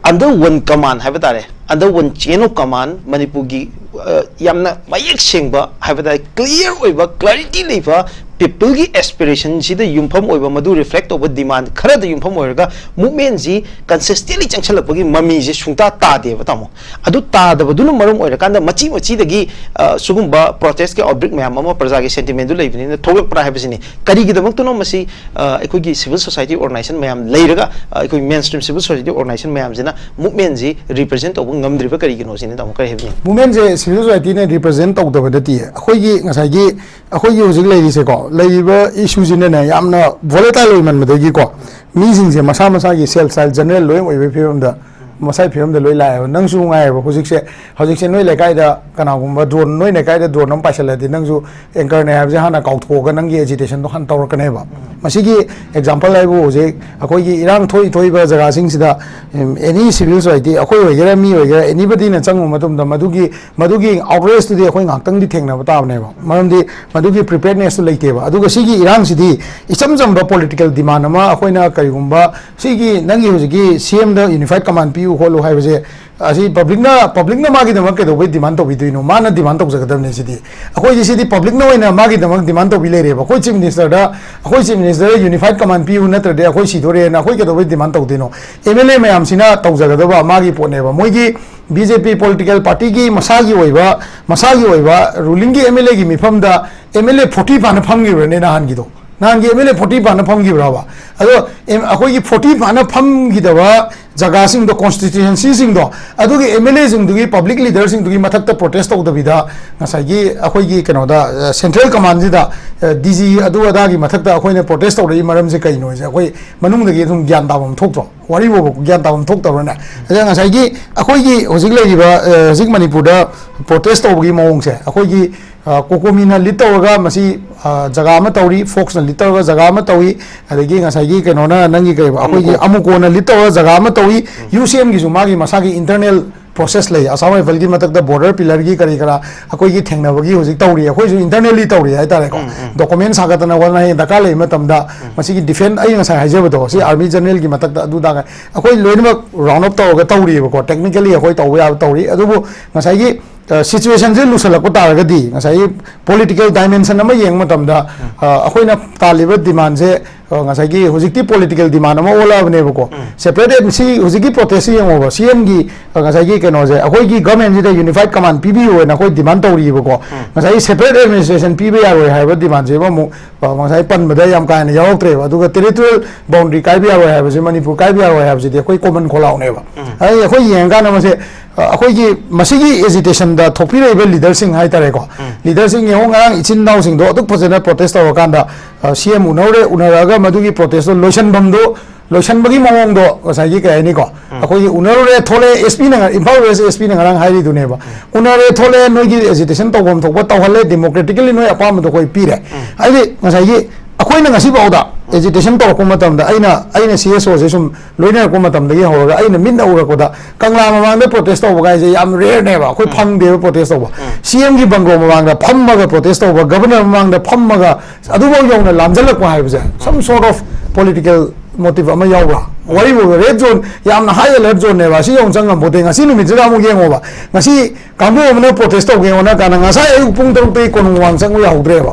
under one command ꯍꯥꯏꯕ ꯇꯥꯔꯦ, under one chain of command, ꯃꯅꯤꯄꯨꯔꯒꯤ, ꯑ, ꯌꯥꯝꯅ ꯃꯌꯦꯛ ꯁꯦꯡꯕ ꯍꯥꯏꯕ ꯇꯥꯔꯦ, ꯀ꯭ꯂꯤꯌꯥꯔ ꯑꯣꯏꯕ, ꯀ꯭ꯂꯥꯔꯤꯇꯤ ꯂꯩꯕ, ꯄꯤꯄꯜꯒꯤ ꯑꯦꯁꯄꯤꯔꯦꯁꯟꯁꯤꯗ ꯌꯨꯝꯐꯝ ꯑꯣꯏꯕ, ꯃꯗꯨ ꯔꯤꯐ꯭ꯂꯦꯛ ꯇꯧꯕ ꯗꯤꯃꯥꯟ ꯈꯔꯗ ꯌꯨꯝꯐꯝ ꯑꯣꯏꯔꯒ ꯃꯨꯞꯃꯦꯟꯁꯤ ꯀꯟꯁꯤꯁꯇꯦꯟꯂꯤ ꯆꯪꯁꯜꯂꯛꯄꯒꯤ ꯃꯃꯤꯁꯦ ꯁꯨꯡꯇꯥ ꯇꯥꯗꯦꯕ, ꯇꯥꯃꯣ꯫ ꯑꯗꯨ ꯇꯥꯗꯕꯗꯨꯅ ꯃꯔꯝ ꯑꯣꯏꯔꯀꯥꯟꯗ ꯃꯆꯤ ꯃꯆꯤꯗꯒꯤ, ꯑ, ꯁꯤꯒꯨꯝꯕ ꯄ꯭ꯔꯣꯇꯦꯁꯀꯤ ꯑꯥꯎꯠꯕ꯭ꯔꯦꯛ ꯃꯌꯥꯝ ꯑꯃ ꯄ꯭ꯔꯖꯥꯒꯤ ꯁꯦꯟꯇꯤꯃꯦꯟꯗꯨ ꯂꯩꯕꯅꯤꯅ ꯊꯣꯛꯂꯛꯄ꯭ꯔꯥ ꯍꯥꯏꯕꯁꯤꯅꯤ꯫ ꯀꯔꯤꯒꯤꯗꯃꯛꯇꯅꯣ ꯃꯁꯤ, ꯑ, ꯑꯩꯈꯣꯏꯒꯤ ꯁꯤꯚꯤꯜ ꯁꯣꯁꯥꯏꯇꯤ ꯑꯣꯔꯒꯅꯥꯏꯖꯦꯁꯟ ꯃꯌꯥꯝ ꯂꯩꯔꯒ, ꯑ, ꯑꯩꯈꯣꯏ ꯃꯦꯟ ꯁ꯭ꯇ꯭ꯔꯤꯝ ꯁꯤꯚꯤꯜ ꯁꯣꯁꯥꯏꯇꯤ ꯑꯣꯔꯒꯅꯥꯏꯖꯦꯁꯟ ꯃꯌꯥꯝꯁꯤꯅ ꯃꯨꯞꯃꯦꯟꯁꯤ ꯔꯤꯄ꯭ꯔꯖꯦꯟ ꯇꯧꯕ ꯉꯝꯗ꯭ꯔꯤꯕ ꯀꯔꯤꯒꯤꯅꯣ ꯁꯤꯅꯤ, ꯇꯥꯃꯣ, ꯀꯔꯤ ꯍꯥꯏꯕꯤꯅꯤꯡꯉꯤ? ꯃꯨꯞꯃꯦꯟꯁꯦ ꯁꯤꯚꯤꯜ ꯁꯣꯁꯥꯏꯇꯤꯅ ꯔꯤꯄ꯭ꯔꯖꯦꯟ ꯇꯧꯗꯕ ꯅꯠꯇꯤꯌꯦ꯫ ꯑꯩꯈꯣꯏꯒꯤ ꯉꯁꯥꯏꯒꯤ, ꯑꯩꯈꯣꯏꯒꯤ ꯍꯧꯖꯤꯛ ꯂꯩꯔꯤꯁꯦꯀꯣ, ꯂꯩꯔꯤꯕ ꯏꯁꯨꯁꯤꯅꯅꯦ, ꯌꯥꯝꯅ ꯚꯣꯂꯦꯇꯥꯏꯜ ꯑꯣꯏꯃꯟꯕꯗꯒꯤꯀꯣ, ꯃꯤꯁꯤꯡꯁꯦ ꯃꯁꯥ ꯃꯁꯥꯒꯤ ꯁꯦꯜꯐ ꯁꯦꯜꯐ ꯖꯦꯅꯔꯦꯜ ꯂꯣꯏ ꯑꯣꯏꯕꯒꯤ ꯐꯤꯕꯝꯗ ꯃꯁꯥꯏ ꯐꯤꯕꯝꯗ ꯂꯣꯏ ꯂꯥꯛꯑꯦꯕ꯫ ꯅꯪꯁꯨ ꯉꯥꯏꯑꯦꯕ ꯍꯧꯖꯤꯛꯁꯦ꯫ ꯍꯧꯖꯤꯛꯁꯦ ꯅꯣꯏ ꯂꯩꯀꯥꯏꯗ ꯀꯅꯥꯒꯨꯝꯕ drone, ꯅꯣꯏ ꯂꯩꯀꯥꯏꯗ drone ꯑꯃ ꯄꯥꯏꯁꯜꯂꯗꯤ, ꯅꯪꯁꯨ anchorꯅꯦ ꯍꯥꯏꯕꯁꯦ ꯍꯥꯟꯅ ꯀꯥꯎꯊꯣꯛꯑꯒ ꯅꯪꯒꯤ agitationꯗꯣ ꯍꯥꯟꯅ ꯇꯧꯔꯛꯀꯅꯦꯕ꯫ ꯃꯁꯤꯒꯤ example ꯍꯥꯏꯕꯨ ꯍꯧꯖꯤꯛ ꯑꯩꯈꯣꯏꯒꯤ ꯏꯔꯥꯡ ꯊꯣꯛꯏ ꯊꯣꯛꯏꯕ ꯖꯒꯥꯁꯤꯡꯁꯤꯗ, ꯎꯝ, any civil society, ꯑꯩꯈꯣꯏ ꯑꯣꯏꯒꯦꯔꯥ ꯃꯤ ꯑꯣꯏꯒꯦꯔꯥ, anybodyꯅ ꯆꯪꯉꯨꯕ ꯃꯇꯝꯗ ꯃꯗꯨꯒꯤ, ꯃꯗꯨꯒꯤ outrageꯇꯨꯗꯤ ꯑꯩꯈꯣꯏ ꯉꯥꯛꯇꯪꯗꯤ ꯊꯦꯡꯅꯕ ꯇꯥꯕꯅꯦꯕ꯫ ꯃꯔꯝꯗꯤ ꯃꯗꯨꯒꯤ preparednessꯇꯨ ꯂꯩꯇꯦꯕ꯫ ꯑꯗꯨꯒ ꯁꯤꯒꯤ ꯏꯔꯥꯡꯁꯤꯗꯤ ꯏꯆꯝ ꯆꯝꯕ political demand ꯑꯃ ꯑꯩꯈꯣꯏꯅ ꯀꯔꯤꯒꯨꯝꯕ ꯁꯤꯒꯤ ꯅꯪꯒꯤ ꯍꯧꯖꯤꯛꯀꯤ CMꯗ unified command ꯄꯤꯌꯨ ꯈꯣꯠꯂꯨ ꯍꯥꯏꯕꯁꯦ, ꯑꯁꯤ publicꯅ, publicꯅ ꯃꯥꯒꯤꯗꯃꯛ ꯀꯩꯗꯧꯕꯩ demand ꯇꯧꯕꯤꯗꯣꯏꯅꯣ? ꯃꯥꯅ demand ꯇꯧꯖꯒꯗꯕꯅꯦ ꯁꯤꯗꯤ꯫ ꯑꯩꯈꯣꯏꯗꯤ ꯁꯤꯗꯤ publicꯅ ꯑꯣꯏꯅ ꯃꯥꯒꯤꯗꯃꯛ demand ꯇꯧꯕꯤ ꯂꯩꯔꯦꯕ꯫ ꯑꯩꯈꯣꯏ Chief Ministerꯗ, ꯑꯩꯈꯣꯏ Chief Ministerꯗ unified command ꯄꯤꯌꯨ, ꯅꯠꯇ꯭ꯔꯗꯤ ꯑꯩꯈꯣꯏ ꯁꯤꯗꯣꯔꯦꯅ ꯑꯩꯈꯣꯏ ꯀꯩꯗꯧꯕꯩ demand ꯇꯧꯗꯣꯏꯅꯣ? MLA ꯃꯌꯥꯝꯁꯤꯅ ꯇꯧꯖꯒꯗꯕ ꯃꯥꯒꯤ ꯄꯣꯠꯅꯦꯕ꯫ ꯃꯣꯏꯒꯤ BJP political partyꯒꯤ ꯃꯁꯥꯒꯤ ꯑꯣꯏꯕ, ꯃꯁꯥꯒꯤ ꯑꯣꯏꯕ rulingꯒꯤ MLAꯒꯤ ꯃꯤꯐꯝꯗ MLA forty ꯐꯥꯅ ꯐꯝꯈꯤꯕ꯭ꯔꯅꯦ ꯅꯍꯥꯟꯒꯤꯗꯣ? ꯅꯍꯥꯟꯒꯤ MLA forty ꯐꯥꯅ ꯐꯝꯈꯤꯕ꯭ꯔꯕ? ꯑꯗꯣ, ꯑꯦꯝ-, ꯑꯩꯈꯣꯏꯒꯤ forty ꯐꯥꯅ ꯐꯝꯈꯤꯗꯕ ꯖꯒꯥꯁꯤꯡꯗꯣ, constituencyꯁꯤꯡꯗꯣ, ꯑꯗꯨꯒꯤ MLAꯁꯤꯡꯗꯨꯒꯤ, public leaderꯁꯤꯡꯗꯨꯒꯤ ꯃꯊꯛꯇ protest ꯇꯧꯗꯕꯤꯗ, ꯉꯁꯥꯏꯒꯤ ꯑꯩꯈꯣꯏꯒꯤ ꯀꯩꯅꯣꯗ, ꯑ, central commandꯁꯤꯗ, ꯑ, DG ꯑꯗꯨ ꯑꯗꯥꯒꯤ ꯃꯊꯛꯇ ꯑꯩꯈꯣꯏꯅ protest ꯇꯧꯔꯛꯏ ꯃꯔꯝꯁꯦ ꯀꯩꯅꯣꯁꯦ ꯑꯩꯈꯣꯏ ꯃꯅꯨꯡꯗꯒꯤ ꯑꯗꯨꯝ ꯒ꯭ꯌꯥꯟ ꯇꯥꯐꯝ ꯊꯣꯛꯇ꯭ꯔꯣ? ꯋꯥꯔꯤ ꯐꯥꯎꯕ ꯒ꯭ꯌꯥꯟ ꯇꯥꯐꯝ ꯊꯣꯛꯇꯕ꯭ꯔꯅꯦ? ꯑꯗ ꯉꯁꯥꯏꯒꯤ ꯑꯩꯈꯣꯏꯒꯤ ꯍꯧꯖꯤꯛ ꯂꯩꯔꯤꯕ, ꯑ, ꯍꯧꯖꯤꯛ ꯃꯅꯤꯄꯨꯔꯗ protest ꯇꯧꯕꯒꯤ ꯃꯑꯣꯡꯁꯦ, ꯑꯩꯈꯣꯏꯒꯤ, ꯑ, COCOMIꯅ lead ꯇꯧꯔꯒ ꯃꯁꯤ, ꯑ, ꯖꯒꯥ ꯑꯃ ꯇꯧꯔꯤ, FOCSꯅ lead ꯇꯧꯔꯒ ꯖꯒꯥ ꯑꯃ ꯇꯧꯏ, ꯑꯗꯒꯤ ꯉꯁꯥꯏꯒꯤ ꯀꯩꯅꯣꯅ, ꯅꯪꯒꯤ ꯀꯩ, ꯑꯩꯈꯣꯏꯒꯤ AMUCOꯅ lead ꯇꯧꯔꯒ ꯖꯒꯥ ꯑꯃ ꯇꯧꯏ, UCMꯒꯤꯁꯨ ꯃꯥꯒꯤ ꯃꯁꯥꯒꯤ internal process ꯂꯩ꯫ Assam Riflesꯀꯤ ꯃꯊꯛꯇ border pillarꯒꯤ ꯀꯔꯤ ꯀꯔꯥ ꯑꯩꯈꯣꯏꯒꯤ ꯊꯦꯡꯅꯕꯒꯤ ꯍꯧꯖꯤꯛ ꯇꯧꯔꯤ, ꯑꯩꯈꯣꯏꯁꯨ internally ꯇꯧꯔꯤ ꯍꯥꯏꯇꯥꯔꯦꯀꯣ꯫ Document ꯁꯥꯒꯠꯇꯅ ꯈꯣꯠꯇꯅ ꯍꯌꯦꯡ ꯗꯔꯀꯥꯔ ꯂꯩꯕ ꯃꯇꯝꯗ ꯃꯁꯤꯒꯤ defend, ꯑꯩ ꯉꯁꯥꯏ ꯍꯥꯏꯖꯕꯗꯣ, ꯁꯤ Army Generalꯒꯤ ꯃꯊꯛꯇ ꯑꯗꯨꯗ ꯑꯩꯈꯣꯏ ꯂꯣꯏꯅꯃꯛ round up ꯇꯧꯔꯒ ꯇꯧꯔꯤꯕꯀꯣ, technically ꯑꯩꯈꯣꯏ ꯇꯧꯕ ꯌꯥꯕ ꯇꯧꯔꯤ꯫ ꯑꯗꯨꯕꯨ ꯉꯁꯥꯏꯒꯤ, ꯑ, situationꯁꯦ ꯂꯨꯁꯜꯂꯛꯄ ꯇꯥꯔꯒꯗꯤ, ꯉꯁꯥꯏꯒꯤ political dimension ꯑꯃ ꯌꯦꯡꯕ ꯃꯇꯝꯗ, ꯑ, ꯑꯩꯈꯣꯏꯅ ꯇꯥꯜꯂꯤꯕ demandꯁꯦ, ꯑ, ꯉꯁꯥꯏꯒꯤ ꯍꯧꯖꯤꯛꯇꯤ political demand ꯑꯃ ꯑꯣꯜꯂꯛꯑꯕꯅꯦꯕꯀꯣ꯫ Separate admi-, ꯁꯤ ꯍꯧꯖꯤꯛꯀꯤ protestꯁꯤ ꯌꯦꯡꯉꯣꯕ, CMꯒꯤ, ꯑ, ꯉꯁꯥꯏꯒꯤ ꯀꯩꯅꯣꯁꯦ, ꯑꯩꯈꯣꯏꯒꯤ governmentꯁꯤꯗ unified command ꯄꯤꯕꯤꯌꯨ ꯍꯥꯏꯅ ꯑꯩꯈꯣꯏ demand ꯇꯧꯔꯤꯕꯀꯣ꯫ ꯉꯁꯥꯏꯒꯤ separate administration ꯄꯤꯕ ꯌꯥꯔꯣꯏ ꯍꯥꯏꯕ demandꯁꯤꯕꯨ ꯑꯃꯨꯛ, ꯑ, ꯉꯁꯥꯏ ꯄꯟꯕꯗ ꯌꯥꯝ ꯀꯥ ꯍꯦꯟꯅ ꯌꯥꯎꯔꯛꯇ꯭ꯔꯦꯕ꯫ ꯑꯗꯨꯒ territorial boundary ꯀꯥꯏꯕ ꯌꯥꯔꯣꯏ ꯍꯥꯏꯕꯁꯦ, ꯃꯅꯤꯄꯨꯔ ꯀꯥꯏꯕ ꯌꯥꯔꯣꯏ ꯍꯥꯏꯕꯁꯤꯗꯤ ꯑꯩꯈꯣꯏ common ꯈꯣꯜꯂꯥꯎꯅꯦꯕ꯫ ꯑꯗꯩ ꯑꯩꯈꯣꯏ ꯌꯦꯡꯉꯀꯥꯟꯗ ꯃꯁꯦ, ꯑ, ꯑꯩꯈꯣꯏꯒꯤ ꯃꯁꯤꯒꯤ agitationꯗ ꯊꯣꯛꯄꯤꯔꯛꯏꯕ leaderꯁꯤꯡ ꯍꯥꯏꯇꯥꯔꯦꯀꯣ, leaderꯁꯤꯡ ꯌꯦꯡꯉꯣ, ꯉꯔꯥꯡ ꯏꯆꯤꯟ ꯏꯅꯥꯎꯁꯤꯡꯗꯣ ꯑꯗꯨꯛ ꯐꯖꯅ protest ꯇꯧꯔꯀꯥꯟꯗ, ꯑ, CM ꯎꯅꯧꯔꯦ, ꯎꯅꯔꯛꯑꯒ ꯃꯗꯨꯒꯤ protestꯇꯣ ꯂꯣꯏꯁꯟꯐꯝꯗꯣ ꯂꯣꯏꯁꯟꯕꯒꯤ ꯃꯑꯣꯡꯗꯣ ꯉꯁꯥꯏꯒꯤ ꯀꯩ ꯍꯥꯏꯅꯤꯀꯣ, ꯑꯩꯈꯣꯏꯒꯤ ꯎꯅꯔꯨꯔꯦ, ꯊꯣꯛꯂꯛꯑꯦ, ꯑꯦꯁ ꯄꯤꯅ ꯉ-, ꯏꯝꯐꯥꯜ ꯋꯦꯁ ꯑꯦꯁ ꯄꯤꯅ ꯉꯔꯥꯡ ꯍꯥꯏꯔꯤꯗꯨꯅꯦꯕ, ꯎꯅꯔꯦ, ꯊꯣꯛꯂꯛꯑꯦ, ꯅꯣꯏꯒꯤ ꯑꯦꯖꯤꯇꯦꯁꯟ ꯇꯧꯐꯝ ꯊꯣꯛꯄ ꯇꯧꯍꯜꯂꯦ, ꯗꯦꯃꯣꯀ꯭ꯔꯦꯇꯤꯀꯦꯜꯂꯤ ꯅꯣꯏ ꯑꯄꯥꯝꯕꯗꯣ ꯑꯩꯈꯣꯏ ꯄꯤꯔꯦ꯫ ꯍꯥꯏꯗꯤ ꯉꯁꯥꯏꯒꯤ ꯑꯩꯈꯣꯏꯅ ꯉꯁꯤꯐꯥꯎꯗ ꯑꯦꯖꯤꯇꯦꯁꯟ ꯇꯧꯔꯛꯄ ꯃꯇꯝꯗ, ꯑꯩꯅ ꯑꯩꯅ ꯁꯤ ꯑꯦꯁ ꯑꯣꯁꯦ ꯁꯨꯝ ꯂꯣꯏꯅꯔꯛꯄ ꯃꯇꯝꯗꯒꯤ ꯍꯧꯔꯒ ꯑꯩꯅ ꯃꯤꯠꯅ ꯎꯔꯛꯄꯗ, ꯀꯪꯂꯥ ꯃꯃꯥꯡꯗ ꯄ꯭ꯔꯣꯇꯦꯁ ꯇꯧꯕ ꯀꯥꯏꯁꯦ ꯌꯥꯝ ꯔꯦꯌꯔꯅꯦꯕ, ꯑꯩꯈꯣꯏ ꯐꯪꯗꯦꯕ ꯄ꯭ꯔꯣꯇꯦꯁ ꯇꯧꯕ꯫ ꯁꯤ ꯑꯦꯝꯒꯤ ꯕꯪꯒ꯭ꯂꯣ ꯃꯃꯥꯡꯗ ꯐꯝꯃꯒ ꯄ꯭ꯔꯣꯇꯦꯁ ꯇꯧꯕ, ꯒꯕꯔꯅꯔ ꯃꯃꯥꯡꯗ ꯐꯝꯃꯒ ꯑꯗꯨꯐꯥꯎ ꯌꯧꯅ ꯂꯥꯟꯖꯜꯂꯛꯄ ꯍꯥꯏꯕꯁꯦ, some sort of political motive ꯑꯃ ꯌꯥꯎꯕ꯭ꯔꯥ? ꯋꯥꯔꯤꯕꯨ, ꯔꯦꯗ ꯖꯣꯟ, ꯌꯥꯝꯅ ꯍꯥꯏ ꯑꯦꯂꯔꯠ ꯖꯣꯟꯅꯦꯕ, ꯑꯁꯤ ꯌꯧꯅ ꯆꯪꯉꯝꯄꯣꯠꯇꯦ꯫ ꯉꯁꯤ ꯅꯨꯃꯤꯠꯁꯤꯗ ꯑꯃꯨꯛ ꯌꯦꯡꯉꯣꯕ, ꯉꯁꯤ ꯀꯥꯡꯕꯨ ꯑꯃꯅ ꯄ꯭ꯔꯣꯇꯦꯁ ꯇꯧꯒꯦ ꯍꯣꯠꯅ ꯀꯥꯟꯗ ꯉꯁꯥꯏ ꯑꯌꯨꯛ ꯄꯨꯡ ꯇꯔꯨꯛꯇꯒꯤ ꯀꯣꯅꯨꯡ ꯃꯃꯥꯡ ꯆꯪꯕ ꯌꯥꯍꯧꯗ꯭ꯔꯦꯕ꯫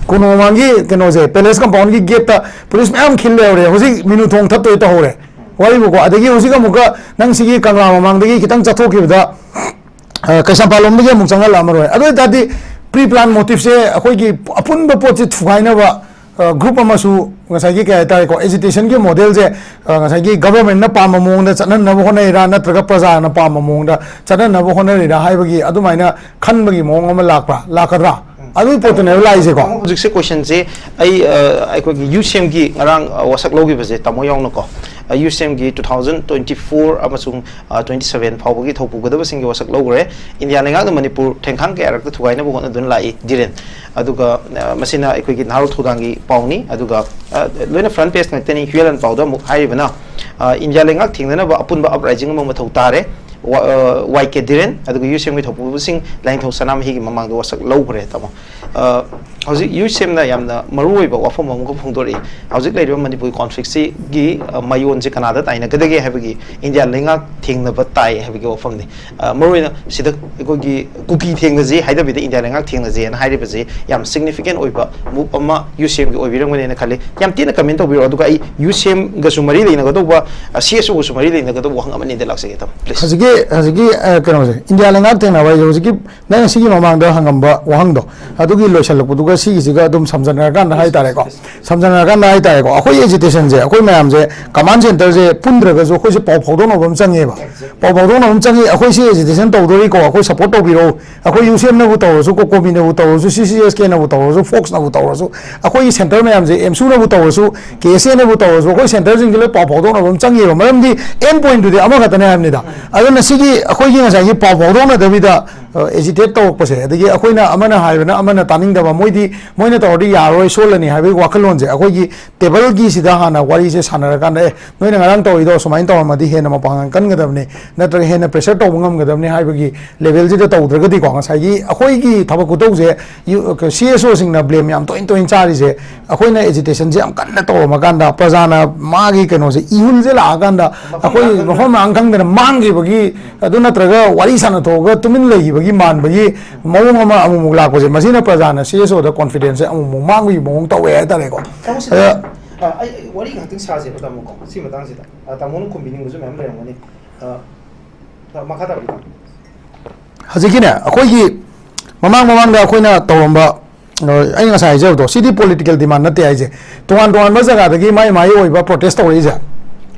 ꯀꯣꯅꯨꯡ ꯃꯃꯥꯡꯒꯤ ꯀꯩꯅꯣꯁꯦ, ꯄꯦꯂꯦꯁ ꯀꯝꯄꯥꯎꯟꯒꯤ ꯒꯦꯠꯇ ꯄꯨꯂꯤꯁ ꯃꯌꯥꯝ ꯈꯤꯜ ꯂꯩꯍꯧꯔꯦ꯫ ꯍꯧꯖꯤꯛ ꯃꯤꯅꯨ ꯊꯣꯡ ꯊꯠꯇꯣꯏ ꯇꯧꯍꯧꯔꯦ꯫ ꯋꯥꯔꯤꯕꯨꯀꯣ, ꯑꯗꯒꯤ ꯍꯧꯖꯤꯛ ꯑꯃꯨꯛꯀ ꯅꯪ ꯁꯤꯒꯤ ꯀꯪꯂꯥ ꯃꯃꯥꯡꯗꯒꯤ ꯈꯤꯇꯪ ꯆꯠꯊꯣꯛꯈꯤꯕꯗ, ꯑ, ꯀꯩꯁꯥꯝꯄꯥꯠ ꯂꯣꯝꯗꯒꯤ ꯑꯃꯨꯛ ꯆꯪꯍꯜꯂꯛꯑꯝꯃꯔꯣꯏ꯫ ꯑꯗꯨ ꯑꯣꯏ ꯇꯥꯔꯗꯤ pre plan motiveꯁꯦ, ꯑꯩꯈꯣꯏꯒꯤ ꯑꯄꯨꯟꯕ ꯄꯣꯠꯁꯦ ꯊꯨꯒꯥꯏꯅꯕ, ꯑ, ꯒ꯭ꯔꯨꯞ ꯑꯃꯁꯨ ꯉꯁꯥꯏꯒꯤ ꯀꯩ ꯍꯥꯏꯇꯥꯔꯦꯀꯣ, ꯑꯦꯖꯤꯇꯦꯁꯟꯒꯤ ꯃꯣꯗꯦꯜꯁꯦ, ꯑ, ꯉꯁꯥꯏꯒꯤ ꯒꯚꯔꯟꯃꯦꯟꯠꯅ ꯄꯥꯝꯕ ꯃꯑꯣꯡꯗ ꯆꯠꯍꯟꯅꯕ ꯍꯣꯠꯅꯩꯔꯥ, ꯅꯠꯇ꯭ꯔꯒ ꯄ꯭ꯔꯖꯥꯅ ꯄꯥꯝꯕ ꯃꯑꯣꯡꯗ ꯆꯠꯍꯟꯅꯕ ꯍꯣꯠꯅꯔꯤꯔꯥ ꯍꯥꯏꯕꯒꯤ ꯑꯗꯨꯃꯥꯏꯅ ꯈꯟꯕꯒꯤ ꯃꯑꯣꯡ ꯑꯃ ꯂꯥꯛꯄ꯭ꯔꯥ, ꯂꯥꯛꯀꯗ꯭ꯔꯥ? ꯑꯗꯨꯒꯤ ꯄꯣꯠꯇꯨꯅꯦꯕ ꯂꯥꯛꯏꯁꯦꯀꯣ꯫ ꯍꯧꯖꯤꯛꯁꯦ ꯀꯣꯏꯁꯟꯁꯦ ꯑꯩ, ꯑ, ꯑꯩꯈꯣꯏꯒꯤ ꯌꯨ ꯁꯤ ꯑꯦꯝꯒꯤ ꯉꯔꯥꯡ, ꯑ, ꯋꯥꯁꯛ ꯂꯧꯈꯤꯕꯁꯦ, ꯇꯥꯃꯣ ꯌꯥꯎꯅꯀꯣ, ꯑ, ꯌꯨ ꯁꯤ ꯑꯦꯝꯒꯤ two thousand twenty-four ꯑꯃꯁꯨꯡ, ꯑ, twenty-seven ꯐꯥꯎꯕꯒꯤ ꯊꯧ ꯄꯨꯒꯗꯕꯁꯤꯡꯒꯤ ꯋꯥꯁꯛ ꯂꯧꯈ꯭ꯔꯦ꯫ ꯏꯟꯗꯤꯌꯥ ꯂꯩꯉꯥꯛꯅ ꯃꯅꯤꯄꯨꯔ ꯊꯦꯡꯈꯥꯡ ꯀꯌꯥꯔꯛꯇ ꯊꯨꯒꯥꯏꯅꯕ ꯍꯣꯠꯅꯗꯨꯅ ꯂꯥꯛꯏ, ꯙꯤꯔꯦꯟ꯫ ꯑꯗꯨꯒ, ꯑ, ꯃꯁꯤꯅ ꯑꯩꯈꯣꯏꯒꯤ ꯅꯍꯥꯔꯣꯜ ꯊꯧꯗꯥꯡꯒꯤ ꯄꯥꯎꯅꯤ꯫ ꯑꯗꯨꯒ, ꯑ, ꯂꯣꯏꯅ ꯐ꯭ꯔꯟ ꯄꯦꯖ ꯉꯥꯛꯇꯅꯤ, ꯍ꯭ꯌꯨꯑꯦꯜ ꯑꯦꯟ ꯄꯥꯎꯗ ꯑꯃꯨꯛ ꯍꯥꯏꯔꯤꯕꯅ, ꯑ, ꯏꯟꯗꯤꯌꯥ ꯂꯩꯉꯥꯛ ꯊꯦꯡꯅꯅꯕ ꯑꯄꯨꯟꯕ ꯑꯞꯔꯥꯏꯖꯤꯡ ꯑꯃ ꯃꯊꯧ ꯇꯥꯔꯦ꯫ ꯋꯥ-, ꯑ, ꯋꯥꯏ ꯀꯦ ꯙꯤꯔꯦꯟ꯫ ꯑꯗꯨꯒ ꯌꯨ ꯁꯤ ꯑꯦꯝꯒꯤ ꯊꯧꯄꯨꯕꯁꯤꯡ ꯂꯥꯏꯅꯤꯡꯊꯧ ꯁꯅꯥꯃꯍꯤꯒꯤ ꯃꯃꯥꯡꯗ ꯋꯥꯁꯛ ꯂꯧꯈ꯭ꯔꯦ, ꯇꯥꯃꯣ꯫ ꯑ, ꯍꯧꯖꯤꯛ ꯌꯨ ꯁꯤ ꯑꯦꯝꯅ ꯌꯥꯝꯅ ꯃꯔꯨꯑꯣꯏꯕ ꯋꯥꯐꯝ ꯑꯃꯈꯛ ꯐꯣꯡꯗꯣꯔꯛꯏ꯫ ꯍꯧꯖꯤꯛ ꯂꯩꯔꯤꯕ ꯃꯅꯤꯄꯨꯔꯒꯤ ꯀꯣꯟꯐ꯭ꯂꯤꯛꯁꯤꯒꯤ, ꯑ, ꯃꯌꯣꯟꯁꯦ ꯀꯅꯥꯗ ꯇꯥꯏꯅꯒꯗꯒꯦ ꯍꯥꯏꯕꯒꯤ ꯏꯟꯗꯤꯌꯥ ꯂꯩꯉꯥꯛ ꯊꯦꯡꯅꯕ ꯇꯥꯏ ꯍꯥꯏꯕꯒꯤ ꯋꯥꯐꯝꯅꯤ꯫ ꯑ, ꯃꯔꯨꯑꯣꯏꯅ ꯁꯤꯗ ꯑꯩꯈꯣꯏꯒꯤ ꯀꯨꯀꯤ ꯊꯦꯡꯅꯁꯤ ꯍꯥꯏꯗꯕꯤꯗ ꯏꯟꯗꯤꯌꯥ ꯂꯩꯉꯥꯛ ꯊꯦꯡꯅꯁꯦꯅ ꯍꯥꯏꯔꯤꯕꯁꯤ ꯌꯥꯝ ꯁꯤꯒꯅꯤꯐꯤꯀꯦꯟ ꯑꯣꯏꯕ ꯃꯨꯚ ꯑꯃ ꯌꯨ ꯁꯤ ꯑꯦꯝꯒꯤ ꯑꯣꯏꯕꯤꯔꯝꯒꯅꯦꯅ ꯈꯜꯂꯤ꯫ ꯌꯥꯝ ꯊꯤꯅ ꯀꯃꯦꯟ ꯇꯧꯕꯤꯔꯣ꯫ ꯑꯗꯨꯒ ꯑꯩ ꯌꯨ ꯁꯤ ꯑꯦꯝꯒꯁꯨ ꯃꯔꯤ ꯂꯩꯅꯒꯗꯧꯕ, ꯑ, ꯁꯤ ꯑꯦꯁ ꯑꯣꯒꯁꯨ ꯃꯔꯤ ꯂꯩꯅꯒꯗꯧꯕ ꯋꯥꯍꯪ ꯑꯃꯅꯤꯗ ꯂꯥꯛꯆꯒꯦ, ꯇꯥꯃꯣ, please꯫ ꯍꯧꯖꯤꯛꯀꯤ, ꯍꯧꯖꯤꯛꯀꯤ, ꯑ, ꯀꯩꯅꯣꯁꯦ, ꯏꯟꯗꯤꯌꯥ ꯂꯩꯉꯥꯛ ꯊꯦꯡꯅꯕ ꯍꯥꯏꯁꯦ ꯍꯧꯖꯤꯛꯀꯤ ꯅꯪ ꯁꯤꯒꯤ ꯃꯃꯥꯡꯗ ꯍꯪꯉꯝꯕ ꯋꯥꯍꯪꯗꯣ, ꯑꯗꯨꯒꯤ ꯂꯣꯏꯁꯤꯜꯂꯛꯄꯗꯨꯒ ꯁꯤꯒꯤꯁꯤꯒ ꯑꯗꯨꯝ ꯁꯝꯖꯟꯅꯔꯀꯥꯟꯗ ꯍꯥꯏꯇꯥꯔꯦꯀꯣ, ꯁꯝꯖꯟꯅꯔꯀꯥꯟꯗ ꯍꯥꯏꯇꯥꯔꯦꯀꯣ, ꯑꯩꯈꯣꯏ ꯑꯦꯖꯤꯇꯦꯁꯟꯁꯦ, ꯑꯩꯈꯣꯏ ꯃꯌꯥꯝꯁꯦ ꯀꯃꯥꯟ ꯁꯦꯟꯇꯔꯁꯦ ꯄꯨꯟꯗ꯭ꯔꯒꯁꯨ ꯑꯩꯈꯣꯏꯁꯦ ꯄꯥꯎ ꯐꯥꯎꯗꯣꯛꯅꯕ ꯑꯃ ꯆꯪꯉꯦꯕ꯫ ꯄꯥꯎ ꯐꯥꯎꯗꯣꯛꯅꯕ ꯑꯃ ꯆꯪꯉꯤ꯫ ꯑꯩꯈꯣꯏ ꯁꯤ ꯑꯦꯖꯤꯇꯦꯁꯟ ꯇꯧꯗꯣꯔꯤꯀꯣ, ꯑꯩꯈꯣꯏ ꯁꯄꯣꯔꯠ ꯇꯧꯕꯤꯔꯛꯎ꯫ ꯑꯩꯈꯣꯏ ꯌꯨꯁꯦꯞꯅꯕꯨ ꯇꯧꯔꯁꯨ, ꯀꯣꯀꯣꯃꯤꯅꯕꯨ ꯇꯧꯔꯁꯨ, ꯁꯤ ꯁꯤ ꯑꯦꯁ ꯀꯦꯅꯕꯨ ꯇꯧꯔꯁꯨ, ꯐꯣꯛꯁꯅꯕꯨ ꯇꯧꯔꯁꯨ, ꯑꯩꯈꯣꯏꯒꯤ ꯁꯦꯟꯇꯔ ꯃꯌꯥꯝꯁꯦ, ꯑꯦꯝꯁꯨꯅꯕꯨ ꯇꯧꯔꯁꯨ, ꯀꯦ ꯑꯦꯁ ꯑꯦꯅꯕꯨ ꯇꯧꯔꯁꯨ, ꯑꯩꯈꯣꯏ ꯁꯦꯟꯇꯔꯁꯤꯡꯁꯦ ꯂꯣꯏ ꯄꯥꯎ ꯐꯥꯎꯗꯣꯛꯅꯕ ꯑꯃ ꯆꯪꯉꯦꯕ꯫ ꯃꯔꯝꯗꯤ ꯑꯦꯟ ꯄꯣꯏꯟꯠꯇꯨꯗꯤ ꯑꯃꯈꯛꯇꯅꯦ ꯍꯥꯏꯕꯅꯤꯗ꯫ ꯑꯗꯨꯅ ꯁꯤꯒꯤ ꯑꯩꯈꯣꯏꯒꯤ ꯉꯁꯥꯏꯒꯤ ꯄꯥꯎ ꯐꯥꯎꯗꯣꯛꯅꯗꯕꯤꯗ ꯑꯦꯖꯤꯇꯦꯠ ꯇꯧꯔꯛꯄꯁꯦ, ꯑꯗꯒꯤ ꯑꯩꯈꯣꯏꯅ ꯑꯃꯅ ꯍꯥꯏꯕꯅ ꯑꯃꯅ ꯇꯥꯅꯤꯡꯗꯕ, ꯃꯣꯏꯗꯤ ꯃꯣꯏꯅ ꯇꯧꯔꯗꯤ ꯌꯥꯔꯔꯣꯏ, ꯁꯣꯜꯂꯅꯤ ꯍꯥꯏꯕꯒꯤ ꯋꯥꯈꯜꯂꯣꯟꯁꯦ ꯑꯩꯈꯣꯏꯒꯤ ꯇꯦꯕꯜꯒꯤꯁꯤꯗ ꯍꯥꯟꯅ ꯋꯥꯔꯤꯁꯦ ꯁꯥꯟꯅꯔꯀꯥꯟꯗ, "ꯑꯦ, ꯅꯣꯏꯅ ꯉꯔꯥꯡ ꯇꯧꯔꯤꯗꯣ ꯁꯨꯃꯥꯏꯅ ꯇꯧꯔꯝꯃꯗꯤ ꯍꯦꯟꯅ ꯃꯄꯥꯡꯒꯜ ꯀꯟꯒꯗꯕꯅꯤ, ꯅꯠꯇ꯭ꯔꯒ ꯍꯦꯟꯅ ꯄ꯭ꯔꯦꯁꯔ ꯇꯧꯕ ꯉꯝꯒꯗꯕꯅꯤ" ꯍꯥꯏꯕꯒꯤ ꯂꯦꯚꯦꯜꯁꯤꯗ ꯇꯧꯗ꯭ꯔꯒꯗꯤꯀꯣ, ꯉꯁꯥꯏꯒꯤ ꯑꯩꯈꯣꯏꯒꯤ ꯊꯕꯛ ꯈꯨꯇꯧꯁꯦ, ꯁꯤ ꯑꯦꯁ ꯑꯣꯁꯤꯡꯅ ꯕ꯭ꯂꯦꯝ ꯌꯥꯝ ꯇꯣꯏꯅ ꯇꯣꯏꯅ ꯆꯥꯔꯤꯁꯦ, ꯑꯩꯈꯣꯏꯅ ꯑꯦꯖꯤꯇꯦꯁꯟꯁꯦ ꯌꯥꯝ ꯀꯟꯅ ꯇꯧꯔꯝꯃꯀꯥꯟꯗ ꯄ꯭ꯔꯖꯥꯅ ꯃꯥꯒꯤ ꯀꯩꯅꯣꯁꯦ, ꯏꯍꯨꯜꯁꯦ ꯂꯥꯛꯑꯀꯥꯟꯗ ꯑꯩꯈꯣꯏ ꯃꯐꯝ ꯃꯔꯥꯡ ꯈꯪꯗꯅ ꯃꯥꯡꯈꯤꯕꯒꯤ, ꯑꯗꯨ ꯅꯠꯇ꯭ꯔꯒ ꯋꯥꯔꯤ ꯁꯥꯟꯅ ꯊꯣꯛꯑꯒ ꯇꯨꯃꯤꯟ ꯂꯩꯈꯤꯕꯒꯤ ꯃꯥꯟꯕꯒꯤ ꯃꯑꯣꯡ ꯑꯃ ꯑꯃꯨꯛꯃꯨꯛ ꯂꯥꯛꯄꯁꯦ, ꯃꯁꯤꯅ ꯄ꯭ꯔꯖꯥꯅ ꯁꯤ ꯑꯦꯁ ꯑꯣꯗ ꯀꯣꯟꯐꯤꯗꯦꯟꯁꯁꯦ ꯑꯃꯨꯛꯃꯨꯛ ꯃꯥꯡꯕꯒꯤ ꯃꯑꯣꯡ ꯇꯧꯋꯦ ꯍꯥꯏꯇꯥꯔꯦꯀꯣ꯫ ꯇꯥꯃꯣ, ꯁꯤꯗ, ꯑꯗ ꯑ, ꯑꯩ ꯋꯥꯔꯤ ꯉꯥꯛꯇꯪ ꯁꯥꯁꯦꯕ, ꯇꯥꯃꯣꯀꯣ, ꯁꯤ ꯃꯇꯥꯡꯁꯤꯗ꯫ ꯑ, ꯇꯥꯃꯣꯅ ꯈꯨꯝꯕꯤꯅꯤꯡꯕꯁꯨ ꯃꯌꯥꯝ ꯂꯩꯔꯝꯒꯅꯤ꯫ ꯑ, ꯇ-, ꯃꯈꯥ ꯇꯥꯕꯤꯌꯨ, ꯇꯥꯃꯣ꯫ ꯍꯧꯖꯤꯛꯀꯤꯅꯦ, ꯑꯩꯈꯣꯏꯒꯤ ꯃꯃꯥꯡ ꯃꯃꯥꯡꯗ ꯑꯩꯈꯣꯏꯅ ꯇꯧꯔꯝꯕ, ꯑ, ꯑꯩꯅ ꯉꯁꯥꯏ ꯍꯥꯏꯖꯕꯗꯣ, ꯁꯤꯗꯤ ꯄꯣꯂꯤꯇꯤꯀꯦꯜ ꯗꯤꯃꯥꯟ ꯅꯠꯇꯦ ꯍꯥꯏꯁꯦ꯫ ꯇꯣꯉꯥꯟ ꯇꯣꯉꯥꯟꯕ ꯖꯒꯥꯗꯒꯤ ꯃꯥꯏ ꯃꯥꯏ ꯑꯣꯏꯕ ꯄ꯭ꯔꯣꯇꯦꯁ ꯇꯧꯔꯛꯏꯁꯦ,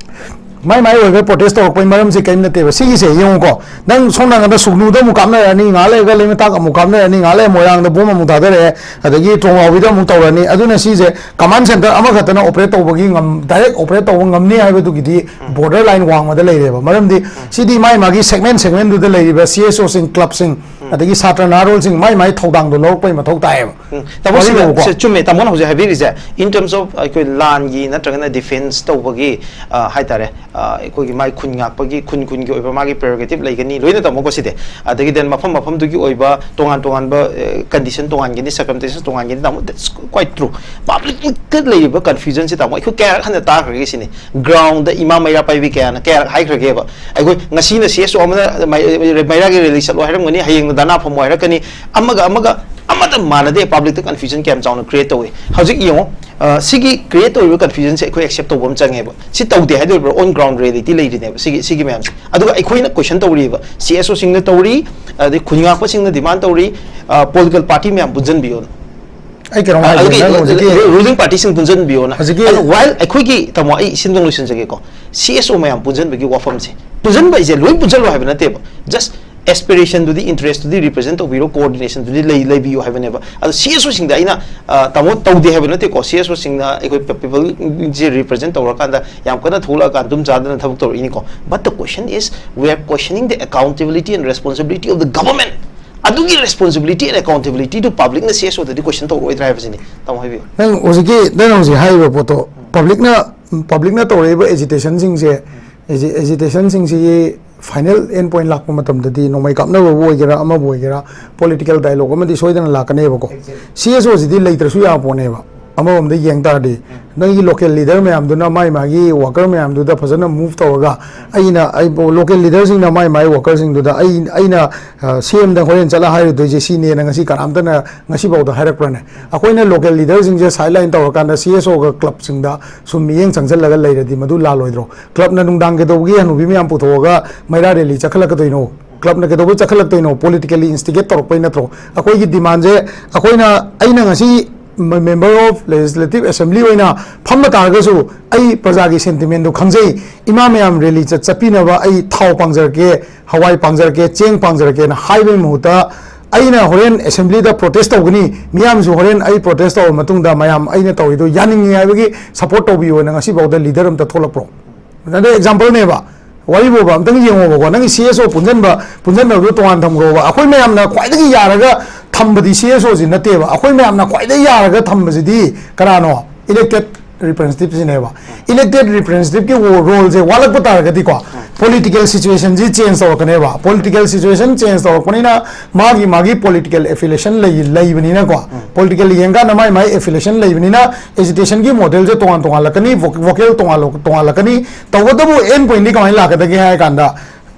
ꯃꯥꯏ ꯃꯥꯏ ꯑꯣꯏꯕ ꯄ꯭ꯔꯣꯇꯦꯁ ꯇꯧꯔꯛꯄꯒꯤ ꯃꯔꯝꯁꯦ ꯀꯔꯤꯝ ꯅꯠꯇꯦꯕ꯫ ꯁꯤꯒꯤꯁꯦ ꯌꯦꯡꯉꯨꯀꯣ, ꯅꯪ ꯁꯣꯝ ꯅꯥꯀꯟꯗ ꯁꯨꯒꯅꯨꯗ ꯑꯃꯨꯛ ꯀꯥꯞꯅꯔꯛꯑꯅꯤ, ꯉꯥꯏꯍꯥꯛ ꯂꯩꯔꯒ ꯂꯩꯃꯇꯥꯛ ꯑꯃꯨꯛ ꯀꯥꯞꯅꯔꯛꯑꯅꯤ, ꯉꯥꯏꯍꯥꯛ ꯂꯩꯔꯒ ꯃꯣꯏꯔꯥꯡꯗ ꯕꯣꯝ ꯑꯃꯨꯛ ꯊꯥꯗꯔꯛꯑꯦ, ꯑꯗꯒꯤ ꯇ꯭ꯔꯣꯡꯂꯥꯎꯕꯤꯗ ꯑꯃꯨꯛ ꯇꯧꯔꯅꯤ꯫ ꯑꯗꯨꯅ ꯁꯤꯁꯦ ꯀꯃꯥꯟ ꯁꯦꯟꯇꯔ ꯑꯃꯈꯛꯇꯅ ꯑꯣꯄꯔꯦꯠ ꯇꯧꯕꯒꯤ ꯉꯝ-, ꯗꯥꯏꯔꯦꯛ ꯑꯣꯄꯔꯦꯠ ꯇꯧꯕ ꯉꯝꯅꯤ ꯍꯥꯏꯕꯗꯨꯒꯤꯗꯤ ꯕꯣꯔꯗꯔ ꯂꯥꯏꯟ ꯋꯥꯡꯃꯗ ꯂꯩꯔꯦꯕ꯫ ꯃꯔꯝꯗꯤ ꯁꯤꯗꯤ ꯃꯥꯏ ꯃꯥꯒꯤ ꯁꯦꯒꯃꯦꯟ ꯁꯦꯒꯃꯦꯟꯗꯨꯗ ꯂꯩꯔꯤꯕ ꯁꯤ ꯑꯦꯁ ꯑꯣꯁꯤꯡ, ꯀ꯭ꯂꯕꯁꯤꯡ, ꯑꯗꯒꯤ ꯁꯥꯇ꯭ꯔ ꯅꯍꯥꯔꯣꯜꯁꯤꯡ ꯃꯥꯏ ꯃꯥꯏ ꯊꯧꯗꯥꯡꯗꯣ ꯂꯧꯔꯛꯄꯒꯤ ꯃꯊꯧ ꯇꯥꯏꯌꯦꯕ꯫ ꯎꯝ꯫ ꯇꯥꯃꯣ, ꯁꯤꯗ, ꯋꯥꯔꯤꯕꯨꯀꯣ꯫ ꯁꯤ ꯆꯨꯝꯃꯦ, ꯇꯥꯃꯣꯅ ꯍꯧꯖꯤꯛ ꯍꯥꯏꯕꯤꯔꯤꯁꯦ, in terms of ꯑꯩꯈꯣꯏ ꯂꯥꯟꯒꯤ ꯅꯠꯇ꯭ꯔꯒꯅ ꯗꯤꯐꯦꯟꯁ ꯇꯧꯕꯒꯤ, ꯑ, ꯍꯥꯏꯇꯥꯔꯦ, ꯑ, ꯑꯩꯈꯣꯏꯒꯤ ꯃꯥꯏ ꯈꯨꯟ ꯉꯥꯛꯄꯒꯤ, ꯈꯨꯟ ꯈꯨꯟꯒꯤ ꯑꯣꯏꯕ ꯃꯥꯒꯤ ꯄ꯭ꯔꯦꯔꯣꯒꯦꯇꯤꯞ ꯂꯩꯒꯅꯤ, ꯂꯣꯏꯅ ꯇꯥꯃꯣꯀꯣ ꯁꯤꯗꯤ꯫ ꯑꯗꯒꯤ then ꯃꯐꯝ ꯃꯐꯝꯗꯨꯒꯤ ꯑꯣꯏꯕ ꯇꯣꯉꯥꯟ ꯇꯣꯉꯥꯟꯕ, ꯑ, ꯀꯟꯗꯤꯁꯟ ꯇꯣꯉꯥꯟꯒꯅꯤ, ꯁꯔꯀꯝꯁꯇꯦꯟꯁꯦꯁ ꯇꯣꯉꯥꯟꯒꯅꯤ, ꯇꯥꯃꯣ, that's quite true꯫ ꯄꯕ꯭ꯂꯤꯛꯇ ꯂꯩꯔꯤꯕ ꯀꯟꯐ꯭ꯌꯨꯖꯟꯁꯦ, ꯇꯥꯃꯣ, ꯑꯩꯈꯣꯏ ꯀꯌꯥꯔꯛ ꯍꯟꯅ ꯇꯥꯈ꯭ꯔꯒꯦ ꯁꯤꯅꯤ꯫ ꯒ꯭ꯔꯥꯎꯟꯗ ꯏꯃꯥ ꯃꯩꯔꯥ ꯄꯥꯏꯕꯤ ꯀꯌꯥꯅ ꯀꯌꯥꯔꯛ ꯍꯥꯏꯈ꯭ꯔꯒꯦꯕ? ꯑꯩꯈꯣꯏ ꯉꯁꯤꯅ ꯁꯤ ꯑꯦꯁ ꯑꯣ ꯑꯃꯅ ꯃꯩ-, ꯃꯩꯔꯥꯒꯤ ꯔꯦꯂꯤ ꯆꯠꯂꯣ ꯍꯥꯏꯔꯝꯒꯅꯤ, ꯍꯌꯦꯡꯅ ꯗꯥꯅꯥ ꯐꯝꯃꯣ ꯍꯥꯏꯔꯛꯀꯅꯤ, ꯑꯃꯒ ꯑꯃꯒ ꯑꯃꯠꯇ ꯃꯥꯟꯅꯗꯦ꯫ ꯄꯕ꯭ꯂꯤꯛꯇ ꯀꯟꯐ꯭ꯌꯨꯖꯟ ꯀꯌꯥꯝ ꯆꯥꯎꯅ ꯀ꯭ꯔꯤꯌꯦꯠ ꯇꯧꯏ꯫ ꯍꯧꯖꯤꯛ ꯌꯦꯡꯉꯣ, ꯑ, ꯁꯤꯒꯤ ꯀ꯭ꯔꯤꯌꯦꯠ ꯇꯧꯔꯤꯕ ꯀꯟꯐ꯭ꯌꯨꯖꯟꯁꯦ ꯑꯩꯈꯣꯏ ꯑꯦꯛꯁꯦꯞ ꯇꯧꯕ ꯑꯃ ꯆꯪꯉꯦꯕ꯫ ꯁꯤ ꯇꯧꯗꯦ ꯍꯥꯏꯗꯣꯔꯤꯕ꯭ꯔꯥ? ꯑꯣꯟ ꯒ꯭ꯔꯥꯎꯟ ꯔꯤꯌꯦꯂꯤꯇꯤ ꯂꯩꯔꯤꯅꯦꯕ ꯁꯤꯒꯤ, ꯁꯤꯒꯤ ꯃꯌꯥꯝꯁꯦ꯫ ꯑꯗꯨꯒ ꯑꯩꯈꯣꯏꯅ ꯀꯣꯏꯁꯟ ꯇꯧꯔꯤꯕ, ꯁꯤ ꯑꯦꯁ ꯑꯣꯁꯤꯡꯅ ꯇꯧꯔꯤ, ꯑꯗꯩ ꯈꯨꯟ ꯉꯥꯛꯄꯁꯤꯡꯅ ꯗꯤꯃꯥꯟ ꯇꯧꯔꯤ, ꯑ, ꯄꯣꯂꯤꯇꯤꯀꯦꯜ ꯄꯥꯔꯇꯤ ꯃꯌꯥꯝ ꯄꯨꯟꯁꯤꯟꯕꯤꯌꯣꯅ꯫ ꯑꯩ ꯀꯩꯅꯣꯝ ꯍꯥꯏꯒꯦ, ꯑꯗꯨꯒꯤ ꯅꯪ ꯍꯧꯖꯤꯛꯀꯤ ruling party ꯁꯤꯡ ꯄꯨꯟꯁꯤꯟꯕꯤꯌꯣꯅ꯫ ꯍꯧꯖꯤꯛꯀꯤ ꯑꯗꯣ while ꯑꯩꯈꯣꯏꯒꯤ, ꯇꯥꯃꯣ, ꯑꯩ ꯁꯤꯝꯇꯪ ꯂꯣꯏꯁꯤꯟꯖꯒꯦꯀꯣ꯫ C S O ꯃꯌꯥꯝ ꯄꯨꯟꯁꯤꯟꯕꯒꯤ ꯋꯥꯐꯝꯁꯦ, ꯄꯨꯟꯁꯤꯟꯕ ꯍꯥꯏꯁꯦ ꯂꯣꯏ ꯄꯨꯟꯁꯤꯜꯂꯣ ꯍꯥꯏꯕ ꯅꯠꯇꯦꯕ, just aspiration ꯗꯨꯗꯤ, interest ꯇꯨꯗꯤ represent ꯇꯧꯕꯤꯔꯣ, coordination ꯗꯨꯗꯤ ꯂꯩ, ꯂꯩꯕꯤꯌꯨ ꯍꯥꯏꯕꯅꯦꯕ꯫ ꯑꯗꯣ C S O ꯁꯤꯡꯗ ꯑꯩꯅ, ꯑ, ꯇꯥꯃꯣ, ꯇꯧꯗꯦ ꯍꯥꯏꯕ ꯅꯠꯇꯦꯀꯣ꯫ C S O ꯁꯤꯡꯅ ꯑꯩꯈꯣꯏ people ꯁꯦ represent ꯇꯧꯔꯀꯥꯟꯗ ꯌꯥꯝ ꯀꯟꯅ ꯊꯣꯛꯂꯛꯑꯀꯥꯟꯗ ꯑꯗꯨꯝ ꯆꯥꯗꯅ ꯊꯕꯛ ꯇꯧꯔꯛꯏꯅꯤꯀꯣ꯫ But the question is, we are questioning the accountability and responsibility of the government. ꯑꯗꯨꯒꯤ responsibility and accountability do public ꯅ C S O ꯗꯗꯤ question ꯇꯧꯔꯛꯑꯣꯏꯗ꯭ꯔꯥ ꯍꯥꯏꯕꯁꯤꯅꯤ꯫ ꯇꯥꯃꯣ, ꯍꯥꯏꯕꯤꯌꯨ꯫ ꯅꯪ ꯍꯧꯖꯤꯛꯀꯤ, ꯅꯪ ꯍꯧꯖꯤꯛ ꯍꯥꯏꯔꯤꯕ ꯄꯣꯠꯇꯣ, public ꯅ, public ꯅ ꯇꯧꯔꯛꯏꯕ agitation ꯁꯤꯡꯁꯦ, agi-, agitation ꯁꯤꯡꯁꯤꯒꯤ final end point ꯂꯥꯛꯄ ꯃꯇꯝꯗꯗꯤ, ꯅꯣꯡꯃꯩ ꯀꯥꯞꯅꯕꯕꯨ ꯑꯣꯏꯒꯦꯔꯥ, ꯑꯃꯕꯨ ꯑꯣꯏꯒꯦꯔꯥ, political dialogue ꯑꯃꯗꯤ ꯁꯣꯏꯗꯅ ꯂꯥꯛꯀꯅꯦꯕꯀꯣ꯫ C S O ꯁꯤꯗꯤ ꯂꯩꯇ꯭ꯔꯁꯨ ꯌꯥꯕ ꯄꯣꯠꯅꯦꯕ꯫ ꯑꯃꯔꯣꯝꯗ ꯌꯦꯡ ꯇꯥꯔꯗꯤ, ꯅꯪꯒꯤ local leader ꯃꯌꯥꯝꯗꯨꯅ ꯃꯥꯏ ꯃꯥꯒꯤ worker ꯃꯌꯥꯝꯗꯨꯗ ꯐꯖꯅ move ꯇꯧꯔꯒ, ꯑꯩꯅ, ꯑꯩ, local leader ꯁꯤꯡꯅ ꯃꯥꯏ ꯃꯥꯒꯤ worker ꯁꯤꯡꯗꯨꯗ, ꯑꯩ, ꯑꯩꯅ, ꯑ, C M ꯗ ꯍꯣꯔꯦꯟ ꯆꯠꯂ ꯍꯥꯏꯔꯨꯗꯣꯏꯁꯦ ꯁꯤꯅꯦꯅ ꯉꯁꯤ ꯀꯅꯥꯝꯇꯅ ꯉꯁꯤꯐꯥꯎꯗ ꯍꯥꯏꯔꯛꯄ꯭ꯔꯅꯦ? ꯑꯩꯈꯣꯏꯅ local leader ꯁꯤꯡꯁꯦ sideline ꯇꯧꯔꯀꯥꯟꯗ C S O ꯒ club ꯁꯤꯡꯗ ꯁꯨꯝ ꯃꯤꯠꯌꯦꯡ ꯆꯪꯁꯤꯜꯂꯒ ꯂꯩꯔꯗꯤ ꯃꯗꯨ ꯂꯥꯜꯂꯣꯏꯗ꯭ꯔꯣ? Club ꯅ ꯅꯨꯡꯗꯥꯡ ꯀꯩꯗꯧꯕꯒꯤ ꯍꯅꯨꯕꯤ ꯃꯌꯥꯝ ꯄꯨꯊꯣꯛꯑꯒ ꯃꯩꯔꯥ rally ꯆꯠꯈꯠꯂꯛꯀꯗꯣꯏꯅꯣ? Club ꯅ ꯀꯩꯗꯧꯕ ꯆꯠꯈꯠꯂꯛꯇꯣꯏꯅꯣ? Politically instigate ꯇꯧꯔꯛꯄꯩ ꯅꯠꯇ꯭ꯔꯣ? ꯑꯩꯈꯣꯏꯒꯤ demand ꯁꯦ, ꯑꯩꯈꯣꯏꯅ, ꯑꯩꯅ ꯉꯁꯤ ꯃ-, member of legislative assembly ꯑꯣꯏꯅ ꯐꯝꯕ ꯇꯥꯔꯒꯁꯨ, ꯑꯩ ꯄ꯭ꯔꯖꯥꯒꯤ sentiment ꯗꯨ ꯈꯪꯖꯩ, ꯏꯃꯥ ꯃꯌꯥꯝ rally ꯆꯠ-, ꯆꯠꯄꯤꯅꯕ ꯑꯩ ꯊꯥꯎ ꯄꯥꯡꯖꯔꯛꯀꯦ, ꯍꯋꯥꯏ ꯄꯥꯡꯖꯔꯛꯀꯦ, ꯆꯦꯡ ꯄꯥꯡꯖꯔꯛꯀꯦꯅ ꯍꯥꯏꯕꯒꯤ ꯃꯍꯨꯠꯇ, ꯑꯩꯅ ꯍꯣꯔꯦꯟ assembly ꯗ protest ꯇꯧꯒꯅꯤ, ꯃꯤꯌꯥꯝꯁꯨ ꯍꯣꯔꯦꯟ ꯑꯩ protest ꯇꯧꯔꯕ ꯃꯇꯨꯡꯗ ꯃꯌꯥꯝ ꯑꯩꯅ ꯇꯧꯔꯤꯗꯣ ꯌꯥꯅꯤꯡꯉꯤ ꯍꯥꯏꯕꯒꯤ support ꯇꯧꯕꯤꯌꯣꯅ ꯉꯁꯤꯐꯥꯎꯗ leader ꯑꯝꯇ ꯊꯣꯛꯂꯛꯄ꯭ꯔꯣ? ꯑꯗꯩ example ꯅꯦꯕ, ꯋꯥꯔꯤꯕꯨꯕ ꯑꯝꯇꯪ ꯌꯦꯡꯉꯣꯕꯀꯣ, ꯅꯪꯒꯤ C S O ꯄꯨꯟꯁꯤꯟꯕ, ꯄꯨꯟꯁꯤꯟꯕꯗꯨ ꯇꯣꯉꯥꯟ ꯊꯝꯈ꯭ꯔꯣꯕ꯫ ꯑꯩꯈꯣꯏ ꯃꯌꯥꯝꯅ ꯈ꯭ꯋꯥꯏꯗꯒꯤ ꯌꯥꯔꯒ ꯊꯝꯕꯗꯤ C S O ꯁꯤ ꯅꯠꯇꯦꯕ꯫ ꯑꯩꯈꯣꯏ ꯃꯌꯥꯝꯅ ꯈ꯭ꯋꯥꯏꯗꯒꯤ ꯌꯥꯔꯒ ꯊꯝꯕꯁꯤꯗꯤ ꯀꯅꯥꯅꯣ? Elected representative ꯁꯤꯅꯦꯕ꯫ Elected representative ꯀꯤ role ꯁꯦ ꯋꯥꯠꯂꯛꯄ ꯇꯥꯔꯒꯗꯤꯀꯣ, political situation ꯁꯤ change ꯇꯧꯔꯛꯀꯅꯦꯕ꯫ Political situation change ꯇꯧꯔꯛꯄꯅꯤꯅ ꯃꯥꯒꯤ, ꯃꯥꯒꯤ political affiliation ꯂꯩ, ꯂꯩꯕꯅꯤꯅꯀꯣ, political ꯌꯦꯡꯀꯥꯟꯗ ꯃꯥꯏ, ꯃꯥꯏ affiliation ꯂꯩꯕꯅꯤꯅ agitation ꯒꯤ model ꯁꯦ ꯇꯣꯉꯥꯟ ꯇꯣꯉꯥꯟꯂꯛꯀꯅꯤ, voc-, vocal ꯇꯣꯉꯥꯟ, ꯇꯣꯉꯥꯟꯂꯛꯀꯅꯤ꯫ ꯇꯧꯕꯇꯕꯨ end point ꯗꯤ ꯀꯃꯥꯏꯅ ꯂꯥꯛꯀꯗꯒꯦ ꯍꯥꯏ ꯀꯥꯟꯗ,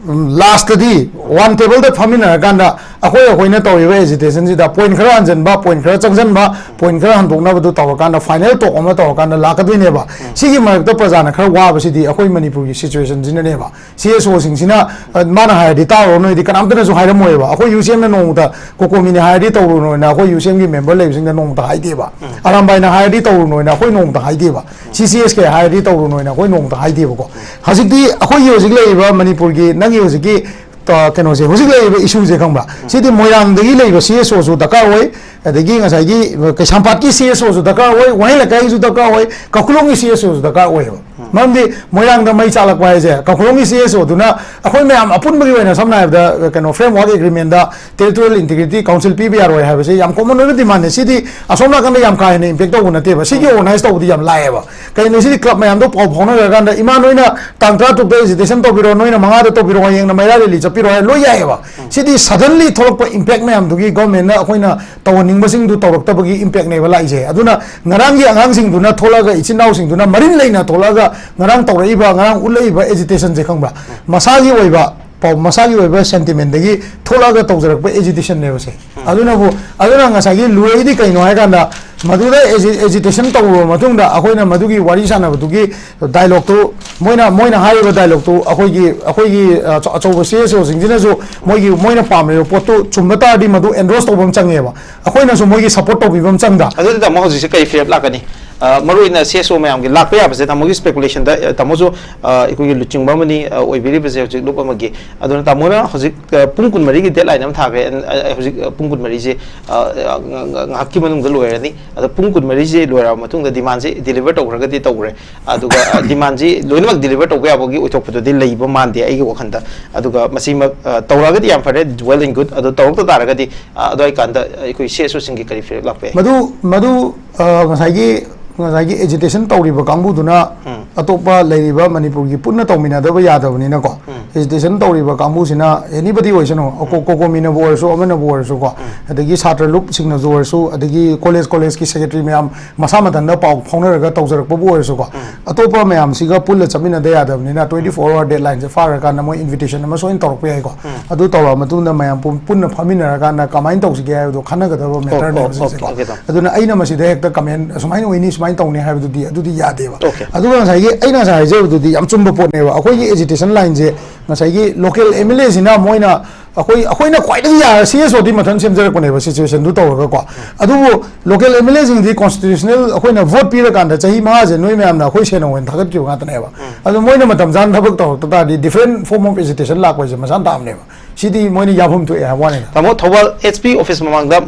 ꯎꯝ, last ꯇꯗꯤ one table ꯗ ꯐꯝꯃꯤꯟꯅꯔꯀꯥꯟꯗ ꯑꯩꯈꯣꯏ ꯑꯩꯈꯣꯏꯅ ꯇꯧꯔꯤꯕ ꯑꯦꯖꯤꯇꯦꯁꯟꯁꯤꯗ ꯄꯣꯏꯟ ꯈꯔ ꯍꯟꯖꯤꯟꯕ, ꯄꯣꯏꯟ ꯈꯔ ꯆꯪꯁꯤꯟꯕ, ꯄꯣꯏꯟ ꯈꯔ ꯍꯟꯗꯣꯛꯅꯕꯗꯨ ꯇꯧꯔꯀꯥꯟꯗ ꯐꯥꯏꯅꯦꯜ ꯇꯣꯛ ꯑꯃ ꯇꯧꯔꯀꯥꯟꯗ ꯂꯥꯛꯀꯗꯣꯏꯅꯦꯕ꯫ ꯁꯤꯒꯤ ꯃꯔꯛꯇ ꯄ꯭ꯔꯖꯥꯅ ꯈꯔ ꯋꯥꯕꯁꯤꯗꯤ ꯑꯩꯈꯣꯏ ꯃꯅꯤꯄꯨꯔꯒꯤ ꯁꯤꯆꯨꯋꯦꯁꯟꯁꯤꯅꯅꯦꯕ꯫ ꯁꯤ ꯑꯦꯁ ꯑꯣꯁꯤꯡꯁꯤꯅ, ꯑ, ꯃꯥꯅ ꯍꯥꯏꯔꯗꯤ ꯇꯥꯔꯨꯔꯣ ꯅꯣꯏꯗꯤ ꯀꯅꯥꯝꯇꯅꯁꯨ ꯍꯥꯏꯔꯝꯃꯣꯏꯕ꯫ ꯑꯩꯈꯣꯏ ꯌꯨ ꯁꯤ ꯑꯦꯝꯅ ꯅꯣꯡꯃꯇ ꯀꯣꯀꯣꯃꯤꯅ ꯍꯥꯏꯔꯗꯤ ꯇꯧꯔꯨꯅꯣꯅ ꯑꯩꯈꯣꯏ ꯌꯨ ꯁꯤ ꯑꯦꯝꯒꯤ ꯃꯦꯝꯕꯔ ꯂꯩꯕꯁꯤꯡꯗ ꯅꯣꯡꯃꯇ ꯍꯥꯏꯗꯦꯕ꯫ ꯑꯔꯥꯝꯕꯥꯏꯅ ꯍꯥꯏꯔꯗꯤ ꯇꯧꯔꯨꯅꯣꯅ ꯑꯩꯈꯣꯏ ꯅꯣꯡꯃꯇ ꯍꯥꯏꯗꯦꯕ꯫ ꯁꯤ ꯁꯤ ꯑꯦꯁ ꯀꯦ ꯍꯥꯏꯔꯗꯤ ꯇꯧꯔꯨꯅꯣꯅ ꯑꯩꯈꯣꯏ ꯅꯣꯡꯃꯇ ꯍꯥꯏꯗꯦꯕꯀꯣ꯫ ꯍꯧꯖꯤꯛꯇꯤ ꯑꯩꯈꯣꯏꯒꯤ ꯍꯧꯖꯤꯛ ꯂꯩꯔꯤꯕ ꯃꯅꯤꯄꯨꯔꯒꯤ, ꯅꯪꯒꯤ ꯍꯧꯖꯤꯛꯀꯤ, ꯑ, ꯀꯩꯅꯣꯁꯦ, ꯍꯧꯖꯤꯛ ꯂꯩꯔꯤꯕ ꯏꯁꯨꯁꯦ ꯈꯪꯕ꯭ꯔꯥ? ꯁꯤꯗꯤ ꯃꯣꯏꯔꯥꯡꯗꯒꯤ ꯂꯩꯕ ꯁꯤ ꯑꯦꯁ ꯑꯣꯁꯨ ꯗꯔꯀꯥꯔ ꯑꯣꯏ, ꯑꯗꯒꯤ ꯉꯁꯥꯏꯒꯤ ꯀꯩꯁꯥꯝꯄꯥꯠꯀꯤ ꯁꯤ ꯑꯦꯁ ꯑꯣꯁꯨ ꯗꯔꯀꯥꯔ ꯑꯣꯏ, ꯋꯥꯍꯦꯡ ꯂꯩꯀꯥꯏꯒꯤꯁꯨ ꯗꯔꯀꯥꯔ ꯑꯣꯏ, ꯀꯥꯈꯨꯂꯣꯡꯒꯤ ꯁꯤ ꯑꯦꯁ ꯑꯣꯁꯨ ꯗꯔꯀꯥꯔ ꯑꯣꯏꯌꯦꯕ꯫ ꯃꯔꯝꯗꯤ ꯃꯣꯏꯔꯥꯡꯗ ꯃꯩ ꯆꯥꯛꯂꯛꯄ ꯍꯥꯏꯁꯦ ꯀꯥꯈꯨꯂꯣꯡꯒꯤ ꯁꯤ ꯑꯦꯁ ꯑꯣꯗꯨꯅ ꯑꯩꯈꯣꯏ ꯃꯌꯥꯝ ꯑꯄꯨꯟꯕꯒꯤ ꯑꯣꯏꯅ, ꯁꯝꯅ ꯍꯥꯏꯔꯕꯗ, ꯀꯩꯅꯣ, framework agreement territorial integrity council ꯄꯤꯕ ꯌꯥꯔꯣꯏ ꯍꯥꯏꯕꯁꯦ ꯌꯥꯝ ꯀꯣꯃꯟ ꯑꯣꯏꯕ ꯗꯤꯃꯥꯟꯅꯦ꯫ ꯁꯤꯗꯤ ꯑꯁꯣꯝ ꯅꯥꯀꯟꯗ ꯌꯥꯝ ꯀꯥ ꯍꯦꯟꯅ ꯏꯝꯄꯦꯛ ꯇꯧꯕ ꯅꯠꯇꯦꯕ꯫ ꯁꯤꯒꯤ ꯑꯣꯔꯒꯅꯥꯏꯁ ꯇꯧꯕꯗꯤ ꯌꯥꯝ ꯂꯥꯏꯌꯦꯕ꯫ ꯀꯩꯅꯣ, ꯁꯤꯗꯤ ꯀ꯭ꯂꯕ ꯃꯌꯥꯝꯗꯣ ꯄꯥꯎ ꯐꯥꯎꯅꯈ꯭ꯔꯀꯥꯟꯗ, "ꯏꯃꯥ, ꯅꯣꯏꯅ ꯇꯥꯡ ꯇꯔꯥ ꯇꯔꯨꯛꯇ ꯑꯦꯖꯤꯇꯦꯁꯟ ꯇꯧꯕꯤꯔꯣ, ꯅꯣꯏꯅ ꯃꯉꯥꯗ ꯇꯧꯕꯤꯔꯣ, ꯍꯌꯦꯡꯅ ꯃꯩꯔꯥ ꯔꯦꯂꯤ ꯆꯠꯄꯤꯔꯣ" ꯍꯥꯏꯔ ꯂꯣꯏ ꯌꯥꯏꯌꯦꯕ꯫ ꯁꯤꯗꯤ ꯁꯗꯟꯂꯤ ꯊꯣꯛꯂꯛꯄ ꯏꯝꯄꯦꯛ ꯃꯌꯥꯝꯗꯨꯒꯤ ꯒꯣꯔꯃꯦꯟꯅ ꯑꯩꯈꯣꯏꯅ ꯇꯧꯍꯟꯅꯤꯡꯕꯁꯤꯡꯗꯨ ꯇꯧꯔꯛꯇꯕꯒꯤ ꯏꯝꯄꯦꯛꯅꯦꯕ ꯂꯥꯛꯏꯁꯦ꯫ ꯑꯗꯨꯅ ꯉꯔꯥꯡꯒꯤ ꯑꯉꯥꯡꯁꯤꯡꯗꯨꯅ ꯊꯣꯛꯂꯛꯑꯒ, ꯏꯆꯤꯟ ꯏꯅꯥꯎꯁꯤꯡꯗꯨꯅ ꯃꯔꯤꯟ ꯂꯩꯅ ꯊꯣꯛꯂꯛꯑꯒ ꯉꯔꯥꯡ ꯇꯧꯔꯛꯏꯕ, ꯉꯔꯥꯡ ꯎꯠꯂꯛꯏꯕ ꯑꯦꯖꯤꯇꯦꯁꯟꯁꯦ ꯈꯪꯕ꯭ꯔꯥ? ꯃꯁꯥꯒꯤ ꯑꯣꯏꯕ ꯄꯥꯎ, ꯃꯁꯥꯒꯤ ꯑꯣꯏꯕ ꯁꯦꯟꯇꯤꯃꯦꯟꯗꯒꯤ ꯊꯣꯛꯂꯛꯑꯒ ꯇꯧꯖꯔꯛꯄ ꯑꯦꯖꯤꯇꯦꯁꯟꯅꯦꯕꯁꯦ꯫ ꯑꯗꯨꯅꯕꯨ, ꯑꯗꯨꯅ ꯉꯁꯥꯏꯒꯤ ꯂꯨꯔꯛꯏꯗꯤ ꯀꯩꯅꯣ ꯍꯥꯏꯀꯥꯟꯗ, ꯃꯗꯨꯗ ꯑꯦꯖꯤ-, ꯑꯦꯖꯤꯇꯦꯁꯟ ꯇꯧꯔꯕ ꯃꯇꯨꯡꯗ ꯑꯩꯈꯣꯏꯅ ꯃꯗꯨꯒꯤ ꯋꯥꯔꯤ ꯁꯥꯟꯅꯕꯗꯨꯒꯤ ꯗꯥꯏꯂꯣꯛꯇꯨ, ꯃꯣꯏꯅ, ꯃꯣꯏꯅ ꯍꯥꯏꯔꯤꯕ ꯗꯥꯏꯂꯣꯛꯇꯨ ꯑꯩꯈꯣꯏꯒꯤ, ꯑꯩꯈꯣꯏꯒꯤ, ꯑ, ꯑꯆꯧ-, ꯑꯆꯧꯕ ꯁꯤ ꯑꯦꯁ ꯑꯣꯁꯤꯡꯁꯤꯅꯁꯨ ꯃꯣꯏꯒꯤ, ꯃꯣꯏꯅ ꯄꯥꯝꯂꯤꯕ ꯄꯣꯠꯇꯨ ꯆꯨꯝꯕ ꯇꯥꯔꯗꯤ ꯃꯗꯨ ꯑꯦꯟꯗꯣꯔꯁ ꯇꯧꯕ ꯑꯃ ꯆꯪꯉꯦꯕ꯫ ꯑꯩꯈꯣꯏꯅꯁꯨ ꯃꯣꯏꯒꯤ ꯁꯄꯣꯔꯠ ꯇꯧꯕꯤꯕ ꯑꯃ ꯆꯪꯗ꯫ ꯑꯗꯨꯗꯤ ꯇꯥꯃꯣ, ꯍꯧꯖꯤꯛꯁꯦ ꯀꯔꯤ ꯐꯤꯔꯦꯞ ꯂꯥꯛꯀꯅꯤ? ꯑ, ꯃꯔꯨꯑꯣꯏꯅ ꯁꯤ ꯑꯦꯁ ꯑꯣ ꯃꯌꯥꯝꯒꯤ ꯂꯥꯛꯄ ꯌꯥꯕꯁꯦ, ꯇꯥꯃꯣꯒꯤ ꯁ꯭ꯄꯦꯀꯨꯂꯦꯁꯟꯗ, ꯑ, ꯇꯥꯃꯣꯁꯨ, ꯑ, ꯑꯩꯈꯣꯏꯒꯤ ꯂꯨꯆꯤꯡꯕ ꯑꯃꯅꯤ, ꯑ, ꯑꯣꯏꯕꯤꯔꯤꯕꯁꯦ ꯍꯧꯖꯤꯛ ꯂꯨꯞ ꯑꯃꯒꯤ꯫ ꯑꯗꯨꯅ ꯇꯥꯃꯣꯅ ꯍꯧꯖꯤꯛ, ꯑ, ꯄꯨꯡ ꯀꯨꯟꯃꯔꯤꯒꯤ ꯗꯦꯗꯂꯥꯏꯟ ꯑꯃ ꯊꯥꯈ꯭ꯔꯦ꯫ ꯑ, ꯑ, ꯍꯧꯖꯤꯛ, ꯑ, ꯄꯨꯡ ꯀꯨꯟꯃꯔꯤꯁꯦ, ꯑ, ꯑ, ꯉ-, ꯉ-, ꯉꯥꯏꯍꯥꯛꯀꯤ ꯃꯅꯨꯡꯗ ꯂꯣꯏꯔꯅꯤ꯫ ꯑꯗꯣ ꯄꯨꯡ ꯀꯨꯟꯃꯔꯤꯁꯦ ꯂꯣꯏꯔꯕ ꯃꯇꯨꯡꯗ ꯗꯤꯃꯥꯟꯁꯦ ꯗꯤꯂꯤꯚꯔ ꯇꯧꯈ꯭ꯔꯒꯗꯤ ꯇꯧꯈ꯭ꯔꯦ꯫ ꯑꯗꯨꯒ, ꯑ, ꯗꯤꯃꯥꯟꯁꯤ ꯂꯣꯏꯅꯃꯛ ꯗꯤꯂꯤꯚꯔ ꯇꯧꯕ ꯌꯥꯕꯒꯤ ꯑꯣꯏꯊꯣꯛꯄꯗꯨꯗꯤ ꯂꯩꯕ ꯃꯥꯟꯗꯦ ꯑꯩꯒꯤ ꯋꯥꯈꯜꯗ꯫ ꯑꯗꯨꯒ ꯃꯁꯤꯃꯛ, ꯑ, ꯇꯧꯔꯛꯑꯒꯗꯤ ꯌꯥꯝ ꯐꯔꯦ, well and good꯫ ꯑꯗꯣ ꯇꯧꯔꯛꯇ ꯇꯥꯔꯒꯗꯤ, ꯑ, ꯑꯗꯨꯋꯥꯏ ꯀꯥꯟꯗ ꯑꯩꯈꯣꯏ ꯁꯤ ꯑꯦꯁ ꯑꯣꯁꯤꯡꯒꯤ ꯀꯔꯤ ꯐꯤꯔꯦꯞ ꯂꯥꯛꯄ ꯌꯥꯏ? ꯃꯗꯨ, ꯃꯗꯨ, ꯑ, ꯉꯁꯥꯏꯒꯤ, ꯉꯁꯥꯏꯒꯤ ꯑꯦꯖꯤꯇꯦꯁꯟ ꯇꯧꯔꯤꯕ ꯀꯥꯡꯕꯨꯗꯨꯅ ꯎꯝ꯫ ꯑꯇꯣꯞꯄ ꯂꯩꯔꯤꯕ ꯃꯅꯤꯄꯨꯔꯒꯤ ꯄꯨꯟꯅ ꯇꯧꯃꯤꯟꯅꯗꯕ ꯌꯥꯗꯕꯅꯤꯅꯀꯣ, ꯎꯝ꯫ ꯑꯦꯖꯤꯇꯦꯁꯟ ꯇꯧꯔꯤꯕ ꯀꯥꯡꯕꯨꯁꯤꯅ ꯑꯦꯅꯤꯕꯗꯤ ꯑꯣꯏꯁꯅꯨ, ꯀꯣꯀꯣꯃꯤꯅꯕꯨ ꯑꯣꯏꯔꯁꯨ, ꯑꯃꯅꯕꯨ ꯑꯣꯏꯔꯁꯨꯀꯣ, ꯑꯗꯒꯤ ꯁꯥꯇ꯭ꯔ ꯂꯨꯞꯁꯤꯡꯅꯁꯨ ꯑꯣꯏꯔꯁꯨ, ꯑꯗꯒꯤ ꯀꯣꯂꯦꯖ ꯀꯣꯂꯦꯖꯀꯤ ꯁꯦꯀ꯭ꯔꯦꯇꯔꯤ ꯃꯌꯥꯝ ꯃꯁꯥ ꯃꯊꯟꯇ ꯄꯥꯎ ꯐꯥꯎꯅꯔꯒ ꯇꯧꯖꯔꯛꯄꯕꯨ ꯑꯣꯏꯔꯁꯨꯀꯣ, ꯑꯇꯣꯞꯄ ꯃꯌꯥꯝꯁꯤꯒ ꯄꯨꯜꯂ ꯆꯠꯃꯤꯟꯅꯗ ꯌꯥꯗꯕꯅꯤꯅ, ꯇ꯭ꯋꯦꯟꯇꯤ ꯐꯣꯔ ꯑꯋꯥꯔ ꯗꯦꯗꯂꯥꯏꯟꯁꯦ ꯐꯥꯔꯀꯥꯟꯗ ꯃꯣꯏ ꯏꯟꯚꯤꯇꯦꯁꯟ ꯑꯃ ꯁꯣꯏꯅ ꯇꯧꯔꯛꯄ ꯌꯥꯏꯀꯣ꯫ ꯑꯗꯨ ꯇꯧꯔꯛꯑ ꯃꯇꯨꯡꯗ ꯃꯌꯥꯝ ꯄꯨꯟ- ꯄꯨꯟꯅ ꯐꯝꯃꯤꯟꯅꯔꯀꯥꯟꯗ ꯀꯃꯥꯏꯅ ꯇꯧꯁꯤꯒꯦ ꯍꯥꯏꯕꯗꯣ ꯈꯟꯅꯒꯗꯕ ꯃꯦꯇꯔꯅꯦꯕ ꯁꯤꯁꯦꯀꯣ꯫ ꯑꯗꯨꯅ ꯑꯩꯅ ꯃꯁꯤꯗ ꯍꯦꯛꯇ ꯀꯃꯦꯟ ꯑꯁꯨꯃꯥꯏꯅ ꯑꯣꯏꯅꯤ, ꯁꯨꯃꯥꯏꯅ ꯇꯧꯅꯤ ꯍꯥꯏꯕꯗꯨꯗꯤ ꯑꯗꯨꯗꯤ ꯌꯥꯗꯦꯕ꯫ ꯑꯗꯨꯒ ꯉꯁꯥꯏꯒꯤ ꯑꯩꯅ ꯉꯁꯥꯏ ꯍꯥꯏꯖꯕꯗꯨꯗꯤ ꯌꯥꯝ ꯆꯨꯝꯕ ꯄꯣꯠꯅꯦꯕ꯫ ꯑꯩꯈꯣꯏꯒꯤ ꯑꯦꯖꯤꯇꯦꯁꯟ ꯂꯥꯏꯟꯁꯦ ꯉꯁꯥꯏꯒꯤ ꯂꯣꯀꯦꯜ ꯑꯦꯝ ꯑꯦꯜ ꯑꯦꯁꯤꯅ ꯃꯣꯏꯅ ꯑꯩꯈꯣꯏ ꯑꯩꯈꯣꯏꯅ ꯈ꯭ꯋꯥꯏꯗꯒꯤ ꯌꯥꯔ ꯁꯤ ꯑꯦꯁ ꯑꯣꯗꯤ ꯃꯊꯟ ꯁꯦꯝꯖꯔꯛꯄꯅꯦꯕ ꯁꯤꯆꯨꯋꯦꯁꯟꯗꯨ ꯇꯧꯔꯒꯀꯣ꯫ ꯑꯗꯨꯕꯨ ꯂꯣꯀꯦꯜ ꯑꯦꯝ ꯑꯦꯜ ꯑꯦꯁꯤꯡꯗꯤ ꯀꯣꯟꯁꯇꯤꯇ꯭ꯌꯨꯁꯅꯦꯜ ꯑꯩꯈꯣꯏꯅ ꯚꯣꯠ ꯄꯤꯔꯀꯥꯟꯗ ꯆꯍꯤ ꯃꯉꯥꯁꯦ ꯅꯣꯏ ꯃꯌꯥꯝꯅ ꯑꯩꯈꯣꯏ ꯁꯦꯟꯅ ꯑꯣꯏꯅ ꯊꯥꯒꯠꯈꯤꯕ ꯉꯥꯛꯇꯅꯦꯕ꯫ ꯑꯗꯣ ꯃꯣꯏꯅ ꯃꯇꯝ ꯆꯥꯅ ꯊꯕꯛ ꯇꯧꯔꯛꯇ ꯇꯥꯔꯗꯤ different form of agitation ꯂꯥꯛꯄ ꯍꯥꯏꯁꯦ ꯃꯁꯥꯅ ꯇꯥꯕꯅꯦꯕ꯫ ꯁꯤꯗꯤ ꯃꯣꯏꯅ ꯌꯥꯐꯝ ꯊꯣꯛꯑꯦ ꯍꯥꯏꯕ ꯋꯥꯅꯤꯗ꯫ ꯇꯥꯃꯣ, ꯊꯧꯕꯥꯜ ꯑꯦꯁ ꯄꯤ ꯑꯣꯐꯤꯁ ꯃꯃꯥꯡꯗ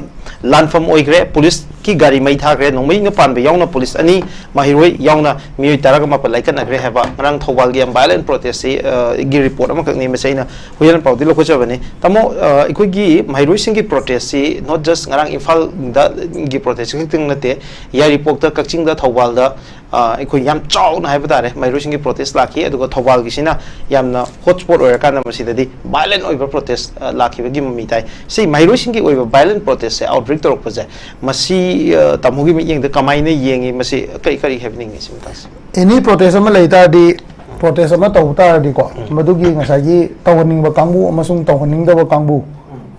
ꯂꯥꯟꯐꯝ ꯑꯣꯏꯈ꯭ꯔꯦ, ꯄꯨꯂꯤꯁꯀꯤ ꯒꯥꯔꯤ ꯃꯩ ꯊꯥꯈ꯭ꯔꯦ, ꯅꯣꯡꯃꯩꯅ ꯄꯥꯟꯕ ꯌꯥꯎꯅ ꯄꯨꯂꯤꯁ ꯑꯅꯤ, ꯃꯍꯩꯔꯣꯏ ꯌꯥꯎꯅ ꯃꯤꯑꯣꯏ ꯇꯔꯥꯒ ꯃꯥꯄꯟ ꯂꯥꯏꯀꯠꯅꯈ꯭ꯔꯦ ꯍꯥꯏꯕ ꯉꯔꯥꯡ ꯊꯧꯕꯥꯜꯒꯤ ꯌꯥꯝ ꯚꯥꯏꯂꯦꯟ ꯄ꯭ꯔꯣꯇꯦꯁꯁꯤ, ꯑ, ꯒꯤ ꯔꯤꯄꯣꯔꯠ ꯑꯃꯈꯛꯅꯤ꯫ ꯃꯁꯤ ꯑꯩꯅ ꯍꯨꯏꯌꯦꯟ ꯄꯥꯎꯗꯤ ꯂꯧꯈꯠꯆꯕꯅꯤ꯫ ꯇꯥꯃꯣ, ꯑ, ꯑꯩꯈꯣꯏꯒꯤ ꯃꯍꯩꯔꯣꯏꯁꯤꯡꯒꯤ ꯄ꯭ꯔꯣꯇꯦꯁꯁꯤ not just ꯉꯔꯥꯡ ꯏꯝꯐꯥꯜꯗꯒꯤ ꯄ꯭ꯔꯣꯇꯦꯁ ꯈꯛꯇꯪ ꯅꯠꯇꯦ, ꯌꯥꯏꯔꯤꯄꯣꯛꯇ, ꯀꯛꯆꯤꯡꯗ, ꯊꯧꯕꯥꯜꯗ, ꯑ, ꯑꯩꯈꯣꯏ ꯌꯥꯝ ꯆꯥꯎꯅ ꯍꯥꯏꯕ ꯇꯥꯔꯦ, ꯃꯍꯩꯔꯣꯏꯁꯤꯡꯒꯤ ꯄ꯭ꯔꯣꯇꯦꯁ ꯂꯥꯛꯈꯤ꯫ ꯑꯗꯨꯒ ꯊꯧꯕꯥꯜꯒꯤꯁꯤꯅ ꯌꯥꯝꯅ ꯍꯣꯠ ꯁ꯭ꯄꯣꯠ ꯑꯣꯏꯔꯀꯥꯟꯗ ꯃꯁꯤꯗꯗꯤ ꯚꯥꯏꯂꯦꯟ ꯑꯣꯏꯕ ꯄ꯭ꯔꯣꯇꯦꯁ, ꯑ, ꯂꯥꯛꯈꯤꯕꯒꯤ ꯃꯃꯤ ꯇꯥꯏ꯫ ꯁꯤ ꯃꯍꯩꯔꯣꯏꯁꯤꯡꯒꯤ ꯑꯣꯏꯕ ꯚꯥꯏꯂꯦꯟ ꯄ꯭ꯔꯣꯇꯦꯁꯁꯦ ꯑꯥꯎꯠꯕ꯭ꯔꯦꯛ ꯇꯧꯔꯛꯄꯁꯦ, ꯃꯁꯤ, ꯑ, ꯇꯥꯃꯣꯒꯤ ꯃꯤꯠꯌꯦꯡꯗ ꯀꯃꯥꯏꯅ ꯌꯦꯡꯉꯤ? ꯃꯁꯤ ꯀꯔꯤ ꯀꯔꯤ ꯍꯥꯏꯕꯤꯅꯤꯡꯉꯤ ꯁꯤ ꯃꯇꯥꯡꯁꯦ? ꯑꯦꯅꯤ ꯄ꯭ꯔꯣꯇꯦꯁ ꯑꯃ ꯂꯩ ꯇꯥꯔꯗꯤ, ꯄ꯭ꯔꯣꯇꯦꯁ ꯑꯃ ꯇꯧꯕ ꯇꯥꯔꯗꯤꯀꯣ, ꯃꯗꯨꯒꯤ ꯉꯁꯥꯏꯒꯤ ꯇꯧꯍꯟꯅꯤꯡꯕ ꯀꯥꯡꯕꯨ ꯑꯃꯁꯨꯡ ꯇꯧꯍꯟꯅꯤꯡꯗꯕ ꯀꯥꯡꯕꯨ,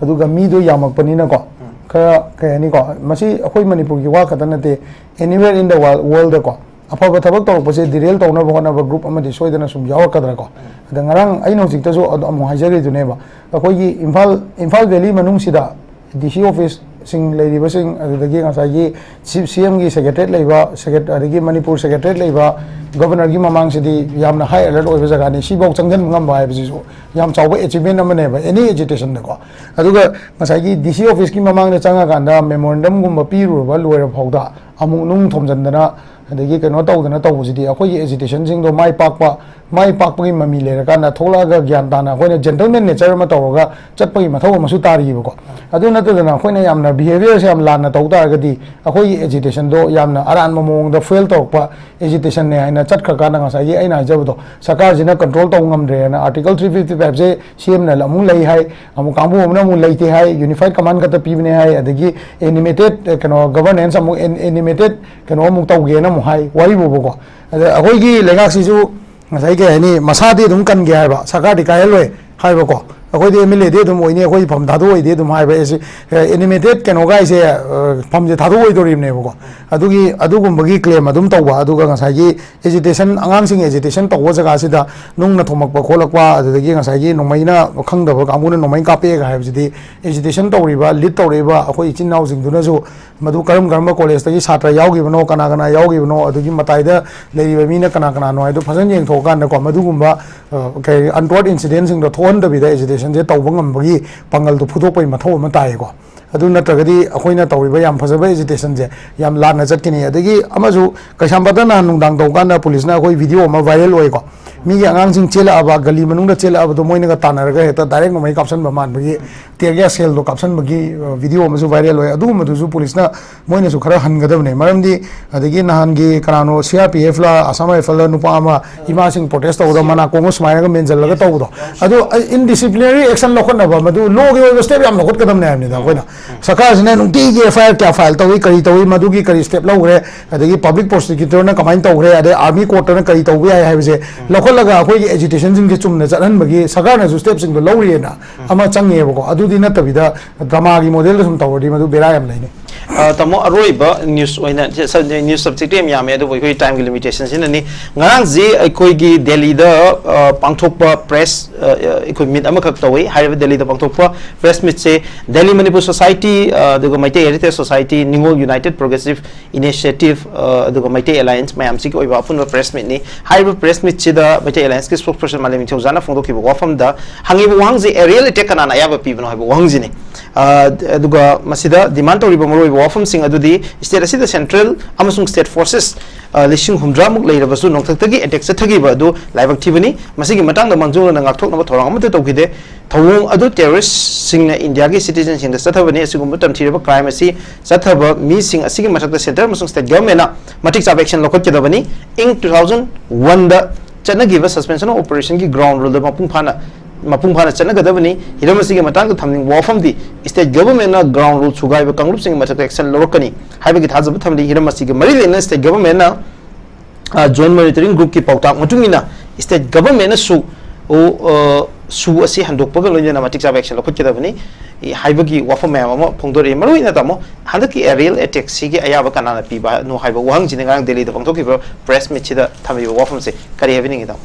ꯑꯗꯨꯒ ꯃꯤꯗꯣ ꯌꯥꯝꯃꯛꯄꯅꯤꯅꯀꯣ, ꯈꯔ ꯀꯩ ꯍꯥꯏꯅꯤꯀꯣ, ꯃꯁꯤ ꯑꯩꯈꯣꯏ ꯃꯅꯤꯄꯨꯔꯒꯤ ꯋꯥ ꯈꯛꯇ ꯅꯠꯇꯦ, anywhere in the world, ꯋꯥꯔꯜꯗꯀꯣ, ꯑꯐꯕ ꯊꯕꯛ ꯇꯧꯔꯛꯄꯁꯦ ꯗꯤꯔꯦꯜ ꯇꯧꯅꯕ ꯍꯣꯠꯅꯕ ꯒ꯭ꯔꯨꯞ ꯑꯃꯗꯤ ꯁꯣꯏꯗꯅ ꯁꯨꯝ ꯌꯥꯎꯔꯛꯀꯗ꯭ꯔꯥꯀꯣ꯫ ꯑꯗ ꯉꯔꯥꯡ ꯑꯩꯅ ꯍꯧꯖꯤꯛꯇꯁꯨ ꯑꯗꯨ ꯑꯃꯨꯛ ꯍꯥꯏꯖꯔꯤꯗꯨꯅꯦꯕ, ꯑꯩꯈꯣꯏꯒꯤ ꯏꯝꯐꯥꯜ, ꯏꯝꯐꯥꯜ ꯚꯦꯂꯤ ꯃꯅꯨꯡꯁꯤꯗ ꯗꯤ ꯁꯤ ꯑꯣꯐꯤꯁꯁꯤꯡ ꯂꯩꯔꯤꯕꯁꯤꯡ, ꯑꯗꯨꯗꯒꯤ ꯉꯁꯥꯏꯒꯤ ꯁꯤ, ꯁꯤ ꯑꯦꯝꯒꯤ ꯁꯦꯀ꯭ꯔꯦꯇꯔꯤꯌꯦꯠ ꯂꯩꯕ, ꯁꯦꯀ꯭ꯔꯦ-, ꯑꯗꯒꯤ ꯃꯅꯤꯄꯨꯔ ꯁꯦꯀ꯭ꯔꯦꯇꯔꯤꯌꯦꯠ ꯂꯩꯕ, ꯒꯕꯔꯅꯔꯒꯤ ꯃꯃꯥꯡꯁꯤꯗꯤ ꯌꯥꯝꯅ ꯍꯥꯏ ꯑꯦꯂꯔꯠ ꯑꯣꯏꯕ ꯖꯒꯥꯅꯤ꯫ ꯁꯤꯐꯥꯎ ꯆꯪꯁꯤꯟꯕ ꯉꯝꯕ ꯍꯥꯏꯕꯁꯤꯁꯨ ꯌꯥꯝ ꯆꯥꯎꯕ ꯑꯦꯆꯤꯞꯃꯦꯟ ꯑꯃꯅꯦꯕ, ꯑꯦꯅꯤ ꯑꯦꯖꯤꯇꯦꯁꯟꯗꯀꯣ꯫ ꯑꯗꯨꯒ ꯉꯁꯥꯏꯒꯤ ꯗꯤ ꯁꯤ ꯑꯣꯐꯤꯁꯀꯤ ꯃꯃꯥꯡꯗ ꯆꯪꯉꯀꯥꯟꯗ ꯃꯦꯃꯣꯔꯦꯟꯗꯝꯒꯨꯝꯕ ꯄꯤꯔꯨꯔꯕ ꯂꯣꯏꯔ ꯐꯥꯎꯗ ꯑꯃꯨꯛ ꯅꯨꯡ ꯊꯣꯝꯖꯤꯟꯗꯅ ꯑꯗꯒꯤ ꯀꯩꯅꯣ ꯇꯧꯗꯅ ꯇꯧꯕꯁꯤꯗꯤ ꯑꯩꯈꯣꯏꯒꯤ ꯑꯦꯖꯤꯇꯦꯁꯟꯁꯤꯡꯗꯣ ꯃꯥꯏ ꯄꯥꯛꯄ ꯃꯥꯏ ꯄꯥꯛꯄꯒꯤ ꯃꯃꯤ ꯂꯩꯔꯀꯥꯟꯗ ꯊꯣꯛꯂꯛꯑꯒ ꯒ꯭ꯌꯥꯟ ꯇꯥꯅ ꯑꯩꯈꯣꯏꯅ gentleman nature ꯑꯃ ꯇꯧꯔꯒ ꯆꯠꯄꯒꯤ ꯃꯊꯧ ꯑꯃꯁꯨ ꯇꯥꯔꯤꯕꯀꯣ꯫ ꯑꯗꯨ ꯅꯠꯇꯗꯅ ꯑꯩꯈꯣꯏꯅ ꯌꯥꯝꯅ behaviourꯁꯦ ꯌꯥꯝ ꯂꯥꯟꯅ ꯇꯧ ꯇꯥꯔꯒꯗꯤ ꯑꯩꯈꯣꯏꯒꯤ ꯑꯦꯖꯤꯇꯦꯁꯟꯗꯣ ꯌꯥꯝꯅ ꯑꯔꯥꯟꯕ ꯃꯑꯣꯡꯗ fuel ꯇꯧꯔꯛꯄ ꯑꯦꯖꯤꯇꯦꯁꯟꯅꯦ ꯍꯥꯏꯅ ꯆꯠꯈ꯭ꯔꯀꯥꯟꯗ ꯉꯁꯥꯏꯒꯤ ꯑꯩꯅ ꯍꯥꯏꯖꯕꯗꯣ ꯁꯔꯀꯥꯔꯁꯤꯅ control ꯇꯧ ꯉꯝꯗ꯭ꯔꯦꯅ Article three fifty fiveꯁꯦ CMꯅ ꯑꯃꯨꯛ ꯂꯩ ꯍꯥꯏ, ꯑꯃꯨꯛ ꯀꯥꯡꯕꯨ ꯑꯃꯅ ꯑꯃꯨꯛ ꯂꯩꯇꯦ ꯍꯥꯏ, unified command ꯈꯛꯇ ꯄꯤꯕꯅꯦ ꯍꯥꯏ, ꯑꯗꯒꯤ animated ꯀꯩꯅꯣ governance ꯑꯃꯨꯛ animated ꯀꯩꯅꯣ ꯑꯃꯨꯛ ꯇꯧꯒꯦꯅ ꯑꯃꯨꯛ ꯍꯥꯏ ꯋꯥꯔꯤꯕꯨꯕꯀꯣ꯫ ꯑꯗ ꯑꯩꯈꯣꯏꯒꯤ ꯂꯩꯉꯥꯛꯁꯤꯁꯨ ꯉꯁꯥꯏ ꯀꯩ ꯍꯥꯏꯅꯤ, ꯃꯁꯥꯗꯤ ꯑꯗꯨꯝ ꯀꯟꯒꯦ ꯍꯥꯏꯕ, ꯁꯔꯀꯥꯔꯗꯤ ꯀꯥꯏꯍꯜꯂꯣꯏ ꯍꯥꯏꯕꯀꯣ꯫ ꯑꯩꯈꯣꯏꯗꯤ MLAꯗꯤ ꯑꯗꯨꯝ ꯑꯣꯏꯅꯤ, ꯑꯩꯈꯣꯏ ꯐꯝ ꯊꯥꯗꯣꯛꯑꯣꯏꯗꯤ ꯑꯗꯨꯝ ꯍꯥꯏꯕ ꯑꯦꯁꯤ animated ꯀꯩꯅꯣꯒꯥꯏꯁꯦ ꯐꯝꯁꯦ ꯊꯥꯗꯣꯛꯑꯣꯏꯗꯣꯔꯤꯕꯅꯦꯕꯀꯣ꯫ ꯑꯗꯨꯒꯤ ꯑꯗꯨꯒꯨꯝꯕꯒꯤ claim ꯑꯗꯨꯝ ꯇꯧꯕ꯫ ꯑꯗꯨꯒ ꯉꯁꯥꯏꯒꯤ agitation, ꯑꯉꯥꯡꯁꯤꯡ agitation ꯇꯧꯕ ꯖꯒꯥꯁꯤꯗ ꯅꯨꯡꯅ ꯊꯣꯝꯃꯛꯄ ꯈꯣꯠꯂꯛꯄ, ꯑꯗꯨꯗꯒꯤ ꯉꯁꯥꯏꯒꯤ ꯅꯣꯡꯃꯩꯅ, ꯈꯪꯗꯕ ꯀꯥꯡꯕꯨꯅ ꯅꯣꯡꯃꯩ ꯀꯥꯞꯄꯛꯑꯦꯒ ꯍꯥꯏꯕꯁꯤꯗꯤ agitation ꯇꯧꯔꯤꯕ, lead ꯇꯧꯔꯛꯏꯕ ꯑꯩꯈꯣꯏ ꯏꯆꯤꯟ ꯏꯅꯥꯎꯁꯤꯡꯗꯨꯅꯁꯨ ꯃꯗꯨ ꯀꯔꯝ ꯀꯔꯝꯕ collegeꯇꯒꯤ ꯁꯥꯇ꯭ꯔ ꯌꯥꯎꯈꯤꯕꯅꯣ, ꯀꯅꯥ ꯀꯅꯥ ꯌꯥꯎꯈꯤꯕꯅꯣ, ꯑꯗꯨꯒꯤ ꯃꯇꯥꯏꯗ ꯂꯩꯔꯤꯕ ꯃꯤꯅ ꯀꯅꯥ ꯀꯅꯥꯅꯣ ꯍꯥꯏꯗꯣ ꯐꯖꯅ ꯌꯦꯡꯊꯣꯛꯑꯀꯥꯟꯗꯀꯣ, ꯃꯗꯨꯒꯨꯝꯕ ꯑ, ꯀꯩ untoward incidentꯁꯤꯡꯗꯣ ꯊꯣꯛꯍꯟꯗꯕꯤꯗ agitationꯁꯦ ꯇꯧꯕ ꯉꯝꯕꯒꯤ ꯄꯥꯡꯒꯜꯗꯨ ꯐꯨꯗꯣꯛꯄꯒꯤ ꯃꯊꯧ ꯑꯃ ꯇꯥꯏꯌꯦꯀꯣ꯫ ꯑꯗꯨ ꯅꯠꯇ꯭ꯔꯒꯗꯤ ꯑꯩꯈꯣꯏꯅ ꯇꯧꯔꯤꯕ ꯌꯥꯝ ꯐꯖꯕ agitationꯁꯦ ꯌꯥꯝ ꯂꯥꯟꯅ ꯆꯠꯈꯤꯅꯤ꯫ ꯑꯗꯒꯤ ꯑꯃꯁꯨ ꯀꯩꯁꯥꯝꯄꯥꯠꯇ ꯅꯍꯥꯟ ꯅꯨꯡꯗꯥꯡ ꯇꯧꯀꯥꯟꯗ ꯄꯨꯂꯤꯁꯅ ꯑꯩꯈꯣꯏ video ꯑꯃ viral ꯑꯣꯏꯀꯣ꯫ ꯃꯤꯒꯤ ꯑꯉꯥꯡꯁꯤꯡ ꯆꯦꯜꯂꯛꯑꯕ, ꯒꯂꯤ ꯃꯅꯨꯡꯗ ꯆꯦꯜꯂꯛꯑꯕꯗꯣ ꯃꯣꯏꯅꯒ ꯇꯥꯟꯅꯔꯒ ꯍꯦꯛꯇ direct ꯅꯣꯡꯃꯩ ꯀꯥꯞꯁꯟꯕ ꯃꯥꯟꯕꯒꯤ tear gas shellꯗꯣ ꯀꯥꯞꯁꯟꯕꯒꯤ, ꯑ, video ꯑꯃꯁꯨ viral ꯑꯣꯏ꯫ ꯑꯗꯨꯒꯨꯝꯕꯗꯨꯁꯨ ꯄꯨꯂꯤꯁꯅ ꯃꯣꯏꯅꯁꯨ ꯈꯔ ꯍꯟꯒꯗꯕꯅꯦ꯫ ꯃꯔꯝꯗꯤ ꯑꯗꯒꯤ ꯅꯍꯥꯟꯒꯤ ꯀꯅꯥꯅꯣ CRPFꯂ Assam Rifleꯂ ꯅꯨꯄꯥ ꯑꯃ ꯏꯃꯥꯁꯤꯡ protest ꯇꯧꯕꯗ ꯃꯅꯥꯀꯣꯡꯒ ꯁꯨꯃꯥꯏꯅꯒ ꯃꯦꯟꯁꯤꯜꯂꯒ ꯇꯧꯕꯗꯣ, ꯑꯗꯨ indisciplinary action ꯂꯧꯈꯠꯅꯕ, ꯃꯗꯨ lawꯒꯤ ꯑꯣꯏꯕ step ꯌꯥꯝ ꯂꯧꯈꯠꯀꯗꯕꯅꯦ ꯍꯥꯏꯕꯅꯤꯗ ꯑꯩꯈꯣꯏꯅ꯫ ꯁꯔꯀꯥꯔꯁꯤꯅ ꯅꯨꯡꯇꯤꯒꯤ FIR ꯀꯌꯥ file ꯇꯧꯏ, ꯀꯔꯤ ꯇꯧꯏ, ꯃꯗꯨꯒꯤ ꯀꯔꯤ step ꯂꯧꯈ꯭ꯔꯦ, ꯑꯗꯒꯤ public prosecutorꯅ ꯀꯃꯥꯏꯅ ꯇꯧꯈ꯭ꯔꯦ, ꯑꯗꯩ army courtꯇꯅ ꯀꯔꯤ ꯇꯧꯕ ꯌꯥꯏ ꯍꯥꯏꯕꯁꯦ ꯂꯧꯈꯠꯂꯒ ꯑꯩꯈꯣꯏꯒꯤ agitationꯁꯤꯡꯁꯦ ꯆꯨꯝꯅ ꯆꯠꯍꯟꯕꯒꯤ ꯁꯔꯀꯥꯔꯅꯁꯨ stepꯁꯤꯡꯗꯣ ꯂꯧꯔꯤꯑꯅ ꯑꯃ ꯆꯪꯉꯦꯕꯀꯣ꯫ ꯑꯗꯨꯗꯤ ꯅꯠꯇꯕꯤꯗ dramaꯒꯤ modelꯗ ꯁꯨꯝ ꯇꯧꯔꯗꯤ ꯃꯗꯨ ꯕꯦꯔꯥ ꯌꯥꯝ ꯂꯩꯅꯤ꯫ ꯑ, ꯇꯥꯃꯣ, ꯑꯔꯣꯏꯕ news ꯑꯣꯏꯅ, ꯁ-, ꯁ-, news subjectꯇꯤ ꯌꯥꯝ ꯌꯥꯝꯃꯦ, ꯑꯗꯨꯕꯨ ꯑꯩꯈꯣꯏ timeꯒꯤ limitationꯁꯤꯅꯅꯤ꯫ ꯉꯔꯥꯡꯁꯤ ꯑꯩꯈꯣꯏꯒꯤ ꯗꯦꯜꯂꯤꯗ, ꯑ, ꯄꯥꯡꯊꯣꯛꯄ press, ꯑ, ꯑ, ꯑꯩꯈꯣꯏ meet ꯑꯃꯈꯛ ꯇꯧꯏ꯫ ꯍꯥꯏꯔꯤꯕ ꯗꯦꯜꯂꯤꯗ ꯄꯥꯡꯊꯣꯛꯄ press meetꯁꯦ Delhi Manipur Society, ꯑ, ꯑꯗꯨꯒ Meitei Heritage Society, Ningol United Progressive Initiative, ꯑ, ꯑꯗꯨꯒ Meitei Alliance ꯃꯌꯥꯝꯁꯤꯒꯤ ꯑꯣꯏꯕ ꯑꯄꯨꯟꯕ press meetꯅꯤ꯫ ꯍꯥꯏꯔꯤꯕ press meetꯁꯤꯗ Meitei Allianceꯀꯤ spokesperson ꯃꯥꯂꯦꯝ ꯅꯤꯡꯊꯧꯖꯥꯅ ꯐꯣꯡꯗꯣꯛꯈꯤꯕ ꯋꯥꯐꯝꯗ ꯍꯪꯉꯤꯕ ꯋꯥꯍꯪꯁꯤ, aerial attack ꯀꯅꯥꯅ ꯑꯌꯥꯕ ꯄꯤꯕꯅꯣ ꯍꯥꯏꯕ ꯋꯥꯍꯪꯁꯤꯅꯤ꯫ ꯑ, ꯑꯗꯨꯒ ꯃꯁꯤꯗ demand ꯇꯧꯔꯤꯕ ꯃꯔꯨꯑꯣꯏꯕ ꯋꯥꯐꯝꯁꯤꯡ ꯑꯗꯨꯗꯤ state ꯑꯁꯤꯗ central ꯑꯃꯁꯨꯡ state forces ꯑ, ꯂꯤꯁꯤꯡ ꯍꯨꯝꯗ꯭ꯔꯥꯃꯨꯛ ꯂꯩꯔꯕꯁꯨ ꯅꯣꯡꯊꯛꯇꯒꯤ ꯑꯦꯇꯦꯛ ꯆꯠꯊꯈꯤꯕ ꯑꯗꯨ ꯂꯥꯏꯕꯛ ꯊꯤꯕꯅꯤ꯫ ꯃꯁꯤꯒꯤ ꯃꯇꯥꯡꯗ ꯃꯥꯡꯖꯧꯅꯅ ꯉꯥꯛꯊꯣꯛꯅꯕ ꯊꯧꯔꯥꯡ ꯑꯃꯠꯇ ꯇꯧꯈꯤꯗꯦ꯫ ꯊꯧꯑꯣꯡ ꯑꯗꯨ ꯇꯦꯔꯣꯔꯤꯁꯁꯤꯡꯅ ꯏꯟꯗꯤꯌꯥꯒꯤ ꯁꯤꯇꯤꯖꯦꯟꯁꯤꯡꯗ ꯆꯠꯊꯕꯅꯤ꯫ ꯑꯁꯤꯒꯨꯝꯕ ꯇꯝꯊꯤꯔꯕ ꯀ꯭ꯔꯥꯏꯝ ꯑꯁꯤ ꯆꯠꯊꯕ ꯃꯤꯁꯤꯡ ꯑꯁꯤꯒꯤ ꯃꯊꯛꯇ ꯁꯦꯟꯇꯔ ꯑꯃꯁꯨꯡ ꯁ꯭ꯇꯦꯠ ꯒꯚꯔꯟꯃꯦꯟꯠꯅ ꯃꯇꯤꯛ ꯆꯥꯕ ꯑꯦꯛꯁꯟ ꯂꯧꯈꯠꯀꯗꯕꯅꯤ꯫ ꯏꯪ ꯇꯨ ꯊꯥꯎꯖꯟ ꯋꯥꯟꯗ ꯆꯠꯅꯈꯤꯕ ꯁꯁꯄꯦꯟꯁꯟ ꯑꯣꯐ ꯑꯣꯄꯔꯦꯁꯟꯒꯤ ꯒ꯭ꯔꯥꯎꯟ ꯔꯨꯜꯗ ꯃꯄꯨꯡ ꯐꯥꯅ ꯃꯄꯨꯡ ꯐꯥꯅ ꯆꯠꯅꯒꯗꯕꯅꯤ꯫ ꯍꯤꯔꯝ ꯑꯁꯤꯒꯤ ꯃꯇꯥꯡꯗ ꯊꯝꯅꯤꯡꯕ ꯋꯥꯐꯝꯗꯤ, ꯁ꯭ꯇꯦꯠ ꯒꯚꯔꯟꯃꯦꯟꯠꯅ ꯒ꯭ꯔꯥꯎꯟ ꯔꯨꯜ ꯊꯨꯒꯥꯏꯕ ꯀꯥꯡꯂꯨꯞꯁꯤꯡꯒꯤ ꯃꯊꯛꯇ ꯑꯦꯛꯁꯟ ꯂꯧꯔꯛꯀꯅꯤ ꯍꯥꯏꯕꯒꯤ ꯊꯥꯖꯕ ꯊꯝꯂꯤ꯫ ꯍꯤꯔꯝ ꯑꯁꯤꯒ ꯃꯔꯤ ꯂꯩꯅꯅ ꯁ꯭ꯇꯦꯠ ꯒꯚꯔꯟꯃꯦꯟꯠꯅ, ꯑ, ꯖꯣꯏꯟꯠ ꯃꯣꯅꯤꯇꯔꯤꯡ ꯒ꯭ꯔꯨꯞꯀꯤ ꯄꯥꯎꯇꯥꯛ ꯃꯇꯨꯡ ꯏꯟꯅ ꯁ꯭ꯇꯦꯠ ꯒꯚꯔꯟꯃꯦꯟꯠꯅꯁꯨ, ꯑ, ꯁꯨ ꯑꯁꯤ ꯍꯟꯗꯣꯛꯄꯒ ꯂꯣꯏꯅꯅ ꯃꯇꯤꯛ ꯆꯥꯕ ꯑꯦꯛꯁꯟ ꯂꯧꯈꯠꯀꯗꯕꯅꯤ ꯍꯥꯏꯕꯒꯤ ꯋꯥꯐꯝ ꯃꯌꯥꯝ ꯑꯃ ꯐꯣꯡꯗꯣꯔꯛꯏ꯫ ꯃꯔꯨꯑꯣꯏꯅ, ꯇꯥꯃꯣ, ꯍꯟꯗꯛꯀꯤ ꯑꯦꯔꯤꯌꯦꯜ ꯑꯦꯇꯦꯛꯁꯤꯒꯤ ꯑꯌꯥꯕ ꯀꯅꯥꯅ ꯄꯤꯕꯅꯣ ꯍꯥꯏꯕ ꯋꯥꯍꯪꯁꯤꯅ ꯉꯔꯥꯡ ꯗꯦꯜꯂꯤꯗ ꯄꯥꯡꯊꯣꯛꯈꯤꯕ ꯄ꯭ꯔꯦꯁ ꯃꯤꯠꯁꯤꯗ ꯊꯝꯕꯤꯕ ꯋꯥꯐꯝꯁꯦ ꯀꯔꯤ ꯍꯥꯏꯕꯤꯅꯤꯡꯉꯤ, ꯇꯥꯃꯣ?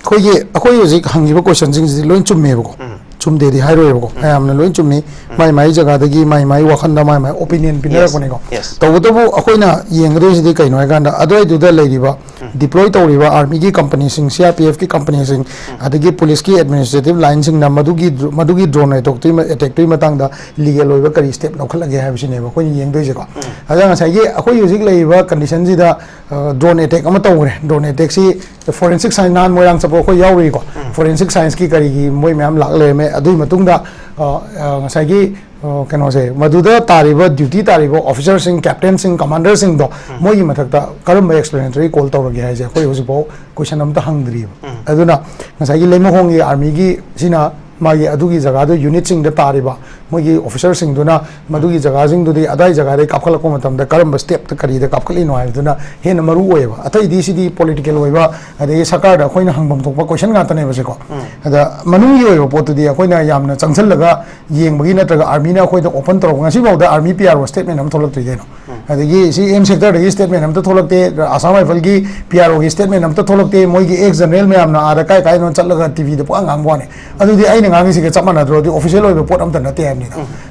ꯑꯩꯈꯣꯏꯒꯤ, ꯑꯩꯈꯣꯏ ꯍꯧꯖꯤꯛ ꯍꯪꯉꯤꯕ ꯀꯣꯏꯁꯟꯁꯤꯡꯁꯤꯗꯤ ꯂꯣꯏ ꯆꯨꯝꯃꯦꯕꯀꯣ꯫ ꯎꯝ꯫ ꯆꯨꯝꯗꯦꯗꯤ ꯍꯥꯏꯔꯣꯏꯕꯀꯣ꯫ ꯎꯝ꯫ ꯃꯌꯥꯝꯅ ꯂꯣꯏ ꯆꯨꯝꯃꯤ꯫ ꯎꯝ꯫ ꯃꯥꯏ ꯃꯥꯏ ꯖꯒꯥꯗꯒꯤ ꯃꯥꯏ ꯃꯥꯏ ꯋꯥꯈꯜꯗ ꯃꯥꯏ ꯃꯥꯏ ꯑꯣꯄꯤꯅꯤꯌꯟ ꯄꯤꯅꯔꯛꯄꯅꯤꯀꯣ꯫ Yes. ꯇꯧꯕꯇꯕꯨ ꯑꯩꯈꯣꯏꯅ ꯌꯦꯡꯒꯗꯣꯏꯁꯤꯗꯤ ꯀꯩꯅꯣ ꯍꯥꯏꯀꯥꯟꯗ, ꯑꯗꯨꯋꯥꯏꯗꯨꯗ ꯂꯩꯔꯤꯕ, ꯎꯝ, ꯗꯤꯄ꯭ꯂꯣꯏ ꯇꯧꯔꯤꯕ ꯑꯥꯔꯃꯤꯒꯤ ꯀꯝꯄꯅꯤꯁꯤꯡ, ꯁꯤ ꯑꯥꯔ ꯄꯤ ꯑꯦꯐꯀꯤ ꯀꯝꯄꯅꯤꯁꯤꯡ, ꯎꯝ, ꯑꯗꯒꯤ ꯄꯨꯂꯤꯁꯀꯤ ꯑꯦꯗꯃꯤꯅꯤꯁꯇ꯭ꯔꯦꯇꯤꯚ ꯂꯥꯏꯟꯁꯤꯡꯅ ꯃꯗꯨꯒꯤ ꯗ꯭ꯔꯣ-, ꯃꯗꯨꯒꯤ ꯗ꯭ꯔꯣꯟ ꯑꯦꯇꯦꯛꯇꯨꯒꯤ ꯃ-, ꯑꯦꯇꯦꯛꯇꯨꯒꯤ ꯃꯇꯥꯡꯗ ꯂꯤꯒꯦꯜ ꯑꯣꯏꯕ ꯀꯔꯤ ꯁ꯭ꯇꯦꯞ ꯂꯧꯈꯠꯂꯒꯦ ꯍꯥꯏꯕꯁꯤꯅꯦꯕ ꯑꯩꯈꯣꯏꯅ ꯌꯦꯡꯗꯣꯏꯁꯦꯀꯣ꯫ ꯎꯝ꯫ ꯑꯗ ꯉꯁꯥꯏꯒꯤ ꯑꯩꯈꯣꯏ ꯍꯧꯖꯤꯛ ꯂꯩꯔꯤꯕ ꯀꯟꯗꯤꯁꯟꯁꯤꯗ, ꯑ, ꯗ꯭ꯔꯣꯟ ꯑꯦꯇꯦꯛ ꯑꯃ ꯇꯧꯈ꯭ꯔꯦ꯫ ꯗ꯭ꯔꯣꯟ ꯑꯦꯇꯦꯛꯁꯤ ꯐꯣꯔꯦꯟꯁꯤꯛ ꯁꯥꯏꯟꯁ, ꯅꯍꯥꯟ ꯃꯣꯏꯔꯥꯡ ꯆꯠꯄ ꯑꯩꯈꯣꯏ ꯌꯥꯎꯔꯨꯏꯀꯣ꯫ ꯎꯝ꯫ ꯐꯣꯔꯦꯟꯁꯤꯛ ꯁꯥꯏꯟꯁꯀꯤ ꯀꯔꯤꯒꯤ ꯃꯣꯏ ꯃꯌꯥꯝ ꯂꯥꯛ ꯂꯩꯔꯝꯃꯦ꯫ ꯑꯗꯨꯒꯤ ꯃꯇꯨꯡꯗ, ꯑ, ꯑ, ꯉꯁꯥꯏꯒꯤ, ꯑ, ꯀꯩꯅꯣꯁꯦ, ꯃꯗꯨꯗ ꯇꯥꯔꯤꯕ, ꯗ꯭ꯌꯨꯇꯤ ꯇꯥꯔꯤꯕ ꯑꯣꯐꯤꯁꯔꯁꯤꯡ, ꯀꯦꯞꯇꯦꯟꯁꯤꯡ, ꯀꯃꯥꯟꯗꯔꯁꯤꯡꯗꯣ, ꯎꯝ, ꯃꯣꯏꯒꯤ ꯃꯊꯛꯇ ꯀꯔꯝꯕ ꯑꯦꯛꯁꯄ꯭ꯂꯦꯅꯦꯇꯔꯤ ꯀꯣꯜ ꯇꯧꯔꯒꯦ ꯍꯥꯏꯁꯦ ꯑꯩꯈꯣꯏ ꯍꯧꯖꯤꯛꯐꯥꯎ ꯀꯣꯏꯁꯟ ꯑꯝꯇ ꯍꯪꯗ꯭ꯔꯤꯕ꯫ ꯎꯝ꯫ ꯑꯗꯨꯅ ꯉꯁꯥꯏꯒꯤ ꯂꯩꯃꯈꯣꯡꯒꯤ ꯑꯥꯔꯃꯤꯒꯤ ꯁꯤꯅ ꯃꯥꯒꯤ ꯑꯗꯨꯒꯤ ꯖꯒꯥꯗꯨ ꯌꯨꯅꯤꯠꯁꯤꯡꯗ ꯇꯥꯔꯤꯕ ꯃꯣꯏꯒꯤ ꯑꯣꯐꯤꯁꯔꯁꯤꯡꯗꯨꯅ ꯃꯗꯨꯒꯤ ꯖꯒꯥꯁꯤꯡꯗꯨꯗꯤ ꯑꯗꯥꯏ ꯖꯒꯥꯗꯒꯤ ꯀꯥꯞꯈꯠꯂꯛꯄ ꯃꯇꯝꯗ ꯀꯔꯝꯕ ꯁ꯭ꯇꯦꯞꯇ ꯀꯔꯤꯗ ꯀꯥꯞꯈꯠꯂꯤꯅꯣ ꯍꯥꯏꯕꯗꯨꯅ ꯍꯦꯟꯅ ꯃꯔꯨ ꯑꯣꯏꯌꯦꯕ꯫ ꯑꯇꯩꯗꯤ ꯁꯤꯗꯤ ꯄꯣꯂꯤꯇꯤꯀꯦꯜ ꯑꯣꯏꯕ, ꯑꯗꯒꯤ ꯁꯔꯀꯥꯔꯗ ꯑꯩꯈꯣꯏꯅ ꯍꯪꯐꯝ ꯊꯣꯛꯄ ꯀꯣꯏꯁꯟ ꯉꯥꯛꯇꯅꯦꯕ ꯁꯤꯀꯣ꯫ ꯎꯝ꯫ ꯑꯗ ꯃꯅꯨꯡꯒꯤ ꯑꯣꯏꯕ ꯄꯣꯠꯇꯨꯗꯤ ꯑꯩꯈꯣꯏꯅ ꯌꯥꯝꯅ ꯆꯪꯁꯤꯜꯂꯒ ꯌꯦꯡꯕꯒꯤ ꯅꯠꯇ꯭ꯔꯒ ꯑꯥꯔꯃꯤꯅ ꯑꯩꯈꯣꯏꯗ ꯑꯣꯄꯟ ꯇꯧꯔꯛꯄ, ꯉꯁꯤꯐꯥꯎꯗ army P R O statement ꯑꯃ ꯊꯣꯛꯂꯛꯇ꯭ꯔꯤ ꯀꯩꯅꯣ꯫ ꯎꯝ꯫ ꯑꯗꯒꯤ ꯁꯤ ꯑꯦꯝ ꯁꯦꯛꯇꯔꯗꯒꯤ ꯁ꯭ꯇꯦꯠꯃꯦꯟ ꯑꯝꯇ ꯊꯣꯛꯂꯛꯇꯦ, ꯑꯁꯥꯝ ꯔꯥꯏꯐꯜꯒꯤ ꯄꯤ ꯑꯥꯔ ꯑꯣꯒꯤ ꯁ꯭ꯇꯦꯠꯃꯦꯟ ꯑꯝꯇ ꯊꯣꯛꯂꯛꯇꯦ, ꯃꯣꯏꯒꯤ ꯑꯦꯛꯁ ꯖꯦꯅꯔꯦꯜ ꯃꯌꯥꯝꯅ ꯑꯥꯗ ꯀꯥꯏ ꯀꯥꯏꯗꯅꯣ ꯆꯠꯂꯒ ꯇꯤꯚꯤꯗ ꯄꯨꯡꯉꯥꯡ ꯉꯥꯡꯕ ꯋꯥꯅꯤ꯫ ꯑꯗꯨꯗꯤ ꯑꯩꯅ ꯉꯥꯡꯉꯤꯁꯤꯒ ꯆꯞ ꯃꯥꯟꯅꯗ꯭ꯔꯣ? ꯑꯗꯨꯗꯤ ꯑꯣꯐꯤꯁꯤꯌꯦꯜ ꯑꯣꯏꯕ ꯄꯣꯠ ꯑꯝꯇ ꯅꯠꯇꯦ ꯍꯥꯏꯕ꯫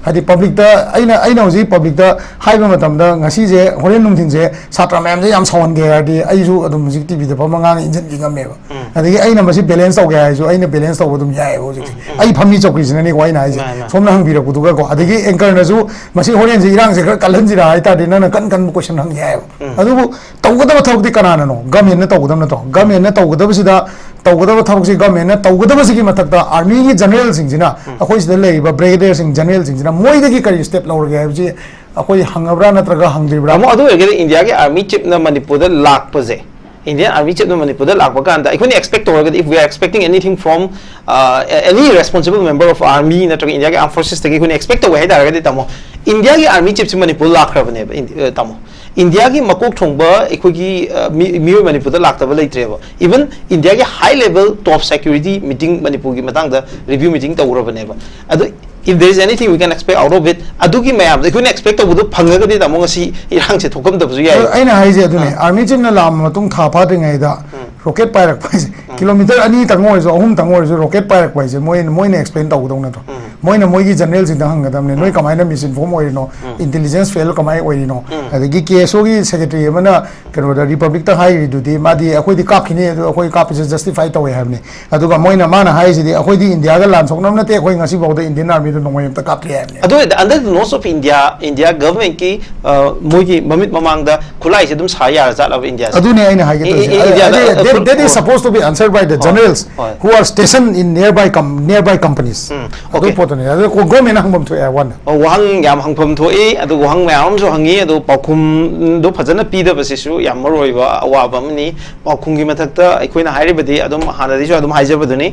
ꯍꯥꯏꯗꯤ ꯄꯕ꯭ꯂꯤꯛꯇ ꯑꯩꯅ ꯑꯩꯅ ꯍꯧꯖꯤꯛ ꯄꯕ꯭ꯂꯤꯛꯇ ꯍꯥꯏꯕ ꯃꯇꯝꯗ ꯉꯁꯤꯁꯦ ꯍꯣꯔꯦꯟ ꯅꯨꯡꯊꯤꯟꯁꯦ ꯁꯥꯇ꯭ꯔ ꯃꯌꯥꯝꯁꯦ ꯌꯥꯝ ꯁꯥꯎꯍꯟꯒꯦ ꯍꯥꯏꯔꯗꯤ ꯑꯩꯁꯨ ꯑꯗꯨꯝ ꯍꯧꯖꯤꯛ ꯇꯤꯚꯤꯗ ꯐꯝꯃ ꯉꯥꯡꯉ ꯏꯟꯖꯟꯈꯤ ꯉꯝꯃꯦꯕ꯫ ꯑꯗꯒꯤ ꯑꯩꯅ ꯃꯁꯤ ꯕꯦꯂꯦꯟꯁ ꯇꯧꯒꯦ ꯍꯥꯏꯔꯁꯨ ꯑꯩꯅ ꯕꯦꯂꯦꯟꯁ ꯇꯧꯕ ꯑꯗꯨꯝ ꯌꯥꯏꯑꯕ ꯍꯧꯖꯤꯛꯁꯦ꯫ ꯑꯩ ꯐꯝꯃꯤ ꯆꯧꯀ꯭ꯔꯤꯁꯤꯅꯅꯤꯀꯣ ꯑꯩꯅ ꯍꯥꯏꯁꯦ꯫ ꯃꯥꯅꯦ, ꯃꯥꯅꯦ꯫ ꯁꯣꯝꯅ ꯍꯪꯕꯤꯔꯛꯄꯗꯨꯒꯀꯣ꯫ ꯑꯗꯒꯤ ꯑꯦꯡꯀꯔꯅꯁꯨ ꯃꯁꯤ ꯍꯣꯔꯦꯟꯁꯦ ꯏꯔꯥꯡꯁꯦ ꯈꯔ ꯀꯜꯍꯟꯁꯤꯔꯥ ꯍꯥꯏ ꯇꯥꯔꯗꯤ ꯅꯪꯅ ꯀꯟ ꯀꯟꯕ ꯀꯣꯏꯁꯟ ꯍꯪ ꯌꯥꯏꯑꯕ꯫ ꯑꯗꯨꯕꯨ ꯇꯧꯒꯗꯕ ꯊꯕꯛꯇꯤ ꯀꯅꯥꯅꯅꯣ? ꯒꯃꯦꯟꯅ ꯇꯧꯒꯗꯕ ꯅꯠꯇ꯭ꯔꯣ? ꯒꯃꯦꯟꯅ ꯇꯧꯒꯗꯕꯁꯤꯗ ꯇꯧꯒꯗꯕ ꯊꯕꯛꯁꯤ ꯒꯃꯦꯟꯅ ꯇꯧꯒꯗꯕꯁꯤꯒꯤ ꯃꯊꯛꯇ ꯑꯥꯔꯃꯤꯒꯤ ꯖꯦꯅꯔꯦꯜꯁꯤꯡꯁꯤꯅ, ꯑꯩꯈꯣꯏ ꯁꯤꯗ ꯂꯩꯔꯤꯕ ꯕ꯭ꯔꯤꯒꯦꯗꯤꯌꯔꯁꯤꯡ, ꯖꯦꯅꯔꯦꯜꯁꯤꯡꯁꯤꯅ ꯃꯣꯏꯗꯒꯤ ꯀꯔꯤ ꯁ꯭ꯇꯦꯞ ꯂꯧꯔꯒꯦ ꯍꯥꯏꯕꯁꯤ ꯑꯩꯈꯣꯏ ꯍꯪꯉꯕ꯭ꯔꯥ ꯅꯠꯇ꯭ꯔꯒ ꯍꯪꯗ꯭ꯔꯤꯕ꯭ꯔꯥ? ꯇꯥꯃꯣ, ꯑꯗꯨ ꯑꯣꯏꯔꯒꯗꯤ ꯏꯟꯗꯤꯌꯥꯒꯤ ꯑꯥꯔꯃꯤ ꯆꯤꯞꯅ ꯃꯅꯤꯄꯨꯔꯗ ꯂꯥꯛꯄꯁꯦ, ꯏꯟꯗꯤꯌꯥꯟ ꯑꯥꯔꯃꯤ ꯆꯤꯞꯅ ꯃꯅꯤꯄꯨꯔꯗ ꯂꯥꯛꯄ ꯀꯥꯟꯗ ꯑꯩꯈꯣꯏꯅ ꯑꯦꯛꯁꯄꯦꯛ ꯇꯧꯔꯒꯗꯤ, if we are expecting anything from, uh, any responsible member of army ꯅꯠꯇ꯭ꯔꯒ ꯏꯟꯗꯤꯌꯥꯒꯤ ꯑꯥꯔꯝ ꯐꯣꯔꯁꯦꯁꯇꯒꯤ ꯑꯩꯈꯣꯏꯅ ꯑꯦꯛꯁꯄꯦꯛ ꯇꯧꯕ ꯍꯥꯏ ꯇꯥꯔꯒꯗꯤ, ꯇꯥꯃꯣ, ꯏꯟꯗꯤꯌꯥꯒꯤ ꯑꯥꯔꯃꯤ ꯆꯤꯞꯁꯤ ꯃꯅꯤꯄꯨꯔ ꯂꯥꯛꯈ꯭ꯔꯕꯅꯦꯕ꯫ ꯏꯟꯗꯤ-, ꯑ, ꯇꯥꯃꯣ, ꯏꯟꯗꯤꯌꯥꯒꯤ ꯃꯀꯣꯛ ꯊꯣꯡꯕ ꯑꯩꯈꯣꯏꯒꯤ, ꯑ, ꯃꯤ-, ꯃꯤꯑꯣꯏ ꯃꯅꯤꯄꯨꯔꯗ ꯂꯥꯛꯇꯕ ꯂꯩꯇ꯭ꯔꯦꯕ꯫ Even ꯏꯟꯗꯤꯌꯥꯒꯤ ꯍꯥꯏ ꯂꯦꯚꯦꯜ ꯇꯣꯞ ꯁꯦꯀ꯭ꯌꯨꯔꯤꯇꯤ ꯃꯤꯇꯤꯡ ꯃꯅꯤꯄꯨꯔꯒꯤ ꯃꯇꯥꯡꯗ ꯔꯤꯚ꯭ꯌꯨ ꯃꯤꯇꯤꯡ ꯇꯧꯔꯕꯅꯦꯕ꯫ ꯑꯗꯣ if there is anything we can expect out of it, ꯑꯗꯨꯒꯤ ꯃꯌꯥꯝꯗꯣ ꯑꯩꯈꯣꯏꯅ ꯑꯦꯛꯁꯄꯦꯛ ꯇꯧꯕꯗꯣ ꯐꯪꯉꯒꯗꯤ, ꯇꯥꯃꯣ, ꯉꯁꯤ ꯏꯔꯥꯡꯁꯦ ꯊꯣꯛꯂꯝꯗꯕꯁꯨ ꯌꯥꯏ꯫ ꯑꯗꯣ ꯑꯩꯅ ꯍꯥꯏꯁꯦ ꯑꯗꯨꯅꯦ, ꯑꯥꯔꯃꯤ ꯆꯤꯞꯅ ꯂꯥꯛꯑꯕ ꯃꯇꯨꯡ ꯊꯥ ꯐꯥꯗ꯭ꯔꯤꯉꯩꯗ ꯔꯣꯀꯦꯠ ꯄꯥꯏꯔꯛꯄ ꯍꯥꯏꯁꯦ, ꯀꯤꯂꯣꯃꯤꯇꯔ ꯑꯅꯤꯇꯪ ꯑꯣꯏꯔꯁꯨ, ꯑꯍꯨꯝꯇꯪ ꯑꯣꯏꯔꯁꯨ ꯔꯣꯀꯦꯠ ꯄꯥꯏꯔꯛꯄ ꯍꯥꯏꯁꯦ ꯃꯣꯏ, ꯃꯣꯏꯅ ꯑꯦꯛꯁꯄ꯭ꯂꯦꯟ ꯇꯧꯒꯗꯧ ꯅꯠꯇ꯭ꯔꯣ? ꯃꯣꯏꯅ ꯃꯣꯏꯒꯤ ꯖꯦꯅꯔꯦꯜꯁꯤꯡꯗ ꯍꯪꯒꯗꯕꯅꯦ, "ꯅꯣꯏ ꯀꯃꯥꯏꯅ ꯃꯤꯁꯏꯟꯐꯣꯔꯝ ꯑꯣꯏꯔꯤꯅꯣ? ꯏꯟꯇꯦꯂꯤꯖꯦꯟꯁ ꯐꯦꯜ ꯀꯃꯥꯏꯅ ꯑꯣꯏꯔꯤꯅꯣ?" ꯑꯗꯒꯤ ꯀꯦ ꯑꯦꯁ ꯑꯣꯒꯤ ꯁꯦꯀ꯭ꯔꯦꯇꯔꯤ ꯑꯃꯅ ꯀꯩꯅꯣꯗ ꯔꯤꯄꯕ꯭ꯂꯤꯛꯇ ꯍꯥꯏꯔꯤꯗꯨꯗꯤ, ꯃꯥꯗꯤ "ꯑꯩꯈꯣꯏꯗꯤ ꯀꯥꯞꯈꯤꯅꯤ, ꯑꯗꯨ ꯑꯩꯈꯣꯏ ꯀꯥꯞꯄꯁꯦ ꯖꯁꯇꯤꯐꯥꯏ ꯇꯧꯋꯦ" ꯍꯥꯏꯕꯅꯤ꯫ ꯑꯗꯨꯒ ꯃꯣꯏꯅ, ꯃꯥꯅ ꯍꯥꯏꯔꯤꯁꯤꯗꯤ, "ꯑꯩꯈꯣꯏꯗꯤ ꯏꯟꯗꯤꯌꯥꯒ ꯂꯥꯟ ꯁꯣꯛꯅꯕ ꯅꯠꯇꯦ, ꯑꯩꯈꯣꯏ ꯉꯁꯤꯐꯥꯎꯗ ꯏꯟꯗꯤꯌꯟ ꯑꯥꯔꯃꯤꯗ ꯅꯣꯡꯃꯩ ꯑꯝꯇ ꯀꯥꯞꯇ꯭ꯔꯤ" ꯍꯥꯏꯕꯅꯤ꯫ ꯑꯗꯨ ꯑꯣꯏꯔꯗꯤ under the nose of India, India ꯒꯚꯔꯟꯃꯦꯟꯠꯀꯤ, ꯑ, ꯃꯣꯏꯒꯤ ꯃꯃꯤꯠ ꯃꯃꯥꯡꯗ ꯈꯨꯠꯂꯥꯏꯁꯦ ꯑꯗꯨꯝ ꯁꯥ ꯌꯥꯔ ꯖꯥꯠꯂꯕ ꯏꯟꯗꯤꯌꯥꯁꯦ? ꯑꯗꯨꯅꯦ ꯑꯩꯅ ꯍꯥꯏꯒꯦ ꯏ-, ꯏ-, ꯇꯧꯔꯤꯁꯦ꯫ ꯏꯟꯗꯤꯌꯥꯗ, ꯑꯗꯩ, ꯑ, that, ꯐꯨꯜ-, that is ꯍꯣꯏ꯫ Supposed to be answered by the ꯍꯣꯏ, generals ꯍꯣꯏ꯫ Who are stationed in nearby com-, nearby companies. ꯎꯝ, ꯑꯗꯨ okay꯫ ꯄꯣꯠꯇꯨꯅꯦ꯫ ꯑꯗꯨ ꯒꯣꯔꯃꯦꯟꯅ ꯍꯪꯐꯝ ꯊꯣꯛꯑꯦ, ꯍꯥꯏ ꯋꯥꯅꯤ꯫ ꯑ, ꯋꯥꯍꯪ ꯌꯥꯝ ꯍꯪꯐꯝ ꯊꯣꯛꯏ, ꯑꯗꯨꯒ ꯋꯥꯍꯪ ꯃꯌꯥꯝ ꯑꯃꯁꯨ ꯍꯪꯉꯤ, ꯑꯗꯨ ꯄꯥꯎꯈꯨꯝꯗꯨ ꯐꯖꯅ ꯄꯤꯗꯕꯁꯤꯁꯨ ꯌꯥꯝ ꯃꯔꯨ ꯑꯣꯏꯕ ꯑꯋꯥꯕ ꯑꯃꯅꯤ꯫ ꯄꯥꯎꯈꯨꯝꯒꯤ ꯃꯊꯛꯇ ꯑꯩꯈꯣꯏꯅ ꯍꯥꯏꯔꯤꯕꯗꯤ ꯑꯗꯨꯝ ꯍꯥꯟꯅꯗꯒꯤꯁꯨ ꯑꯗꯨꯝ ꯍꯥꯏꯖꯕꯗꯨꯅꯤ,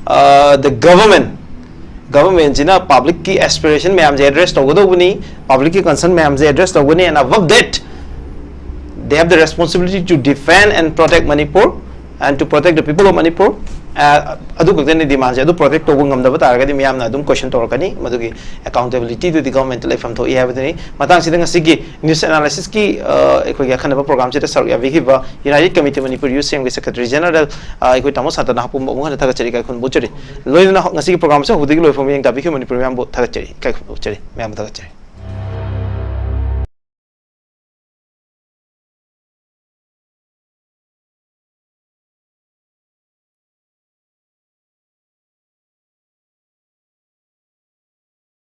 ꯑ, the government, ꯒꯚꯔꯟꯃꯦꯟꯠꯁꯤꯅ ꯄꯕ꯭ꯂꯤꯛꯀꯤ ꯑꯦꯁꯄꯤꯔꯦꯁꯟ ꯃꯌꯥꯝꯁꯦ ꯑꯦꯗ꯭ꯔꯦꯁ ꯇꯧꯒꯗꯧꯕꯅꯤ, ꯄꯕ꯭ꯂꯤꯛꯀꯤ ꯀꯟꯁꯔꯟ ꯃꯌꯥꯝꯁꯦ ꯑꯦꯗ꯭ꯔꯦꯁ ꯇꯧꯒꯅꯤ, and above that, they have the responsibility to defend and protect Manipur, and to protect the people of Manipur. ꯑꯗꯨ ꯈꯛꯇꯅꯤ ꯗꯤꯃꯥꯟꯁꯦ꯫ ꯑꯗꯨ ꯄ꯭ꯔꯣꯇꯦꯛ ꯇꯧꯕ ꯉꯝꯗꯕ ꯇꯥꯔꯒꯗꯤ ꯃꯤꯌꯥꯝꯅ ꯑꯗꯨꯝ ꯀꯣꯏꯁꯟ ꯇꯧꯔꯛꯀꯅꯤ꯫ ꯃꯗꯨꯒꯤ ꯑꯦꯀꯥꯎꯟꯇꯦꯕꯤꯂꯤꯇꯤꯗꯨꯗꯤ ꯒꯚꯔꯟꯃꯦꯟꯠꯇ ꯂꯩꯐꯝ ꯊꯣꯛꯏ ꯍꯥꯏꯕꯗꯨꯅꯤ꯫ ꯃꯇꯥꯡꯁꯤꯗ ꯉꯁꯤꯒꯤ ꯅ꯭ꯌꯨꯁ ꯑꯦꯅꯥꯂꯥꯏꯁꯤꯁꯀꯤ ꯑꯩꯈꯣꯏꯒꯤ ꯑꯈꯟꯅꯕ ꯄ꯭ꯔꯣꯒ꯭ꯔꯥꯝꯁꯤꯗ ꯁꯔꯨꯛ ꯌꯥꯕꯤꯈꯤꯕ ꯌꯨꯅꯥꯏꯇꯦꯗ ꯀꯃꯤꯇꯤ ꯃꯅꯤꯄꯨꯔ ꯌꯨꯠ ꯁꯦꯝꯒꯤ ꯁꯦꯀ꯭ꯔꯦꯇꯔꯤ ꯖꯦꯅꯔꯦꯜ ꯑꯩꯈꯣꯏ ꯇꯥꯃꯣ ꯁꯥꯟꯇꯅ ꯍꯥꯄꯨꯝꯕ ꯑꯃꯨꯛ ꯍꯟꯅ ꯊꯥꯒꯠꯆꯔꯤ, ꯏꯀꯥꯏ ꯈꯨꯝꯅꯕ ꯎꯠꯆꯔꯤ꯫ ꯂꯣꯏꯅꯅ ꯉꯁꯤꯒꯤ ꯄ꯭ꯔꯣꯒ꯭ꯔꯥꯝꯁꯦ ꯍꯧꯕꯗꯒꯤ ꯂꯣꯏꯐꯥꯎ ꯃꯤꯠꯌꯦꯡ ꯇꯥꯕꯤꯈꯤꯕ ꯃꯅꯤꯄꯨꯔ ꯃꯌꯥꯝꯕꯨ ꯊꯥꯒꯠꯆꯔꯤ, ꯏꯀꯥꯏ ꯈꯨꯝꯅꯕ ꯎꯠꯆꯔꯤ, ꯃꯌꯥꯝꯕꯨ ꯊꯥꯒꯠꯆꯔꯤ꯫